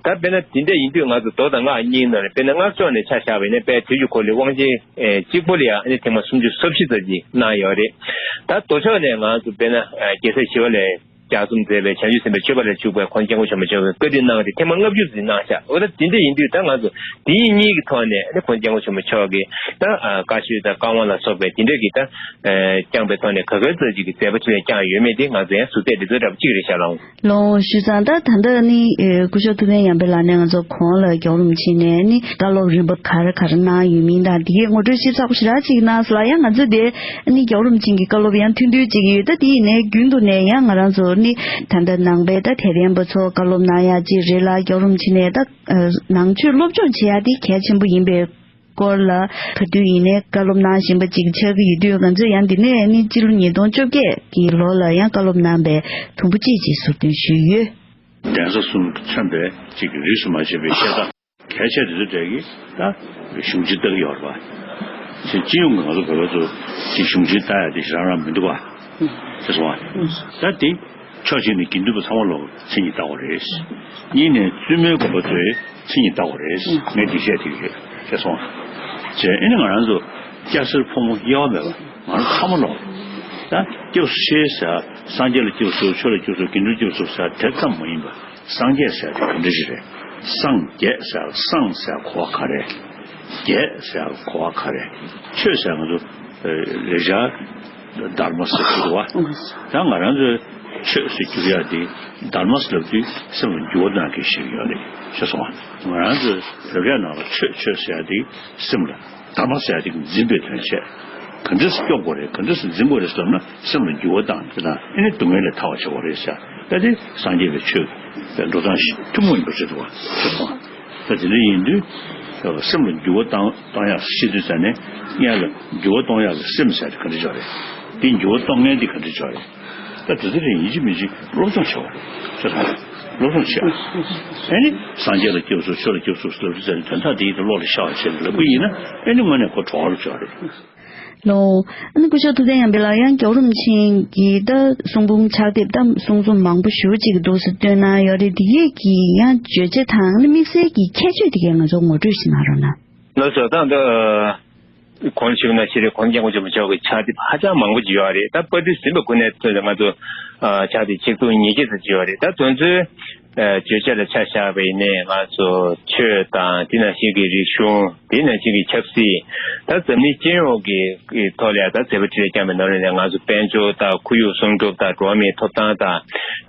ད་དཔེར་ན་དེ་འདྲ་ཡིན་དུས་ང་ཚོ་མདོ་དང་སྔགས་གཉིས་ནང་ནས་དཔེར་ན་སྔགས་ཕྱོགས་ནས་ཆ་བཞག་པ་ཡིན་ན་དཔེ་དུས་ཀྱི་འཁོར་ལོའི་དབང་ཆེན་གཅིག་པོ་ལ་ཡང་ཨ་ནི་ཐེངས་མ་སུམ་ཅུ་སོ་བཞི་ཙམ་ཅིག་གནང་ཡོད་རེད། ད་མདོ་ཕྱོགས་ནས་ང་ཚོ་དཔེར་ན་རྒྱལ་སྲས་ཞི་བ་ལྷས་ལྗགས་རྩོམ་མཛད་པའི་བྱང་ཆུབ་སེམས་དཔའི་སྤྱོད་པ་ལ་འཇུག་པའི་༸གོང་ས་༸སྐྱབས་མགོན་ཆེན་པོ་མཆོག་གིས་བཀའ་ཁྲིད་གནང་སྟེ་ཐེངས་མ་ལྔ་བཅུ་ཙམ་གནང་ཤག་འོ་ད་དེ་འདྲ་ཡིན་དུས་ད་ང་ཚོ་དེ་གཉིས་ཀྱི་ཐོག་ནས་ཨ་ནི་༸གོང་ས་༸སྐྱབས་མགོན་ཆེན་པོ་མཆོག་གིས་ད་བཀའ་ཆོས་དང་བཀའ་དབང་ལ་སོགས་པའི་དེ་འདྲ་གི་ད་བསྐྱངས་པའི་ཐོག་ནས་ག་ག་ཙམ་ཅིག་གི་མཛད་པ་འཕྲིན་ལས་བསྐྱངས་ཡོད་མེད་དེ་ང་ཚོ་ཡང་ཟུར་བལྟས་འདི་ཚོ་འདྲ་པོ་གཅིག་རེད་ཤག་ལགས། ལགས་ཞུས་ཙང་ད་ད་ལྟ་ནི་སྐུ་ཞབས་ཐུབ་བསྟན་ཡར་འཕེལ་ལགས་ནས་ང་ཚོ་གོང་ལ་རྒྱལ་བ་རིན་པོ་ཆེ་ནས་ནི་བཀའ་སློབ་རིམ་པ་ག་རེ་ག་རེ་གནང་ཡོད་མིན་དང་དེ་གའི་ངོ་སྤྲོད་ཞིབ་ཚགས་པོ་ཞེ་དྲག་ཅིག་གནང་སོང་ལ། ཡང་ང་ཚོ་དེ་ནི་རྒྱལ་བ་རིན་པོ་ཆེ་གི་བཀའ་སློབ་ཡང་ཐུང་ཐུང་ཅིག་ཡོད། ད་དེ་ཡིན་ནའི་རྒྱུན་དུ་ནས་ཡང་ང་རང་ཚོ་ནི་ད་ལྟ་ནང་པའི་ད་དད་ལྡན་པ་ཚོ་བཀའ་སློབ་གནང་ཡག་ཅིག་རེད་ལ། རྒྱལ་བ་རིན་པོ་ཆེ་ནས་ད་ནང་ཆོས་སློབ་སྦྱོང་བྱེད་ཡག་དེ་གལ་ཆེན་པོ་ཡིན་པའི་སྐོར་ལ་ག་དུས་ཡིན་ནའི་བཀའ་སློབ་གནང་བཞིན་པ་ཅིག་ཆགས་ཀྱི་ཡོད་དུས། ང་ཚོས་ཡང་འདི་ནས་ནི་སྤྱི་ལོ་ཉིས་སྟོང་བཅོ་བརྒྱད་ཀྱི་ལོ་ལ་ཡང་བཀའ་སློབ་གནང་པའི་དུམ་བུ་གཅིག་ཅིག་ཟུར་འདོན་ཞུས་ཡོད། གདན་ས་གསུམ་མཚོན་པའི་ཅིག་རིས་སུ་མ་ཆད་པའི་བཤད་སྟངས་གལ་ཆེ་དེ་ཚོ་གྲས་ཀྱིས་ད་གཞུང་ཆེན་ལྟ་གི་ཡོད་རེད་པ། ཅིག་སྤྱི་ཡོངས་ཀྱི་ང་ཚོ་བོད་པ་ཚོ་ཅིག་གཞུང་ཆེན་ལྟ་ཡ་དེ་ཞེ་དྲག་རང་མི་འདུག་པ། ཤེས་སོང་ང་། ད་དེ་ཕྱོགས་གཅིག་ནས་དགེ་འདུན་པ་ཚང་མ་ལོག་མཚན་ཉིད་བཏགས་པ་རེད། གཉིས་ནས་བཙུན་མའི་དགོན་པ་ཚོས་མཚན་ཉིད་བཏགས་པ་རེད། ངས་འདི་བཤད་ཐིག་རེད། ཤེས་སོང་ང་། བྱས་ཨ་ནི་ང་རང་ཚོ་སྐྱ་སེར་ཕོ་མོ་དབྱེ་བ་མེད་པ་ང་རང་ཚང་མ་ལོག་རེད། ད་སྐྱབས་སུ་མཆི་ཟེར་སངས་རྒྱས་ལ་སྐྱབས་སུ་མཆི། ཆོས་ལ་སྐྱབས་སུ་མཆི། དགེ་འདུན་ལ་སྐྱབས་སུ་མཆི་ཟེར་དེ་ཙམ་མ་ཡིན་པ། སངས་རྒྱས་ཟེར་དེ་ག་འདྲ་ཞིག་རེད། སངས་རྒྱས་ཟེར་སངས་ཟེར་གོ་བ་ག་རེ། རྒྱས་ཟེར་གོ་བ་ག་རེ། ཆོས་ཟེར་ང་ཚོ་ལེགས་སྦྱར་དྷརྨ་ཟེར་གྱི་འདུག་པ། ད་ང་རང་ཚོའི་ཆོས་ཟེར་བསྒྱུར་ཡག་དེ་དྷརྨ་ཟེར་ལབ་དུས་སེམས་ལ་འགྱུར་བ་གཏོང་མཁན་ཞིག་ཡོད་རེད། ཤེས་སོང་ང་། ང་རང་ཚོའི་བོད་སྐད་ནང་ལ་ཆོས་ཆོས་ཟེར་ཡག་དེ་སེམས་ལ་དྷརྨ་ཟེར་ཡག་དེ་འཛིན་པའི་དོན་བྱས། ག་འདྲས་སེ་སྐྱོབ་དགོས་རེད། ག་འདྲས་སེ་འཛིན་དགོས་རེད་ཟེར་ན་སེམས་ལ་འགྱུར་བ་བཏང་དེ་དང་ཨ་ནི་སྡུག་བསྔལ་ལས་ཐར་བ་བྱེད་དགོས་རེད་ཟེར། ད་དེ་སངས་རྒྱས་པའི་ཆོས་པའི་འགྲོ་སྟངས་ཤིག་ཐུན་མོང་ཡིན་པ་རེད་འདུག་པ། ཤེས་སོང་ང་། ད་དེ་འདྲ་ཡིན་དུས་སེམས་ལ་འགྱུར་བ་བཏང་གཏོང་ཡག་ཤེས་དུས་ཙ་ནས་སྔོན་ལ་འགྱུར་བ་གཏོང་ཡག་གི་སེམས་ཟེར་དེ་ག་འདྲ་ཅིག་ཡོད་རེད། དེ་འགྱུར་བ་གཏོང་མཁན་དེ་ག་འདྲ་ཅིག་ཡོད་རེད། ད་དེ་ཚོ་དེ་ཡིན་གཅིག་མིན་གཅིག་སློབ་སྦྱོང་བྱེད་དགོས་རེད། ཤེས་སོང་ང་། སློབ་སྦྱོང་བྱེད། ཨ་ནི་སངས་རྒྱས་ལ་སྐྱབས་སུ་མཆི། ཆོས་ལ་སྐྱབས་སུ་མཆི་ལབ་དུས་ཙ་ནས་དོན་དག་དེ་ཡིན་དུས་བློ་ལ་ཤར་བ་བྱས་ནས་ལབ་ཀྱི་ཡིན་ན་ཨ་ནི་དངོས་གནས་ཁོ་གྲོགས་རབ་ཅིག་ཡོད་རེད། ལགས། ཨ་ནི་སྐུ་ཞབས་ཐུབ་བསྟན་ཡར་འཕེལ་ལགས་ཡང་རྒྱལ་བ་རིན་པོ་ཆེ་གི་ད་གསུང་འབུམ་ཕྱག་དེབ་ད་གསུང་རྩོམ་མང་པོ་ཞེ་པོ་ཅིག་གི་འདུག་སེ་བཏོན་གནང་ཡོད་རེད། འདི་གས་ཀྱི་ཡང་བརྗོད་བྱ་དང་ཨ་ནི་དམིགས་བསལ་གྱི་ཁྱད་ཆོས་དེ་གས་ང་ཚོ་ངོ་སྤྲོད་ཞིག་གནང་རོགས་གནང་། ལགས་སོ། ད་འདི་གོང་ཞུས་ནང་བཞིན་རེད།་༸གོང་ས་༸སྐྱབས་མགོན་ཆེན་པོ་མཆོག་གི་ཕྱག་དེབ་ཧ་ཅང་མང་པོ་ཅིག་ཡོད་རེད། ད་པར་སྐྲུན་ཟིན་པ་ཁོ་ནའི་ཐོག་ནས་ང་ཚོ་ཕྱག་དེབ་ཆིག་སྟོང་ཉིས་བརྒྱ་ཙམ་ཅིག་ཡོད་རེད། ད་དོན་ཚན་བརྗོད་བྱ་ལ་ཆ་བཞག་པ་ཡིན་ནའི་ང་ཚོ་ཆོས་དང་དེ་ནང་བཞིན་གྱི་རིག་གཞུང་། དེ་ནང་བཞིན་གྱི་ཆབ་སྲིད། ད་འཛམ་གླིང་སྤྱི་ཡོངས་ཀྱི་ཐོག་ལ་ཡང་ད་མཛད་པ་འཕྲིན་ལས་བསྐྱངས་པའི་ནང་ལ་ནས་ང་ཚོ་དཔལ་འབྱོར་དང་ཁོར་ཡུག་སྲུང་སྐྱོབ་དང་འགྲོ་བ་མིའི་ཐོབ་ཐང་དང་།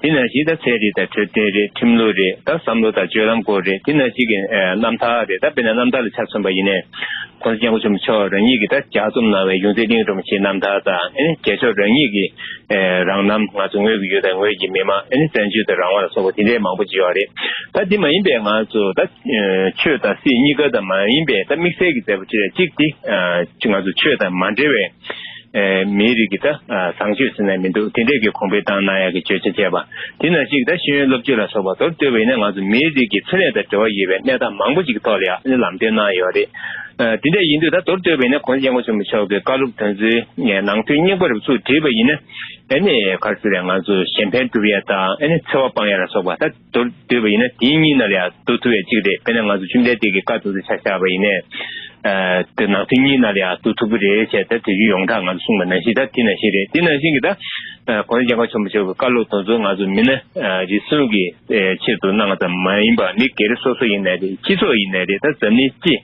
དེ་ནང་བཞིན་ད་ཚན་རིག་དང་འཕྲོད་བསྟེན་རེད། ཁྲིམས་ལུགས་རེད། ད་བསམ་བློ་དང་སྤྱོད་ལམ་སྐོར་རེད། དེ་ནང་བཞིན་གྱི་རྣམ་ཐར་རེད། ད་དཔེར་ན་རྣམ་ཐར་ལ་ཆ་མཚོན་པ་ཡིན་ནའི་༸གོང་ས་༸སྐྱབས་མགོན་ཆེན་པོ་མཆོག་རང་ཉིད་ཀྱིས་ད་ལྗགས་རྩོམ་གནང་བའི་ཡོངས་འཛིན་གླིང་རིན་པོ་ཆེའི་རྣམ་ཐར་དང་། ཨེ་ནི་རྒྱལ་མཆོག་རང་ཉིད་ཀྱི་རང་རྣམ། ང་ཚོ་ངོས་ཀྱི་ཡུལ་དང་ངོས་ཀྱི་མི་མང་། ཨེ་ནི་བཙན་བྱོལ་དང་རང་དབང་ལ་སོགས་པ་དེ་འདྲའི་མང་པོ་ཅིག་ཡོད་རེད། ད་དེ་མ་ཡིན་པའི་ང་ཚོ་ད་ཆོས་དང་སྲིད་གཉིས་ཀ་དང་མ་ཡིན་པའི་ད་དམིགས་བསལ་གྱི་མཛད་པ་ཅིག་རེད། གཅིག་དེ་ང་ཚོ་ཆོས་དང་མ་འབྲེལ་བའི་མིའི་རིགས་ཀྱི་ད་བཟང་སྤྱོད་ཟེར་ན་མི་འདུག་དེ་འདྲས་ཀྱི་གོང་འཕེལ་བཏང་གནང་ཡག་གི་བརྗོད་བྱ་བྱས་པ། དེ་ནང་བཞིན་ད་ཤེས་ཡོན་སློབ་སྦྱོང་ལ་སོགས་པ་མདོར་བསྡུས་པ་ཡིན་ན་ང་ཚོ་མིའི་རིགས་ཀྱི་འཕྲིན་ལས་དང་འབྲེལ་བ་ཡོད་པའི་གནས་སྟངས་མང་པོ་ཞིག་གི་ཐོག་ལ་ཡང་ལམ་སྟོན་གནང་ཡོད་རེད། དེ་འདྲ་ཡིན་དུས་ད་མདོར་བསྡུས་པ་ཡིན་ན་༸གོང་ས་༸སྐྱབས་མགོན་ཆེན་པོ་མཆོག་གི་བཀའ་སློབ་དོན་ཚན་ནང་དོན་རྙིང་པ་རུ་ཚུར་བསྒྲིལ་བ་ཡིན་ན། ཨ་ནི་ག་རེ་ཟེར་རེད། ང་ཚོ་གཞན་ཕན་སྒྲུབ་ཡ་དང་ཨ་ནི་འཚེ་བ་སྤང་ཡ་ལ་སོགས་པ་ད་མདོར་བསྡུས་པ་ཡིན་ན་དེའི་གཉིས་ནང་ལ་ཡང་འདུ་ཐུབ་ཡ་གཅིག་རེད། དཔེར་ན་ང་ཚོ་བཅོམ་ལྡན་འདས་ཀྱི་བཀའ་དེ་ཚོ་ཆ་བཞག་པ་ཡིན་ནའི། ཨ་དེ་ནང་ཚན་གཉིས་ནང་ལ་ཡང་བསྡུ་ཐུབ་ཀྱི་རེད་བྱས། ད་དེ་བཞིན་ཡོངས་གྲགས་ང་ཚོ་གསུངས་པ་ནང་བཞིན་ད་དེ་ནང་བཞིན་རེད། དེ་ནང་བཞིན་གྱི་ད་ཨ་༸གོང་ས་༸སྐྱབས་མགོན་ཆེན་པོ་མཆོག་གི་བཀའ་སློབ་དེ་ཚོ་ང་ཚོ་མི་སྣ་ཨ་རེ་ཟུང་གི་ཨེ་ཆེད་དུ་གནང་བ་ཙམ་མ་ཡིན་པར། མི་སྒེར་སོ་སོ་ཡིན་ནའི་རེད། སྤྱི་ཚོགས་ཡིན་ནའི་རེད། ད་འཛམ་གླིང་སྤྱི་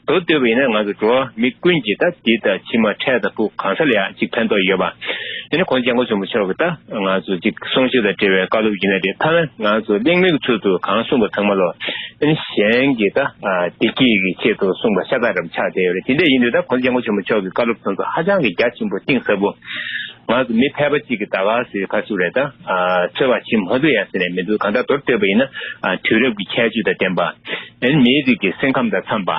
མདོར་བསྡུས་པ་ཡིན་ན་ང་ཚོ་འགྲོ་བ་མི་ཀུན་གྱིས་ད་འདི་ད་ཕྱི་མ་འཕྲལ་དང་ཕུགས་གང་ས་ལ་ཡང་ཅིག་ཕན་ཐོགས་ཡོད་པ། ཨ་ནི་༸གོང་ས་༸སྐྱབས་མགོན་ཆེན་པོ་མཆོག་གི་ད་ང་ཚོ་ཅིག་གསུང་ཆོས་དང་འབྲེལ་བའི་བཀའ་སློབ་ཡིན་ནའི་རེད། ཐ་ན་ང་ཚོ་གླེང་མོལ་གྱི་ཚུལ་དུ་གང་གསུངས་པ་ཚང་མ་ལོ། ཨ་ནི་གཞན་གྱི་ད་ཨ་བདེ་སྐྱིད་ཀྱི་ཆེད་དུ་གསུངས་པ་ཤ་སྟག་རང་ཆགས་བསྡད་ཡོད་རེད། དེ་འདྲ་ཡིན་དུས་ད་༸གོང་ས་༸སྐྱབས་མགོན་ཆེན་པོ་མཆོག་གི་བཀའ་སློབ་དེ་ཚོ་ཧ་ཅང་གི་རྒྱ་ཆེན་པོ་གཏིང་ཟབ་པོ། ང་ཚོ་མི་ཕལ་པ་གཅིག་གིས་ད་ག་ཟེ་ག་ཚོད་རེད་ད། ཨ་ཚོད་པ་བྱེད་མ་ཐུབ་ཡ་ཟེར་ནས་མི་འདུག་གང་ལྟར་མདོར་བསྡུས་པ་ཡིན་ན། ཨ་དུས་རབས་ཀྱི་ཁྱད་ཆོས་དང་ལྡན་པ། ཨ་ནི་མིའི་རིགས་ཀྱི་སེམས་ཁམས་དང་འཚམས་པ།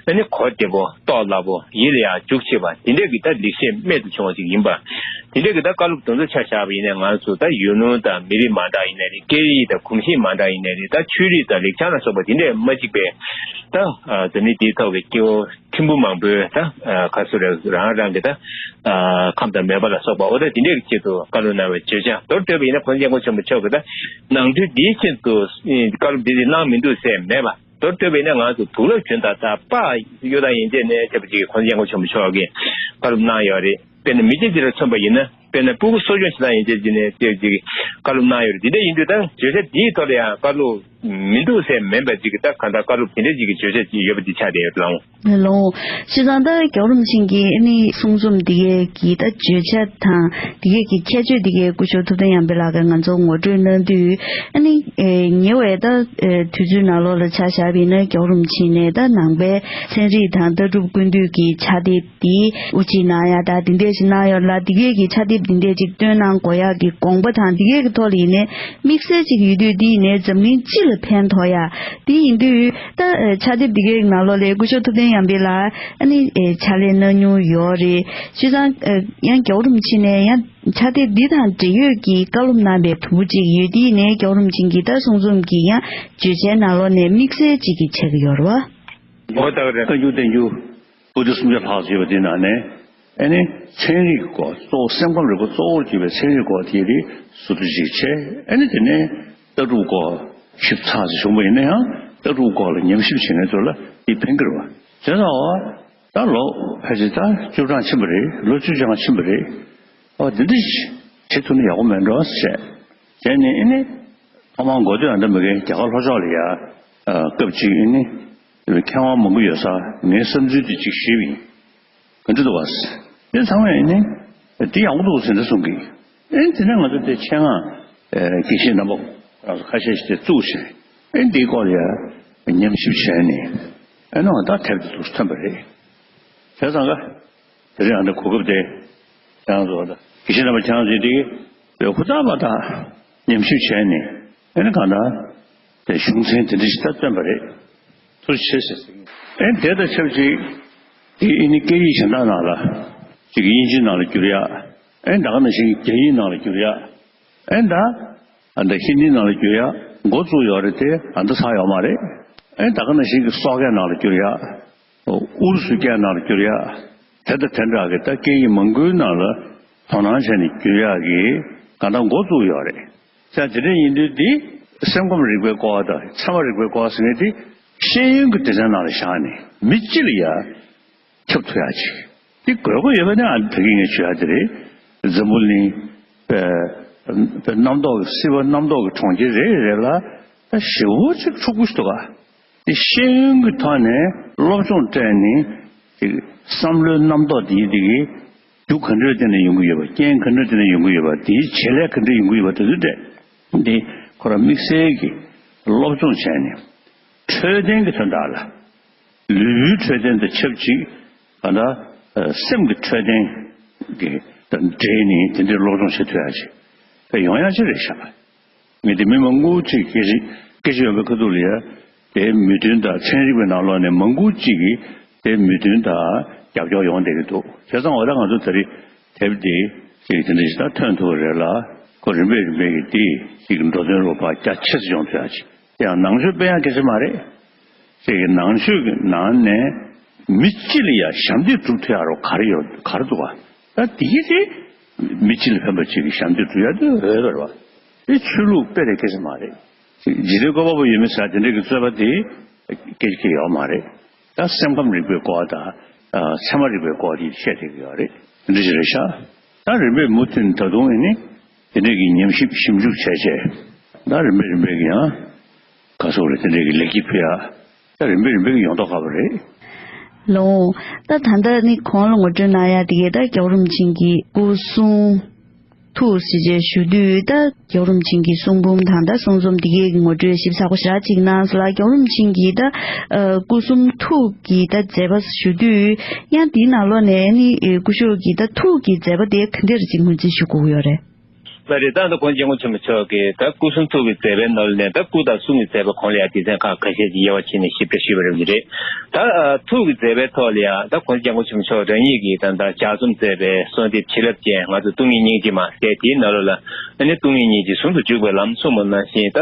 ཨ་ནི་གོ་བདེ་པོ། རྟོགས་སླ་པོ། ཡིད་ལ་ཡང་འཇུག་ཆེས་པ། དེ་འདྲས་ཀྱི་ད་ལེགས་བཤད་རྨད་དུ་བྱུང་བ་ཅིག་ཡིན་པ། དེ་འདྲས་ཀྱི་ད་བཀའ་སློབ་དེ་ཚོ་ཆ་བཞག་པ་ཡིན་ན། ང་ཚོ་ད་ཡུལ་ལུང་དང་མི་རིགས་མ་འདྲ་ཡིན་ནའི་རེད། སྐད་ཡིག་དང་གོམས་གཤིས་མ་འདྲ་ཡིན་ནའི་རེད། ད་ཆོས་རིག་དང་ལེགས་བྱང་ལ་སོགས་པ་དེ་འདྲས་མ་གཅིག་པའི་ད་ཨ་འཛམ་གླིང་འདིའི་ཐོག་གི་སྐྱེ་བོ་ཕྲན་བུ་མང་པོའི་ད་ཨ་ག་ཚོད་རེད། རང་རང་གི་ད་ཨ་ཁམས་དང་མོས་པ་ལ་སོགས་པ། འོ་ད་དེ་འདྲས་ཀྱི་ཆེད་དུ་བཀའ་སློབ་གནང་བའི་བརྗོད་བྱ། མདོར་བསྡུས་པ་ཡིན་ན་༸གོང་ས་༸སྐྱབས་མགོན་ཆེན་པོ་མཆོག་གི་ད་ནང་དོན་འདིའི་ཆེད་དུ་བཀའ་སློབ་འདི་འདི་གནང་མི་འདུག་ཟེར་མེད་པ། མདོར་བསྡུས་པ་ཡིན་ན་ང་ཚོ་དུག་ལོག་གྱོན་དང་ད་པགས་གཡོགས་དང་ཡན་ཆད་ནས་བྱས་པ་ཅིག་༸གོང་ས་༸སྐྱབས་མགོན་ཆེན་པོ་མཆོག་གིས་བཀའ་སློབ་གནང་ཡོད་རེད། དཔེར་ན་མི་སྐྱ་ཅིག་ལ་མཚོན་པ་ཡིན་ན། དཔེར་ན་སྤུ་གུ་གསོ་སྐྱོང་བྱེད་སྟངས་ཡན་ཆད་ཅིག་ནས་བྱས་པ་ཅིག་བཀའ་སློབ་གནང་ཡོད་རེད། དེ་འདྲ་ཡིན་དུས་ད་བརྗོད་བྱ་འདིའི་ཐོག་ལ་ཡང་བཀའ་སློབ་མི་འདུག་ཟེར་མིན་པ་ཅིག་གི་ད་གང་ལྟར་བཀའ་སློབ་དེ་འདྲ་ཅིག་གི་བརྗོད་བྱ་ཅིག་ཡོད་པ་འདི་ཆགས་བསྡད་ཡོད་ལགས། ལགས། བྱས་ཙང་ད་རྒྱལ་བ་རིན་པོ་ཆེ་གི་ཨ་ནི་གསུང་རྩོམ་འདི་གའི་གི་ད་བརྗོད་བྱ་དང་འདི་གའི་གི་ཁྱད་ཆོས་འདི་གའི་སྐུ་ཞབས་ཐུབ་བསྟན་ཡར་འཕེལ་ལགས་ཀྱིས་ང་ཚོར་ངོ་སྤྲོད་གནང་དུས། ཨ་ནི་ཨེ་ཉེ་བའི་ད་ཨེ་དུས་ཚོད་ནང་ལོགས་ལ་ཆ་བཞག་པ་ཡིན་ན། རྒྱལ་བ་རིན་པོ་ཆེ་ནས་ད་ནང་པའི་ཚན་རིག་དང་ལྟ་གྲུབ་ཀུན་བཏུས་ཀྱི་ཕྱག་དེབ་འདི་དབུ་འབྱེད་གནང་ཡ་ད་འདི་འདྲས་ཞིག་གནང་ཡོད་ལ། འདི་གའི་གི་ཕྱག་དེབ་འདི་འདྲས་ཅིག་བཏོན་གནང་དགོས་ཡག་གི་དགོངས་པ་དང་འདི་གའི་གི་ཐོག་ལ་ཡིན་ནའི་དམིགས་བསལ་ཅིག་ཡོད་དུས། འདི་ཡིན་ནའི་འཛམ་གླིང་སྤྱི་ལ་ཕན་ཐོགས་ཡ་འདི་ཡིན་དུས། ད་ཨ་ཕྱག་དེབ་འདི་གའི་ནང་ལོགས་ལ་སྐུ་ཞབས་ཐུབ་བསྟན་ཡར་འཕེལ་ལགས་ཨ་ནི་ཨེ་ཕྱག་ལས་གནང་མྱོང་ཡོད་རེད། བྱས་ཙང་ཨ་ཡང་རྒྱལ་བ་རིན་པོ་ཆེ་ནས་ཡང་ཕྱག་དེབ་འདི་དང་འབྲེལ་ཡོད་ཀྱི་བཀའ་སློབ་གནང་བའི་གྲུབ་ཅིག་ཡོད། འདི་ཡིན་ནའི་རྒྱལ་བ་རིན་པོ་ཆེ་གི་ད་གསུང་རྩོམ་གྱི་ཡང་བརྗོད་བྱའི་ནང་ལོགས་ནས་དམིགས་བསལ་ཅིག་གི་ཆགས་ཀྱི་ཡོད་རེད་བ། ཨོ་ད་རེད། བཀའ་འགྱུར་བསྟན་འགྱུར་པོ་ཏི་སུམ་བརྒྱ་ལྷག་ཅིག་ཡོད་པ་དེ་ནང་ནས། ཨ་ནི་ཚན་རིག་གི་སྐོར་གཙོ་བོ་སེམས་ཁམས་རིག་པ་གཙོ་བོར་གྱུར་པའི་ཚན་རིག་སྐོར་དེ་རིགས་ཟུར་དུ་ཅིག་བྱས། ཨ་ནི་དེ་ནས་ལྟ་གྲུབ་སྐོར་ཞིབ་ཚགས་ཅིག་བྱུང་བ་ཡིན་ན་ཡང་། ལྟ་གྲུབ་སྐོར་ལ་ཉམས་ཞིབ་བྱེད་མཁན་ཚོ་ལ་དེ་ཕན་གྱི་རེད་བ། བྱས་ཙང་ད་ལོ་ཕལ་ཆེར་ད་བཅུ་གྲངས་ཕྱིན་པ་རེད། ལོ་བཅུ་གྲངས་ཕྱིན་པ་རེད། ཨོ་དེ་འདྲ་བྱེད་ཐུབ་ན་ཡག་པོ་མེད་འགྲོ་ཟེར་བྱས་ནས། ཨ་ནི་ཐོག་མར་འགོ་སྟོད་ཨ་འདྲ་མི་རྒན་རྒྱ་གར་ལྷོ་ཕྱོགས་ལ་ཡ་ཨ་སྐབས་གཅིག་ཨ་ནི་མཁས་དབང་མང་པོ་ཡོད་སར་ངའི་བསམ་ཚུལ་དེ་གཅིག་ཞུས་པ་ཡིན། ག་འདྲ་འདུག་བ། དེ་ཚང་མས་ཨ་ནི་དེ་ཡག་པོ་འདུག་ཟེར་འདྲ་གསུང་གི། ཨ་ནི་དེ་ནས་ང་ཚོ་དེ་ཆེད་མངགས་ཨ་དགེ་བཤེས་རྣམ་པ་རང་ཚོ་ཁ་ཤས་ཤིག་དེ་བཙུགས་བྱས། ཨ་ནི་དེའི་སྐོར་ལ་ཡ་ཉམས་ཞིབ་བྱས་ནས། ཨ་ནི་ང་ད་དེབ་དེ་ཚོ་ཐོན་པ་རེད། བྱས་ཙང་ག་དེ་རིང་ཨ་འདྲ་གོ་སྐབས་དེ་ཁྱེད་རང་ཚོ་ད་དགེ་བཤེས་རྣམ་པ་ཁྱེད་རང་ཚོས་དེ་ཧུར་ཐག་པ་དང་ཉམས་ཞིབ་བྱས་ནས། ཨ་ནི་གང་ལྟར་དེ་གཞུང་ཚན་དེ་འདྲ་ཞིག་ད་བཏོན་པ་རེད། ཐུགས་རྗེ་ཆེ་ཟེར། ཨ་ནི་དེ་དང་ཆབས་ཅིག་དེ་ཨ་ནི་སྐད་ཡིག་གཞན་དག་ནང་ལ་ཅིག་དབྱིན་ཇིའི་ནང་ལ་བསྒྱུར་ཡག་ཨ་ནི་ད་ག་ནང་བཞིན་རྒྱ་ཡིག་ནང་ལ་བསྒྱུར་ཡག་ཨ་ནི་ད་ཨ་ནི་ཧིན་དིའི་ནང་ལ་བསྒྱུར་ཡག་འགོ་བཙུགས་ཡོད་རེད་དེ། ཨ་ནི་ད་ཚར་ཡོད་མ་རེད། ཨ་ནི་ད་ག་ནང་བཞིན་གྱི་སོག་སྐད་ནང་ལ་བསྒྱུར་ཡག་ཨུ་རུ་སུའི་སྐད་ནང་ལ་བསྒྱུར་ཡག་དེ་དང་དེ་འདྲ་གི་ད་སྐད་ཡིག་མང་པོའི་ནང་ལ་དོ་སྣང་བྱས་ནས་བསྒྱུར་ཡག་གི་གང་ལྟར་འགོ་བཙུགས་ཡོད་རེད། ས་དེ་འདྲ་ཡིན་དུས་འདི་སེམས་ཁམས་རིག་པའི་སྐོར་དང་ཚད་མ་རིག་པའི་སྐོར་ཟེར་མཁན་དེ་ཤེས་ཡོན་གྱི་སྡེ་ཚན་ནང་ལ་བཞག་ནས་མི་སྤྱི་ལ་ཡ་ཁྱབ་ཐུབ་ཡག་ཅིག་དེ་དགོས་མཁོ་ཡོད་པ་ནི་ཨ་ནི་ད་གིན་ངས་ཞུ་ཡག་དེ་རེད། འཛམ་བུ་གླིང་པའི་པའི་རྣམ་རྟོག་གི་སྲིད་པ་རྣམ་རྟོག་གི་གྲོང་ཁྱེར་རེ་རེ་ལ་ད་ཞེ་པོ་ཅིག་འཁྲུག་པོ་ཞིག་འདུག་ག་དེ་ཤེས་ཡོན་གྱི་ཐོག་ནས་སློབ་སྦྱོང་སྤྲད་ནས་ཅིག་བསམ་བློའི་རྣམ་རྟོག་དེ་དེ་གི་རྒྱུ་ག་འདྲ་དེ་ནས་ཡོང་གི་ཡོད་པ། རྐྱེན་ག་འདྲ་དེ་ནས་ཡོང་གི་ཡོད་པ། དེའི་བྱེད་ལས་ག་འདྲ་ཡོང་གི་ཡོད་པ། དེ་ཚོ་སྤྲད། འདི་ཁོ་རང་དམིགས་བསལ་གྱི་སློབ་སྦྱོང་བྱས་ནས་འཕྲོད་བསྟེན་གྱི་དོན་དག་ལ། ལུས་པོའི་འཕྲོད་བསྟེན་དང་ཆབས་ཅིག་ག་ད་སེམས་ཀྱི་འཕྲོད་བསྟེན་གྱི་དང་འབྲེལ་ནས་དེ་འདྲའི་སློབ་སྦྱོང་བྱེད་ཐུབ་ཡག་ཅིག་ད་ཡོང་ཡག་ཅིག་རེད་ཤག་ངས་དེ་མི་མང་པོ་ཅིག་སྐད་ཆ་སྐད་ཆ་ཡོང་བའི་ཁ་ཐུག་ལ་ཡ། དེའི་མོས་མཐུན་དང་ཚན་རིག་པའི་ནང་ལོགས་ནས་མང་པོ་ཅིག་གིས་དེའི་མོས་མཐུན་དང་རྒྱབ་སྐྱོར་ཡོང་བསྡད་ཀྱི་འདུག་བྱས་ཙང་འོ་ད་ང་ཚོ་ད་རེས་དེབ་འདི་ཅིག་དེ་འདྲ་ཞིག་ད་ཐོན་ཐུབ་པ་རེད་ལ། ཁོ་རིམ་པས་རིམ་པས་ཀྱིས་དེ་ཅིག་འགྲོ་དོན་རུ་ཕར་རྒྱ་ཆེ་ཙམ་ཡོང་ཐུབ་ཡག་ཅིག་དེ་ཡང་ནང་ཆོས་སྤེལ་ཡག་སྐད་ཆ་མ་རེད། ཅིག་གི་ནང་ཆོས་ཀྱི་ནང་ནས་མི་སྤྱི་ལ་ཡ་ཞབས་འདེགས་སྒྲུབ་ཐུབ་ཡག་རོ་ག་རེ་ཡོད་ག་རེ་འདུག་ག་ད་དེ་གི་དེ་མི་སྤྱི་ལ་ཕན་པ་ཅིག་གི་ཞབས་འདེགས་སྒྲུབ་ཡག་དེ་འོས་པ་རེད་བ། དེ་ཆོས་ལུགས་སྤེལ་ཡག་སྐད་ཆ་མ་རེད། ཅིག་འཇིག་རྟེན་བཀོད་པ་པོ་ཡོད་མེད་ཟེར་དེ་འདྲ་གི་རྩོད་པ་དེ་སྐད་ཆ་གི་ཡོད་མ་རེད། ད་སེམས་ཁམས་རིག་པའི་སྐོར་དང་། ཨ། ཚད་མ་རིག་པའི་སྐོར་དེ་བཤད་བསྡད་ཀྱི་ཡོད་རེད། འདི་ཞིག་རེད་ཤག་ད་རིམ་པས་མུ་མཐུད་ད་དུང་ཨེ་ནི་དེ་འདྲས་ཀྱི་ཉམས་ཞིབ་ཞིབ་འཇུག་བྱས་བྱས། ད་རིམ་པས་རིམ་པས་ཀྱི་ཡང་ག་སོག་རེད། དེ་འདྲས་ཀྱི་ལེགས་སྐྱེས་ཕུལ་ཡ། ད་རིམ་པས་རིམ་པས་ཀྱི་ཡོང་མདོག་ཁ་པོ་རེད། ལགས་འོང་། ད་ད་ལྟ་ནི་གོང་ལ་ངོ་སྤྲོད་གནང་ཡ་དེ་གས་ད་རྒྱལ་བ་རིན་པོ་ཆེ་གི་སྐུ་གསུང་ཐུགས་ཟེར་བྱས་ཞུ་དུས། ད་རྒྱལ་བ་རིན་པོ་ཆེ་གི་གསུང་འབུམ་དང་ད་གསུང་རྩོམ་དེ་གས་ཀྱི་ངོ་སྤྲོད་ཞིབ་ཚགས་པོ་ཞེ་དྲག་ཅིག་གནང་སོང་ལ། རྒྱལ་བ་རིན་པོ་ཆེ་གི་ད་ཨ་སྐུ་གསུང་ཐུགས་ཀྱི་ད་མཛད་པ་ཞུ་དུས། ཡང་དེའི་ནང་ལོགས་ནས་ནི་སྐུ་ཞབས་ཀྱི་ད་ཐུགས་ཀྱི་མཛད་པ་དེ་ག་འདྲས་ཅིག་ངོས་འཛིན་ཞུ་དགོས་ཀྱི་ཡོད་རེད། ལགས་རེད། ད་ལྟ་༸གོང་ས་༸སྐྱབས་མགོན་ཆེན་པོ་མཆོག་གིས་ད་སྐུ་གསུང་ཐུགས་ཀྱི་མཛད་པའི་ནང་ལ་ནས། ད་སྐུ་དང་གསུང་གི་མཛད་པ་གོང་ལ་ཡང་སྡེ་ཚན་ཁག་ཁ་ཤས་ཀྱིས་དབྱེ་བ་ཕྱེ་ནས་ཞིབ་ཕྲ་ཞུས་པ་རེད་ཀྱི་རེད། ད་ཨ་ཐུགས་ཀྱི་མཛད་པའི་ཐོག་ལ་ཡང་ད་༸གོང་ས་༸སྐྱབས་མགོན་ཆེན་པོ་མཆོག་རང་ཉིད་ཀྱིས་ད་ལྟ་ལྗགས་རྩོམ་མཛད་པའི་གསོལ་འདེབས་བྱིན་རླབས་ཅན། ང་ཚོ་སྟོང་ཉིད་སྙིང་རྗེ་མ་ཟེར། དེའི་ནང་ལོགས་ལ་ཨ་ནི་སྟོང་ཉིད་སྙིང་རྗེ་ཟུང་དུ་འཇུག་པའི་ལམ་གསུངས་པ་ནང་བཞིན། ད་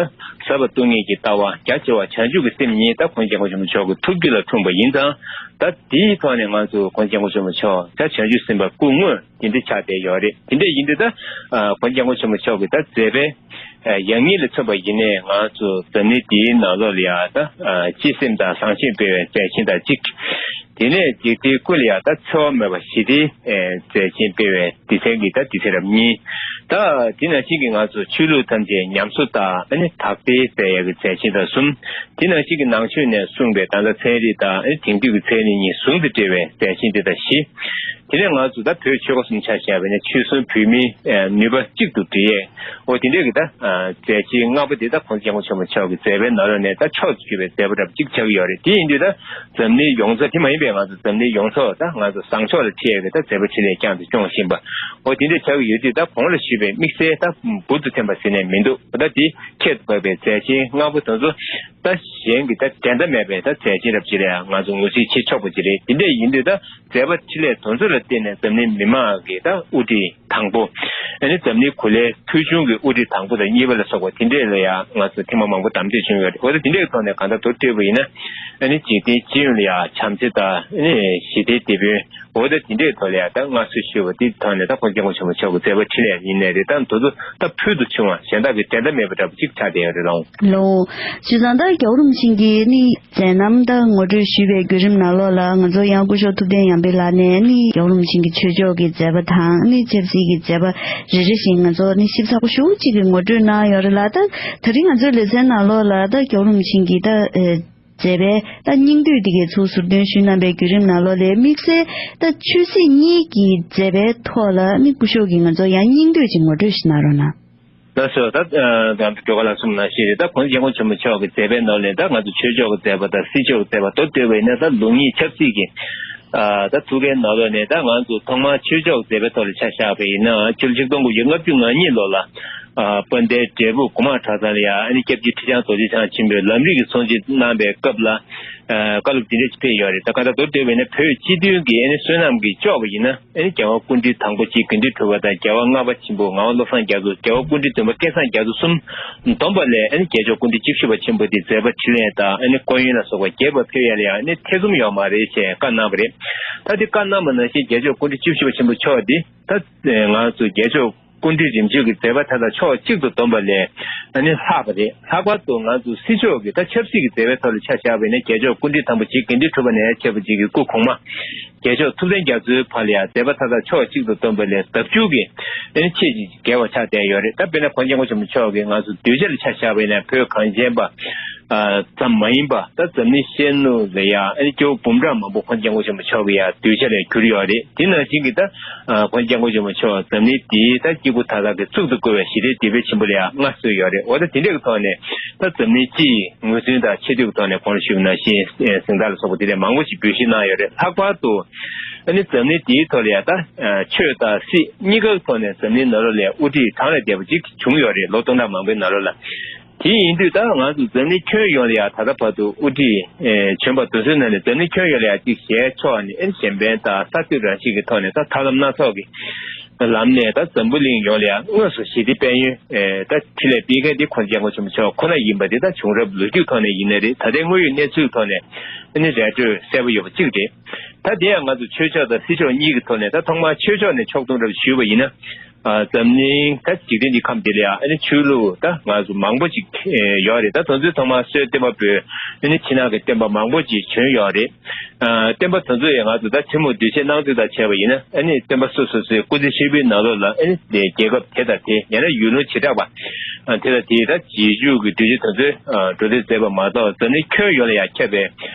ཟབ་པ་སྟོང་ཉིད་ཀྱི་ལྟ་བ། རྒྱ་ཆེ་བ་བྱང་ཆུབ་ཀྱི་སེམས་གཉིས་ད་༸གོང་ས་༸སྐྱབས་མགོན་ཆེན་པོ་མཆོག་གི་ཐུགས་རྒྱུད་ལ་འཁྲུངས་པ་ཡིན་ཙང་། ད་དེའི་ཐོག་ནས་ང་ཚོ་༸གོང་ས་༸སྐྱབས་མགོན་ཆེན་པོ་མཆོག་ད་བྱང་ཆུབ་སེམས་དཔའ་སྐུ་དངོས་དེ་འདྲ་ཆགས་བསྡད་ཡོད་རེད། དེ་འདྲ་ཡིན་དུས་ད་ཨ་༸གོང་ས་༸སྐྱབས་མགོན་ཆེན་པོ་མཆོག་གི་ད་མཛད་པའི་ཨ་ཡང་སྙིང་ལ་མཚོན་པ་ཡིན་ནའི། ང་ཚོ་འཛམ་གླིང་འདིའི་ནང་ལོགས་ལ་ཡ་ད་ཨ་སྤྱི་སེམས་དང་བཟང་སྤྱོད་སྤེལ་བའི་མཛད་ཆེན་དང་གཅིག་དེ་ནས་འཇིག་རྟེན་ཀུན་ལ་ཡ་ད་འཚེ་བ་མེད་པ་ཞི་བདེའི་ཨ་མཛད་ཆེན་སྤེལ་བའི་སྡེ་ཚན་གྱི་ད་སྡེ་ཚན་རབས་གཉིས། ད་དེ་ནང་བཞིན་གྱི་ང་ཚོ་ཆོས་ལུགས་ཐམས་ཅད་ཉམས་གསོ་དང་ཨ་ནི་དག་ཐེར་མཛད་ཡག་གི་མཛད་ཆེན་དང་གསུམ། དེ་ནང་བཞིན་གྱི་ནང་ཆོས་ནས་གསུངས་པའི་ད་ལྟ་ཚན་རིག་དང་ཨ་ནི་དེང་དུས་ཀྱི་ཚན་རིག་གཉིས་ཟུང་དུ་འབྲེལ་བའི་མཛད་ཆེན་དེ་དང་བཞི། དེ་ནས་ང་ཚོ་ད་བོད་ཆོལ་ཁ་གསུམ་ཆ་བཞག་པ་ཡིན་ན་ཆོལ་གསུམ་བོད་མིའི་ཨ་ནུས་པ་གཅིག་ཏུ་སྒྲིལ་ཡས། འོ་དེ་འདྲས་ཀྱི་ད་ཨ་མཛད་ཆེན་ལྔ་པོ་འདི་ད་༸གོང་ས་༸སྐྱབས་མགོན་ཆེན་པོ་མཆོག་གི་མཛད་པའི་ནང་ལོགས་ནས་ད་མཆོག་ཏུ་གྱུར་པའི་མཛད་པ་འདྲ་པོ་གཅིག་ཆགས་ཀྱི་ཡོད་རེད། དེ་ཡིན་དུས་ད་འཛམ་གླིང་ཡོངས་རྫོགས། དེ་མ་ཡིན་པའི་ང་ཚོ་འཛམ་གླིང་ཡོངས་རྫོགས་ད་ང་ཚོ་བཟང་ཕྱོགས་ལ་ཁྲིད་ཡས་ཀྱི་ད་མཛད་པ་འཕྲིན་ལས་བསྐྱངས་ཏེ་སྐྱོང་བཞིན་པ། འོ་དེ་འདྲས་ཆགས་ཀྱི་ཡོད་དུས། ད་གོང་ལ་ཞུས་པའི་དམིགས་བསལ་ད་འབུར་དུ་ཐོན་པ་ཟེར་ནས་མི་འདུག་ད་དེ་ཁྱད་དུ་འཕགས་པའི་མཛད་ཆེན་ལྔ་པོ་དེ་ཚོ་ད་གཞན་གྱི་ད་འགྲན་ཟླ་མེད་པའི་ད་མཛད་ཆེན་རབ་ཅིག་ལ་ང་ཚོ་ངོས་འཛིན་བྱེད་ཆོག་པ་ཅིག་རེད། དེ་འདྲས་ཡིན་དུས་ད་མཛད་པ་འཕྲིན་ལས་དེ་ཚོ་ལ་བརྟེན་ནས་འཛམ་གླིང་མི་མང་གི་ད་དབུ་ཁྲིད་དང་པོ། ཨ་ནི་འཛམ་གླིང་གོ་ལའི་ཕུལ་བྱུང་གི་དབུ་ཁྲིད་དང་པོ་དང་གཉིས་པ་ལ་སོགས་པ་དེ་འདྲས་ལ་ཡང་ང་ཚོ་ཐེངས་མ་མང་པོ་དམ་བཅའ་བྱུང་ཡོད་རེད། འོ་ད་དེ་འདྲས་ཀྱི་ཐོག་ནས་གང་ལྟར་མདོར་བསྡུས་པ་ཡིན་ན། ཨ་ནི་འཇིག་རྟེན་སྤྱི་ཡོངས་ལ་ཡང་བྱམས་བརྩེ་དང་ཨ་ནི་ཞི་བདེའི་དེད་དཔོན། འོ་ད་དེ་འདྲས་ཐོག་ལ་ཡང་ད་མངའ་གསོལ་ཞུས་པ་དེའི་ཐོག་ནས་ད་༸གོང་ས་༸སྐྱབས་མགོན་ཆེན་པོ་མཆོག་གི་མཛད་པ་འཕྲིན་ལས་ཡིན་ནའི་རེད། ད་མདོར་བསྡུས་ད་ཕུལ་དུ་བྱུང་བ་གཞན་དག་གི་འགྲན་ཟླ་མེད་པ་འདྲ་པོ་གཅིག་ཆགས་བསྡད་ཡོད་རེད་ལགས། ལགས་འོང་། བྱས་ཙང་ད་རྒྱལ་བ་རིན་པོ་ཆེ་གིས་ནི་མཛད་རྣམ་ད་ངོ་སྤྲོད་ཞུས་པའི་བརྒྱུད་རིམ་ནང་ལོགས་ལ། ང་ཚོ་ཡང་སྐུ་ཞབས་ཐུབ་བསྟན་ཉམས་པའི་ལགས་ནས་ནི་རྒྱལ་བ་རིན་པོ་ཆེ་གི་ཆོས་ཕྱོགས་ཀྱི་མཛད་པ་དང་ནི་ཆབ་སྲིད་ཀྱི་མཛད་པ་རེ་རེ་བཞིན་ང་ཚོ་ནི་ཞིབ་ཚགས་པོ་ཞེ་པོ་ཅིག་གི་ངོ་སྤྲོད་གནང་ཡོད་རེད་ལ། ད་དེ་རིང་ང་ཚོའི་ལེ་ཚན་ནང་ལོགས་ལ་ད་རྒྱལ་བ་རིན་པོ་ཆེ་གི་ད་ཨེ་མཛད་པའི་ད་སྙིང་བསྡུས་དེ་གའི་ཚུལ་ཟུར་འདོན་ཞུས་གནང་པའི་བརྒྱུད་རིམ་ནང་ལོགས་ལས། དམིགས་བསལ་ད་ཆོས་སྲིད་གཉིས་ཀྱི་མཛད་པའི་ཐོག་ལ་ནི་སྐུ་ཞབས་ཀྱིས་ང་ཚོ་ཡང་སྙིང་བསྡུས་ཅིག་ངོ་སྤྲོད་ཞིག་གནང་རོགས་གནང་། ལགས་སོ། ད་ཨ་ད་སྒྲོལ་དཀར་ལགས་གསུངས་ནང་བཞིན་རེད། ད་༸གོང་ས་༸སྐྱབས་མགོན་ཆེན་པོ་མཆོག་གི་མཛད་པའི་ནང་ལས། ད་ང་ཚོ་ཆོས་ཕྱོགས་ཀྱི་མཛད་པ་དང་སྲིད་ཕྱོགས་ཀྱི་མཛད་པ་མདོར་བསྡུས་པ་ཡིན་ན། ད་ལུགས་གཉིས་ཆབ་སྲིད་ཀྱི་ཨ་ད་ཐུགས་འགན་ནང་ལོགས་ནས། ད་ང་ཚོ་ཐོག་མར་ཆོས་ཕྱོགས་མཛད་པའི་ཐོག་ལ་ཆ་བཞག་པ་ཡིན་ན། ཕྱི་ལོ་ཆིག་སྟོང་དགུ་བརྒྱ་ལྔ་བཅུ་ང་གཉིས་ལོ་ལ་ཨ་དཔལ་ལྡན་འབྲས་སྤུངས་གོང་མ་གྲྭ་ཚང་ལ་ཡ་ཨ་ནི་སྐྱབས་རྗེ་ཁྲི་བྱང་རྡོ་རྗེ་འཆང་ཆེན་པོས་ལམ་རིམ་གྱི་གསུང་ཆོས་གནང་པའི་སྐབས་ལ། ཨ་བཀའ་སློབ་འདི་འདྲ་ཞིག་ཕེབས་ཡོད་རེད། ད་ག་ད་མདོར་བསྡུས་པ་ཡིན་ན། བོད་སྤྱི་མཐུན་གྱི་ཨ་ནི་བསོད་ནམས་ཀྱི་ལྕོགས་པ་ཡིན་ན། ཨ་ནི་རྒྱལ་བ་སྐུ་ཕྲེང་དང་པོ་གཅིག་དགེ་འདུན་གྲུབ་པ་དང་། རྒྱལ་བ་ལྔ་པ་ཆེན་པོ་ངག་དབང་བློ་བཟང་རྒྱ་མཚོ། རྒྱལ་བ་སྐུ་ཕྲེང་བདུན་པ་སྐལ་བཟང་རྒྱ་མཚོ་གསུམ་བསྡོམས་པ་ལས། ཨ་ནི་རྒྱལ་མཆོག་སྐུ་ཕྲེང་བཅུ་བཞི་པ་ཆེན་པོ་དེ་མཛད་པ་འཕྲིན་ལས་དང་ཨ་ནི་སྐུ་ཡོན་ལ་སོགས་པ་རྒྱས་པར་ཕེབས་ཡ་ལ་ཡང་ཨ་ནི་ཐེ་ཚོམ་ཡོད་མ་རེད་ཅེས་བཀའ་གནང་བ་རེད། ད་དེ་བཀའ་གནང་བ་ནང་བཞིན་རྒྱལ་མཆོག་སྐུ་ཕྲེང་བཅུ་བཞི་པ་ཆེན་པོ་མཆོག་འདི་ད་ང་ཚོ་རྒྱལ་མཆོག་སྐུ་ཕྲེང་རིམ་བྱོན་གྱི་མཛད་པ་མཐའ་དག་ཕྱོགས་གཅིག་ཏུ་བསྡོམས་པ་ལས་ཨ་ནི་ལྷག་པ་རེད། ལྷག་པར་དུ་ང་ཚོ་སྲིད་ཕྱོགས་ཀྱི་ད་ཆབ་སྲིད་ཀྱི་མཛད་པའི་ཐོག་ལ་ཆ་བཞག་པ་ཡིན་ན། རྒྱལ་མཆོག་སྐུ་ཕྲེང་དང་པོ་གཅིག་དགེ་འདུན་གྲུབ་པ་ནས་ཆེ་བ་གཅིག་གི་སྐུ་གོང་མ་རྒྱལ་མཆོག་ཐུབ་བསྟན་རྒྱ་མཚོའི་བར་ལ་ཡང་མཛད་པ་མཐའ་དག་ཕྱོགས་གཅིག་ཏུ་བསྡོམས་པ་ལས་ལྡབ་འགྱུར་གྱིས་ཨ་ནི་ཆེས་རྒྱས་པ་ཆགས་བསྡད་ཡོད་རེད། ད་དཔེར་ན་༸གོང་ས་༸སྐྱབས་མགོན་ཆེན་པོ་མཆོག་གིས་ང་ཚོ་གདུལ་བྱ་ལ་ཆ་བཞག་པ་ཡིན་ན། བོད་གངས་ཅན་པ་ཨ་ཙམ་མ་ཡིན་པ། ད་འཛམ་གླིང་ཤར་ནུབ་ལ་ཡང་ཨ་ནི་སྐྱེ་བོ་འབུམ་ཕྲག་མང་པོ་༸གོང་ས་༸སྐྱབས་མགོན་ཆེན་པོ་མཆོག་གི་ཡང་གདུལ་བྱ་ལ་གྱུར་ཡོད་རེད། དེ་ནང་བཞིན་གྱི་ད་༸གོང་ས་༸སྐྱབས་མགོན་ཆེན་པོ་མཆོག་འཛམ་གླིང་འདིའི་ད་སྐྱེ་དགུ་མཐའ་དག་གི་གཙུག་ཏུ་བཀུར་བའི་ཞི་བདེའི་དེད་དཔོན་ཆེན་པོ་ལ་ཡང་མངའ་གསོལ་ཡོད་རེད། འོ་ད་དེ་འདྲའི་གི་ཐོག་ནས་ད་འཛམ་གླིང་སྤྱི་ཡི་ངོས་འཛིན་དང་ཆེ་བསྟོད་ཀྱི་ཐོག་ནས་གོང་ལ་ཞུས་པ་ནང་བཞིན་གཟེངས་རྟགས་ལ་སོགས་པ་དེ་འདྲ་མང་པོ་ཞིག་འབུལ་བཞེས་གནང་ཡོད་རེད། ལྷག་པར་དུ་ཨ་ནི་འཛམ་གླིང་འདིའི་ཐོག་ལ་ཡང་ད་ཆོས་དང་སྲིད་གཉིས་ཀའི་ཐོག་ནས་འཛམ་གླིང་ནང་ལོགས་ལ་དབུ་ཁྲིད་གྲངས་ལས་འདས་པ་ཅིག་བྱུང་ཡོད་རེད། ལོ་སྟོང་ཕྲག་མང་པོའི་ནང་ལོགས་ལ། དེ་ཡིན་དུས་ད་ང་ཚོ་འཛམ་གླིང་ཁྱོན་ཡོངས་ལ་ཡང་ད་ལྟ་བར་དུ་དབུ་ཁྲིད་ཨེ་བྱོན་པ་དེ་ཚོའི་ནང་ནས་འཛམ་གླིང་ཁྱོན་ཡོངས་ལ་ཡང་ཅིག་ཞལ་ཕྱོགས་ནས་ཨེ་གཞན་ཕན་དང་གསར་གཏོད་རང་བཞིན་གྱི་ཐོག་ནས་ད་ཐབས་ལམ་སྣ་ཚོགས་ཀྱི་ལམ་ནས་ད་འཛམ་བུ་གླིང་ཡོངས་ལ་ཡང་དངོས་སུ་ཞི་བདེའི་དཔལ་ཡོན་ཨེ་ད་འཕྲིན་ལས་སྤེལ་མཁན་དེ་༸གོང་ས་༸སྐྱབས་མགོན་ཆེན་པོ་མཆོག་ཁོ་ན་ཡིན་པ་དེ་ད་བྱུང་རབས་ལོ་རྒྱུས་ཐོག་ནས་ཡིན་ནའི་རེད། ད་ལྟའི་དངོས་ཡོད་གནས་ཚུལ་ཐོག་ནས་ཨ་ནི་ར་སྤྲོད་གསལ་པོ་ཡོད་པ་གཅིག་རེད། ད་དེ་ཡང་ང་ཚོ་ཆོས་ཕྱོགས་དང་སྲིད་ཕྱོགས་གཉིས་ཀྱི་ཐོག་ནས། ད་ཐོག་མར་ཆོས་ཕྱོགས་ནས་ཕྱོགས་སྡོམ་རབ་ཞུས་པ་ཡིན་ན། ཨ། འཛམ་གླིང་ད་འཇིག་རྟེན་འདི་ཁམས་འདི་ལ་ཡང་ཨ་ནི་ཆོས་ལུགས་ད་ང་ཚོ་མང་པོ་ཅིག་ཨེ་ཡོད་རེད། ད་དེ་ཚོའི་ཐོག་མར་སོའི་སྟོན་པ་པོའི་ཨ་ནི་ཕྱི་ནང་གི་སྟོན་པ་མང་པོ་ཅིག་བྱོན་ཡོད་རེད། ཨ། སྟོན་པ་དེ་ཚོ་ཡང་ང་ཚོ་ད་ཐུན་མོང་གདུལ་བྱའི་སྣང་ཚུལ་དང་བྱས་པ་ཡིན་ན། ཨ་ནི་སྟོན་པ་སོ་སོ་སོའི་སྐུ་ཚེ་ཧྲིལ་པོའི་ནང་ལོགས་ལ་ཨ་ནི་དེ་རྒྱལ་ཁབ་དེ་དང་དེ། ཡང་ན་ཡུལ་ལུང་བྱེ་བྲག་པ་དེ་དང་དེའི་ད་རྗེས་འཇུག་གི་གདུལ་བྱ་དེ་ཚོའི་འགྲོ་དོན་མཛད་པ་མ་གཏོགས། འཛམ་གླིང་ཁྱོན་ཡོངས་ལ་ཡང་ཁྱབ་པའི་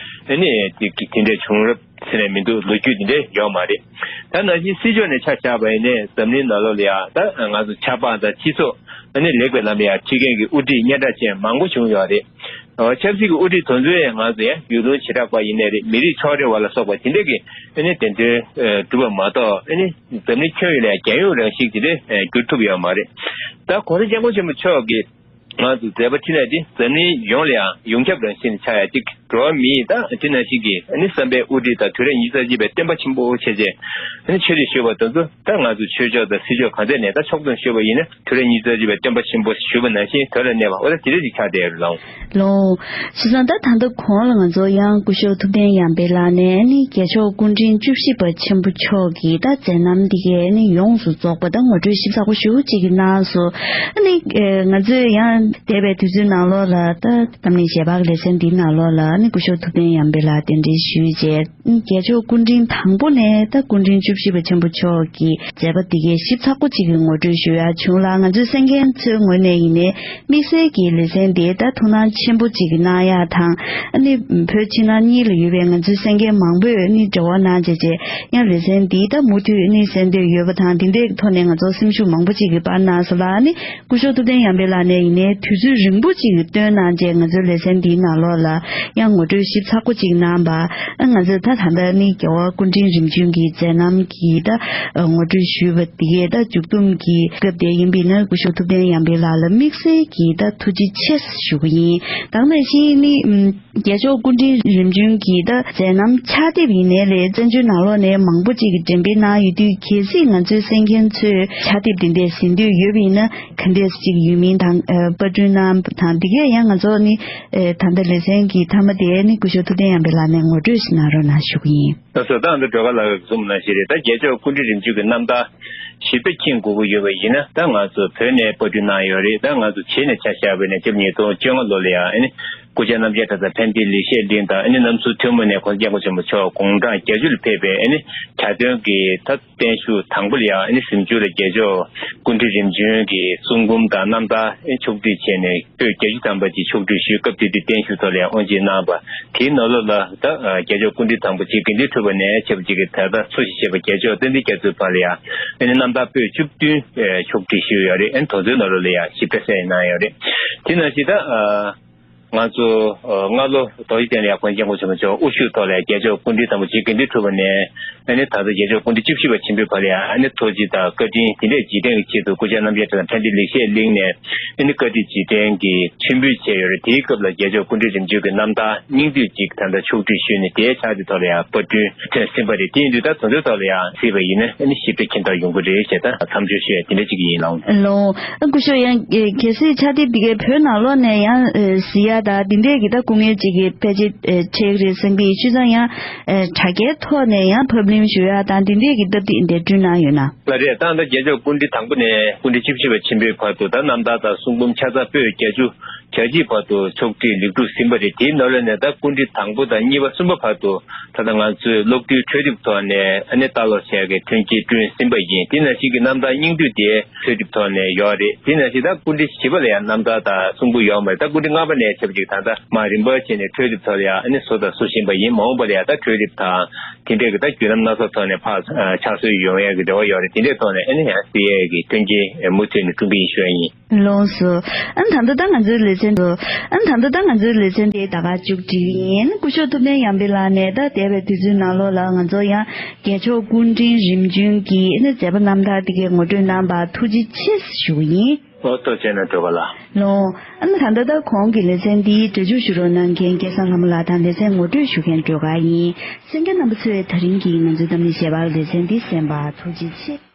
ཨ་ནི་དེ་དེ་འདྲའི་བྱུང་རབས་ཟེར་ནས་མི་འདུག། ལོ་རྒྱུས་དེ་འདྲ་ཡོད་མ་རེད། ད་ནང་བཞིན་སྲིད་ཕྱོགས་ནས་ཆ་བཞག་པ་ཡིན་ནའི། འཛམ་གླིང་ནང་ལོགས་ལ་ཡང་ད་ང་ཚོ་ཆབ་འབངས་དང་སྤྱི་ཚོགས་ཨ་ནི་ལེགས་པའི་ལམ་ལ་ཡང་ཁྲིད་མཁན་གྱི་དབུ་ཁྲིད་སྙན་གྲགས་ཅན་མང་པོ་བྱུང་ཡོད་རེད། ཨོ། ཆབ་སྲིད་ཀྱི་དབུ་ཁྲིད་དེ་ཚོ་ཡང་ང་ཚོ་ཡང་ཡུལ་ལུང་བྱེ་བྲག་པ་ཡིན་ནའི་རེད། མི་རིགས་ཕྱོགས་རིས་བ་ལ་སོགས་པ་དེ་འདྲ་གི་ཨ་ནི་བདེན་དོན་སྒྲུབ་པ་མ་གཏོགས། ཨ་ནི་འཛམ་གླིང་ཁྱོན་ཡོངས་ལ་ཡང་རྒྱལ་ཡོངས་རང་བཞིན་དེ་འདྲ་འགྱུར་ཐུབ་ཡོད་མ་རེད། ད་གོང་ས་སྐྱབས་མགོན་ཆེན་པོ་མཆོག་གིས་ང་ཚོ་མཛད་པ་ཁྲིད་ནས་དེ་འཛམ་གླིང་ཡོངས་ལ་ཡང་ཡོངས་ཁྱབ་རང་བཞིན་ཆགས་ཡ་གཅིག། འགྲོ་བ་མིའི་ད་དེ་ནང་བཞིན་གྱི་ཨ་ནི་བསམ་པའི་དབུ་ཁྲིད་དང་། དུས་རབས་ཉི་ཤུ་རྩ་གཅིག་པའི་སྟོན་པ་ཆེན་པོ་བྱས་རྗེས་ཨ་ནི་ཆོས་ཁྲིད་ཞུས་པ་དེ་ཚོ་ད་ང་ཚོ་ཆོས་ཕྱོགས་དང་སྲིད་ཕྱོགས་གང་ཐད་ནས་ད་ཕྱོགས་སྡོམ་ཞུས་པ་ཡིན་ན། དུས་རབས་ཉི་ཤུ་རྩ་གཅིག་པའི་སྟོན་པ་ཆེན་པོ་ཞུས་པ་ནང་བཞིན་དོན་ལ་གནས་པ། འོ། ད་དེ་འདྲ་ཞིག་ཆགས་བསྡད་ཡོད་རེད་ལགས། ལགས། བྱས་ཙང་ད་ད་ལྟ་གོང་ལ་ང་ཚོ་ཡང་སྐུ་ཞབས་ཐུབ་བསྟན་ཡར་འཕེལ་ལགས་ནས་ཨ་ནི་རྒྱལ་མཆོག་སྐུ་ཕྲེང་བཅུ་བཞི་པ་ཆེན་པོ་མཆོག་གི་ད་མཛད་རྣམ་འདི་གའི་ཨ་ནི་ཡོངས་སུ་རྫོགས་པ་ད་ངོ་སྤྲོད་ཞིབ་ཚགས་པོ་ཞེ་པོ་ཅིག་གནང་སོང་། ཨ་ནི་ཨེ་ང་ཚོས་ཡང་འདས་པའི་དུས་ཚོད་ནང་ལོགས་ལ་ད་གཏམ་གླེང་ཞལ་པར་ལེ་ཚན་འདིའི་ནང་ལོགས་ལ་ཨ་ནི་སྐུ་ཞབས་ཐུབ་བསྟན་ཡར་འཕེལ་ལགས་གདན་འདྲེན་ཞུས་རྗེས། རྒྱལ་མཆོག་སྐུ་ཕྲེང་དང་པོ་ནས་ད་སྐུ་ཕྲེང་བཅུ་བཞི་པ་ཆེན་པོ་མཆོག་གི་མཛད་པ་འདི་གའི་ཞིབ་ཚགས་པོ་ཅིག་གི་ངོ་སྤྲོད་ཞུ་ཡག་བྱུང་ལ། ང་ཚོའི་གསན་མཁན་ཚོའི་ངོས་ནས་ཡིན་ནའི་དམིགས་བསལ་གྱི་ལེ་ཚན་འདི་ད་ཐུགས་སྣང་ཆེན་པོ་ཅིག་གི་གནང་ཡག་དང་། ཨ་ནི་བོད་ཕྱི་ནང་གཉིས་ལ་ཡོད་པའི་ང་ཚོའི་གསན་མཁན་མང་པོས་ཨ་ནི་འབྲེལ་བ་གནང་བྱས་བྱས་ཡང་ལེ་ཚན་འདི་ད་མུ་མཐུད་ཨ་ནི་གསན་འདོད་ཡོད་པ་དང་། འདི་འདྲའི་ཐོག་ནས་ང་ཚོ་སེམས་ཤུགས་མང་པོ་ཅིག་གི་སྤར་གནང་སོང་ལ། ཨ་ནི་སྐུ་ཞབས་ཐུབ་བསྟན་ཡར་འཕེལ་ལགས་ནས་ཡིན་ནའི་དུས་ཚོད་རིང་པོ་ཅིག་བཏོན་གནང་རྗེས་ང་ཚོའི་ལེ་ཚན་འདིའི་ནང་ལོགས་ལ་ཡང་ངོ་སྤྲོད་ཞིབ་ཚགས་པོ་ཅིག་གནང་བ། ཨ། ང་ཚོས་ད་ད་ལྟ་ནི་རྒྱལ་བ་སྐུ་ཕྲེང་རིམ་བྱོན་གྱི་མཛད་རྣམ་གྱི་ད་ངོ་སྤྲོད་ཞུས་པ་དེ་གའི་ད་མཇུག་བསྡོམས་ཀྱི་སྐབས་དེ་ཡིན་པས་ན། སྐུ་ཞབས་ཐུབ་བསྟན་ཡར་འཕེལ་ལགས་ལ་དམིགས་བསལ་གྱི་ད་ཐུགས་རྗེ་ཆེ་ཞུ་གི་ཡིན། ད་ག་ནང་བཞིན་ནི། ཨམ། རྒྱལ་མཆོག་སྐུ་ཕྲེང་རིམ་བྱོན་གྱི་ད་མཛད་རྣམ་ཕྱག་དེབ་ཡིན་ནའི་ལས། བཙན་བྱོལ་ནང་ལོགས་ནས་མང་པོ་ཅིག་གིས་འགྲེམས་སྤེལ་གནང་ཡོད་དུས། གལ་སྲིད་ང་ཚོའི་གསན་མཁན་ཚོས་ཕྱག་དེབ་འདི་འདྲས་གཟིགས་འདོད་ཡོད་པ་ཡིན་ན། ག་འདྲས་ཅིག་ཡོད་མིན་དང་། ཨ། པར་སྐྲུན་གནང་དང་། འདི་གས་ཡང་ང་ཚོ་ནི། ཨ། ད་ལྟ་ལེ་ཚན་གྱི་མཐའ་མ་དེ་ནི་སྐུ་ཞབས་ཐུབ་བསྟན་ཡར་འཕེལ་ལགས་ནས་ངོ་སྤྲོད་ཞིག་གནང་རོགས་གནང་ཞུ་གི་ཡིན། ལགས་སོ། ད་ཨ་ནི་སྒྲོལ་དཀར་ལགས་ཀྱིས་གསུངས་པ་ནང་བཞིན་རེད། ད་རྒྱལ་མཆོག་སྐུ་ཕྲེང་རིམ་བྱོན་གྱི་རྣམ་ཐར་ཞིབ་ཕྲ་མཁྱེན་དགོས་ཀྱི་ཡོད་པ་ཡིན་ན། ད་ང་ཚོ་བོད་ནས་པར་སྐྲུན་གནང་ཡོད་རེད། ད་ང་ཚོ་བྱས་ནས་ཆ་བཞག་པ་ཡིན་ན་ཆིག་སྟོང་བཅོ་ལྔ་ལོ་ལ་ཡང་ཨ་ནི་སྐུ་བཅར་རྣམ་རྒྱལ་གྲྭ་ཚང་ཕན་བདེ་ལེགས་བཤད་གླིང་དང་། ཨ་ནི་གནམ་མཚོ་ཐུན་མོང་ནས་གོང་ས་སྐྱབས་མགོན་ཆེན་པོ་མཆོག་དགུང་གྲངས་བརྒྱད་ཅུ་ལ་ཕེབས་པའི་ཨ་ནི་གྱ་སྟོན་གྱི་ད་བརྟན་བཞུགས་དང་པོ་ལ་ཡང་ཨ་ནི་གཟིམ་ཆུང་ལ་རྒྱལ་མཆོག་སྐུ་ཕྲེང་རིམ་བྱོན་གྱི་གསུང་འབུམ་དང་རྣམ་ཐར་ཨ་ནི་ཕྱོགས་བསྒྲིགས་བྱས་ནས་པོད་བརྒྱད་ཅུ་ཐམ་པ་ཅིག་ཕྱོགས་བསྒྲིགས་ཞུས། སྐབས་དེ་དུས་བརྟན་བཞུགས་ཐོག་ལ་ཡང་དབུ་འབྱེད་གནང་བ། དེའི་ནང་ལོགས་ལ་ད་རྒྱལ་མཆོག་སྐུ་ཕྲེང་དང་པོ་རྗེ་དགེ་ལྡན་ཁྲི་པ་ནས་ཆབས་ཅིག་གིས་ད་ལྟ་འཚོ་ཞིང་གཞེས་པ་རྒྱལ་མཆོག་ཙནྡན་རྒྱ་མཚོའི་བར་ལ་ཡང་ཨ་ནི་རྣམ་ཐར་པོད་བཅུ་བདུན་ཕྱོགས་བསྒྲིགས་ཞུས་ཡོད་རེད། ཨ་ནི་དེ་ཚོའི་ནང་ལོགས་ལ་ཡང་ཞིབ་ཕྲ་གསན་གནང་ཡོད་རེད། དེ་ནང་བཞིན་ད་ང་ཚོ་སྔ་ལོ་རྡོ་རྗེ་གདན་ལ་ཡང་གོང་ས་སྐྱབས་མགོན་ཆེན་པོ་མཆོག་དབུ་བཞུགས་ཐོག་ལ་ཡང་རྒྱལ་མཆོག་སྐུ་ཕྲེང་དང་པོ་རྗེ་དགེ་ལྡན་ཁྲི་པ་ནས་ཨ་ནི་ད་ལྟ་རྒྱལ་མཆོག་སྐུ་ཕྲེང་བཅུ་བཞི་པ་ཆེན་པོའི་བར་ལ་ཡང་ཨ་ནི་ཐུགས་རྗེ་དང་བཀའ་དྲིན་དེ་འདྲས་རྗེས་དྲན་གྱི་ཆེད་དུ་སྐུ་བཅར་རྣམ་རྒྱལ་གྲྭ་ཚང་ཕན་བདེ་ལེགས་བཤད་གླིང་ནས་ཨ་ནི་བཀའ་དྲིན་རྗེས་དྲན་གྱི་མཆོད་འབུལ་བྱས་ཡོད་རེད། དེའི་སྐབས་ལ་རྒྱལ་མཆོག་སྐུ་ཕྲེང་རིམ་བྱོན་གྱི་རྣམ་ཐར་སྙིང་བསྡུས་ཅིག་ད་ལྟ་ཕྱོགས་བསྒྲིགས་ཞུས་ནས་དེའི་ཕྱག་དེབ་ཐོག་ལ་ཡང་པར་སྐྲུན་ཐོན་ཟིན་པ་རེད། དེ་ཡིན་དུས་ད་དེ་ཚོའི་ཐོག་ལ་ཡང་གཟིགས་པ་ཡིན་ན་ཨ་ནི་ཞིབ་ཕྲ་མཁྱེན་རྟོགས་ཡོང་གི་རེད་ཅེས་ད་མཚམས་སྦྱོར་ཞུ་ཡ་དེ་འདྲ་ཅིག་ཡིན་ལགས། ལགས། ཨ། སྐུ་ཞབས། ཡང་གལ་སྲིད་ཕྱག་དེབ་འདི་གའི་བོད་ནང་ལོགས་ནས་ཡང་གཟིགས་ཡ་དང་འདི་འདྲས་ཀྱི་ད་སྐུ་ངལ་ཅིག་གི་ཕལ་ཆེར་འཕྲད་ཀྱི་རེད་བསམ་གྱི། བྱས་ཙང་ཡང་དྲ་རྒྱའི་ཐོག་ནས་ཡང་ཕབ་ལེན་ཞུ་ཡ་དང་འདི་འདྲས་ཀྱི་སྟབས་བདེ་འདི་བསྐྲུན་གནང་ཡོད་ན། ལགས་རེད། ད་ལྟ་རྒྱལ་མཆོག་སྐུ་ཕྲེང་དང་པོ་ནས་སྐུ་ཕྲེང་བཅུ་བཞི་པ་ཆེན་པོའི་བར་དུ་ད་རྣམ་ཐར་དང་གསུང་འབུམ་ཆ་ཚང་པོད་བརྒྱད་ཅུ་གྱ་གཅིག་བར་དུ་ཕྱོགས་བསྒྲིགས་ལེགས་གྲུབ་ཟིན་པ་རེད། དེའི་ནང་ལོགས་ནས་ད་སྐུ་ཕྲེང་དང་པོ་དང་གཉིས་པ་གསུམ་པ་བར་དུ་ད་ལྟ་ང་ཚོས་གློག་རྡུལ་འཕྲུལ་དེབ་ཐོག་ནས་ཨ་ནི་ལྟ་ཀློག་བྱས་ཀྱི་ཐོན་སྐྱེད་བསྐྲུན་ཟིན་པ་ཡིན། དེ་ནང་བཞིན་གྱི་རྣམ་ཐར་སྙིང་བསྡུས་དེ་འཕྲུལ་དེབ་ཐོག་ནས་ཡོད་རེད། དེ་ནང་བཞིན་ད་སྐུ་ཕྲེང་བཞི་པ་ལ་ཡང་རྣམ་ཐར་དང་གསུང་འབུམ་ཡོད་མ་རེད། ད་སྐུ་ཕྲེང་ལྔ་པ་ནས་ཆབས་ཅིག་ད་ལྟ་མར་རིམ་པ་བྱས་ནས་འཕྲུལ་དེབ་ཐོག་ལ་ཡང་ཨ་ནི་བཟོ་དང་བཟོ་བཞིན་པ་ཡིན། མ་འོངས་པ་ལ་ཡང་ད་འཕྲུལ་དེབ་དང་དེ་འདྲས་ཀྱི་ད་བརྒྱུད་ལམ་སྣ་ཚོགས་ཐོག་ནས་ཕར་ཕྱག་སྲོལ་ཡོང་ཡས་ཀྱི་རེ་བ་ཡོད་རེད། དེ་འདྲས་ཐོག་ནས་ཨ་ནི་ཡང་གཟིགས་ཡས་ཀྱི་མཐུན་རྐྱེན་མུ་མཐུད་ནས་བསྐྲུན་གྱི་ཡིན་ཞུ་ཡ་ཡིན། ལགས་སོ། ཨ་ནི་ད་ལྟ་ད་ང་ཚོའི་ལེ་ཚན་དུ། ཨ་ནི་ད་ལྟ་ད་ང་ཚོའི་ལེ་ཚན་དེ་ད་ག་མཇུག་སྒྲིལ་ཡིན། སྐུ་ཞབས་ཐུབ་བསྟན་ཡར་འཕེལ་ལགས་ནས་ད་འདས་པའི་དུས་ཚོད་ནང་ལོགས་ལ་ང་ཚོ་ཡང་རྒྱལ་མཆོག་སྐུ་ཕྲེང་རིམ་བྱོན་གྱི་ཨ་ནི་མཛད་པ་རྣམ་ཐར་དེ་གའི་ངོ་སྤྲོད་གནང་བར་ཐུགས་རྗེ་ཆེ་ཞུ་གི་ཡིན། ཨོ། ཐུགས་རྗེ་གནང་། སྒྲོལ་དཀར་ལགས། ལགས། ཨ་ནི་ད་ལྟ་ད་གོང་གི་ལེ་ཚན་འདིའི་སྒྲ་སྒྱུར་ཞུ་རོགས་གནང་མཁན་སྐལ་བཟང་ལྷ་མོ་ལགས་དང་ལེ་ཚན་ངོ་སྤྲོད་ཞུ་མཁན་སྒྲོལ་དཀར་ཡིན། གསན་མཁན་རྣམ་པ་ཚོས་ད་རིང་གི་ང་ཚོའི་གཏམ་གླེང་ཞལ་པར་ལེ་ཚན་འདི་གསན་པར་ཐུགས་རྗེ་ཆེ།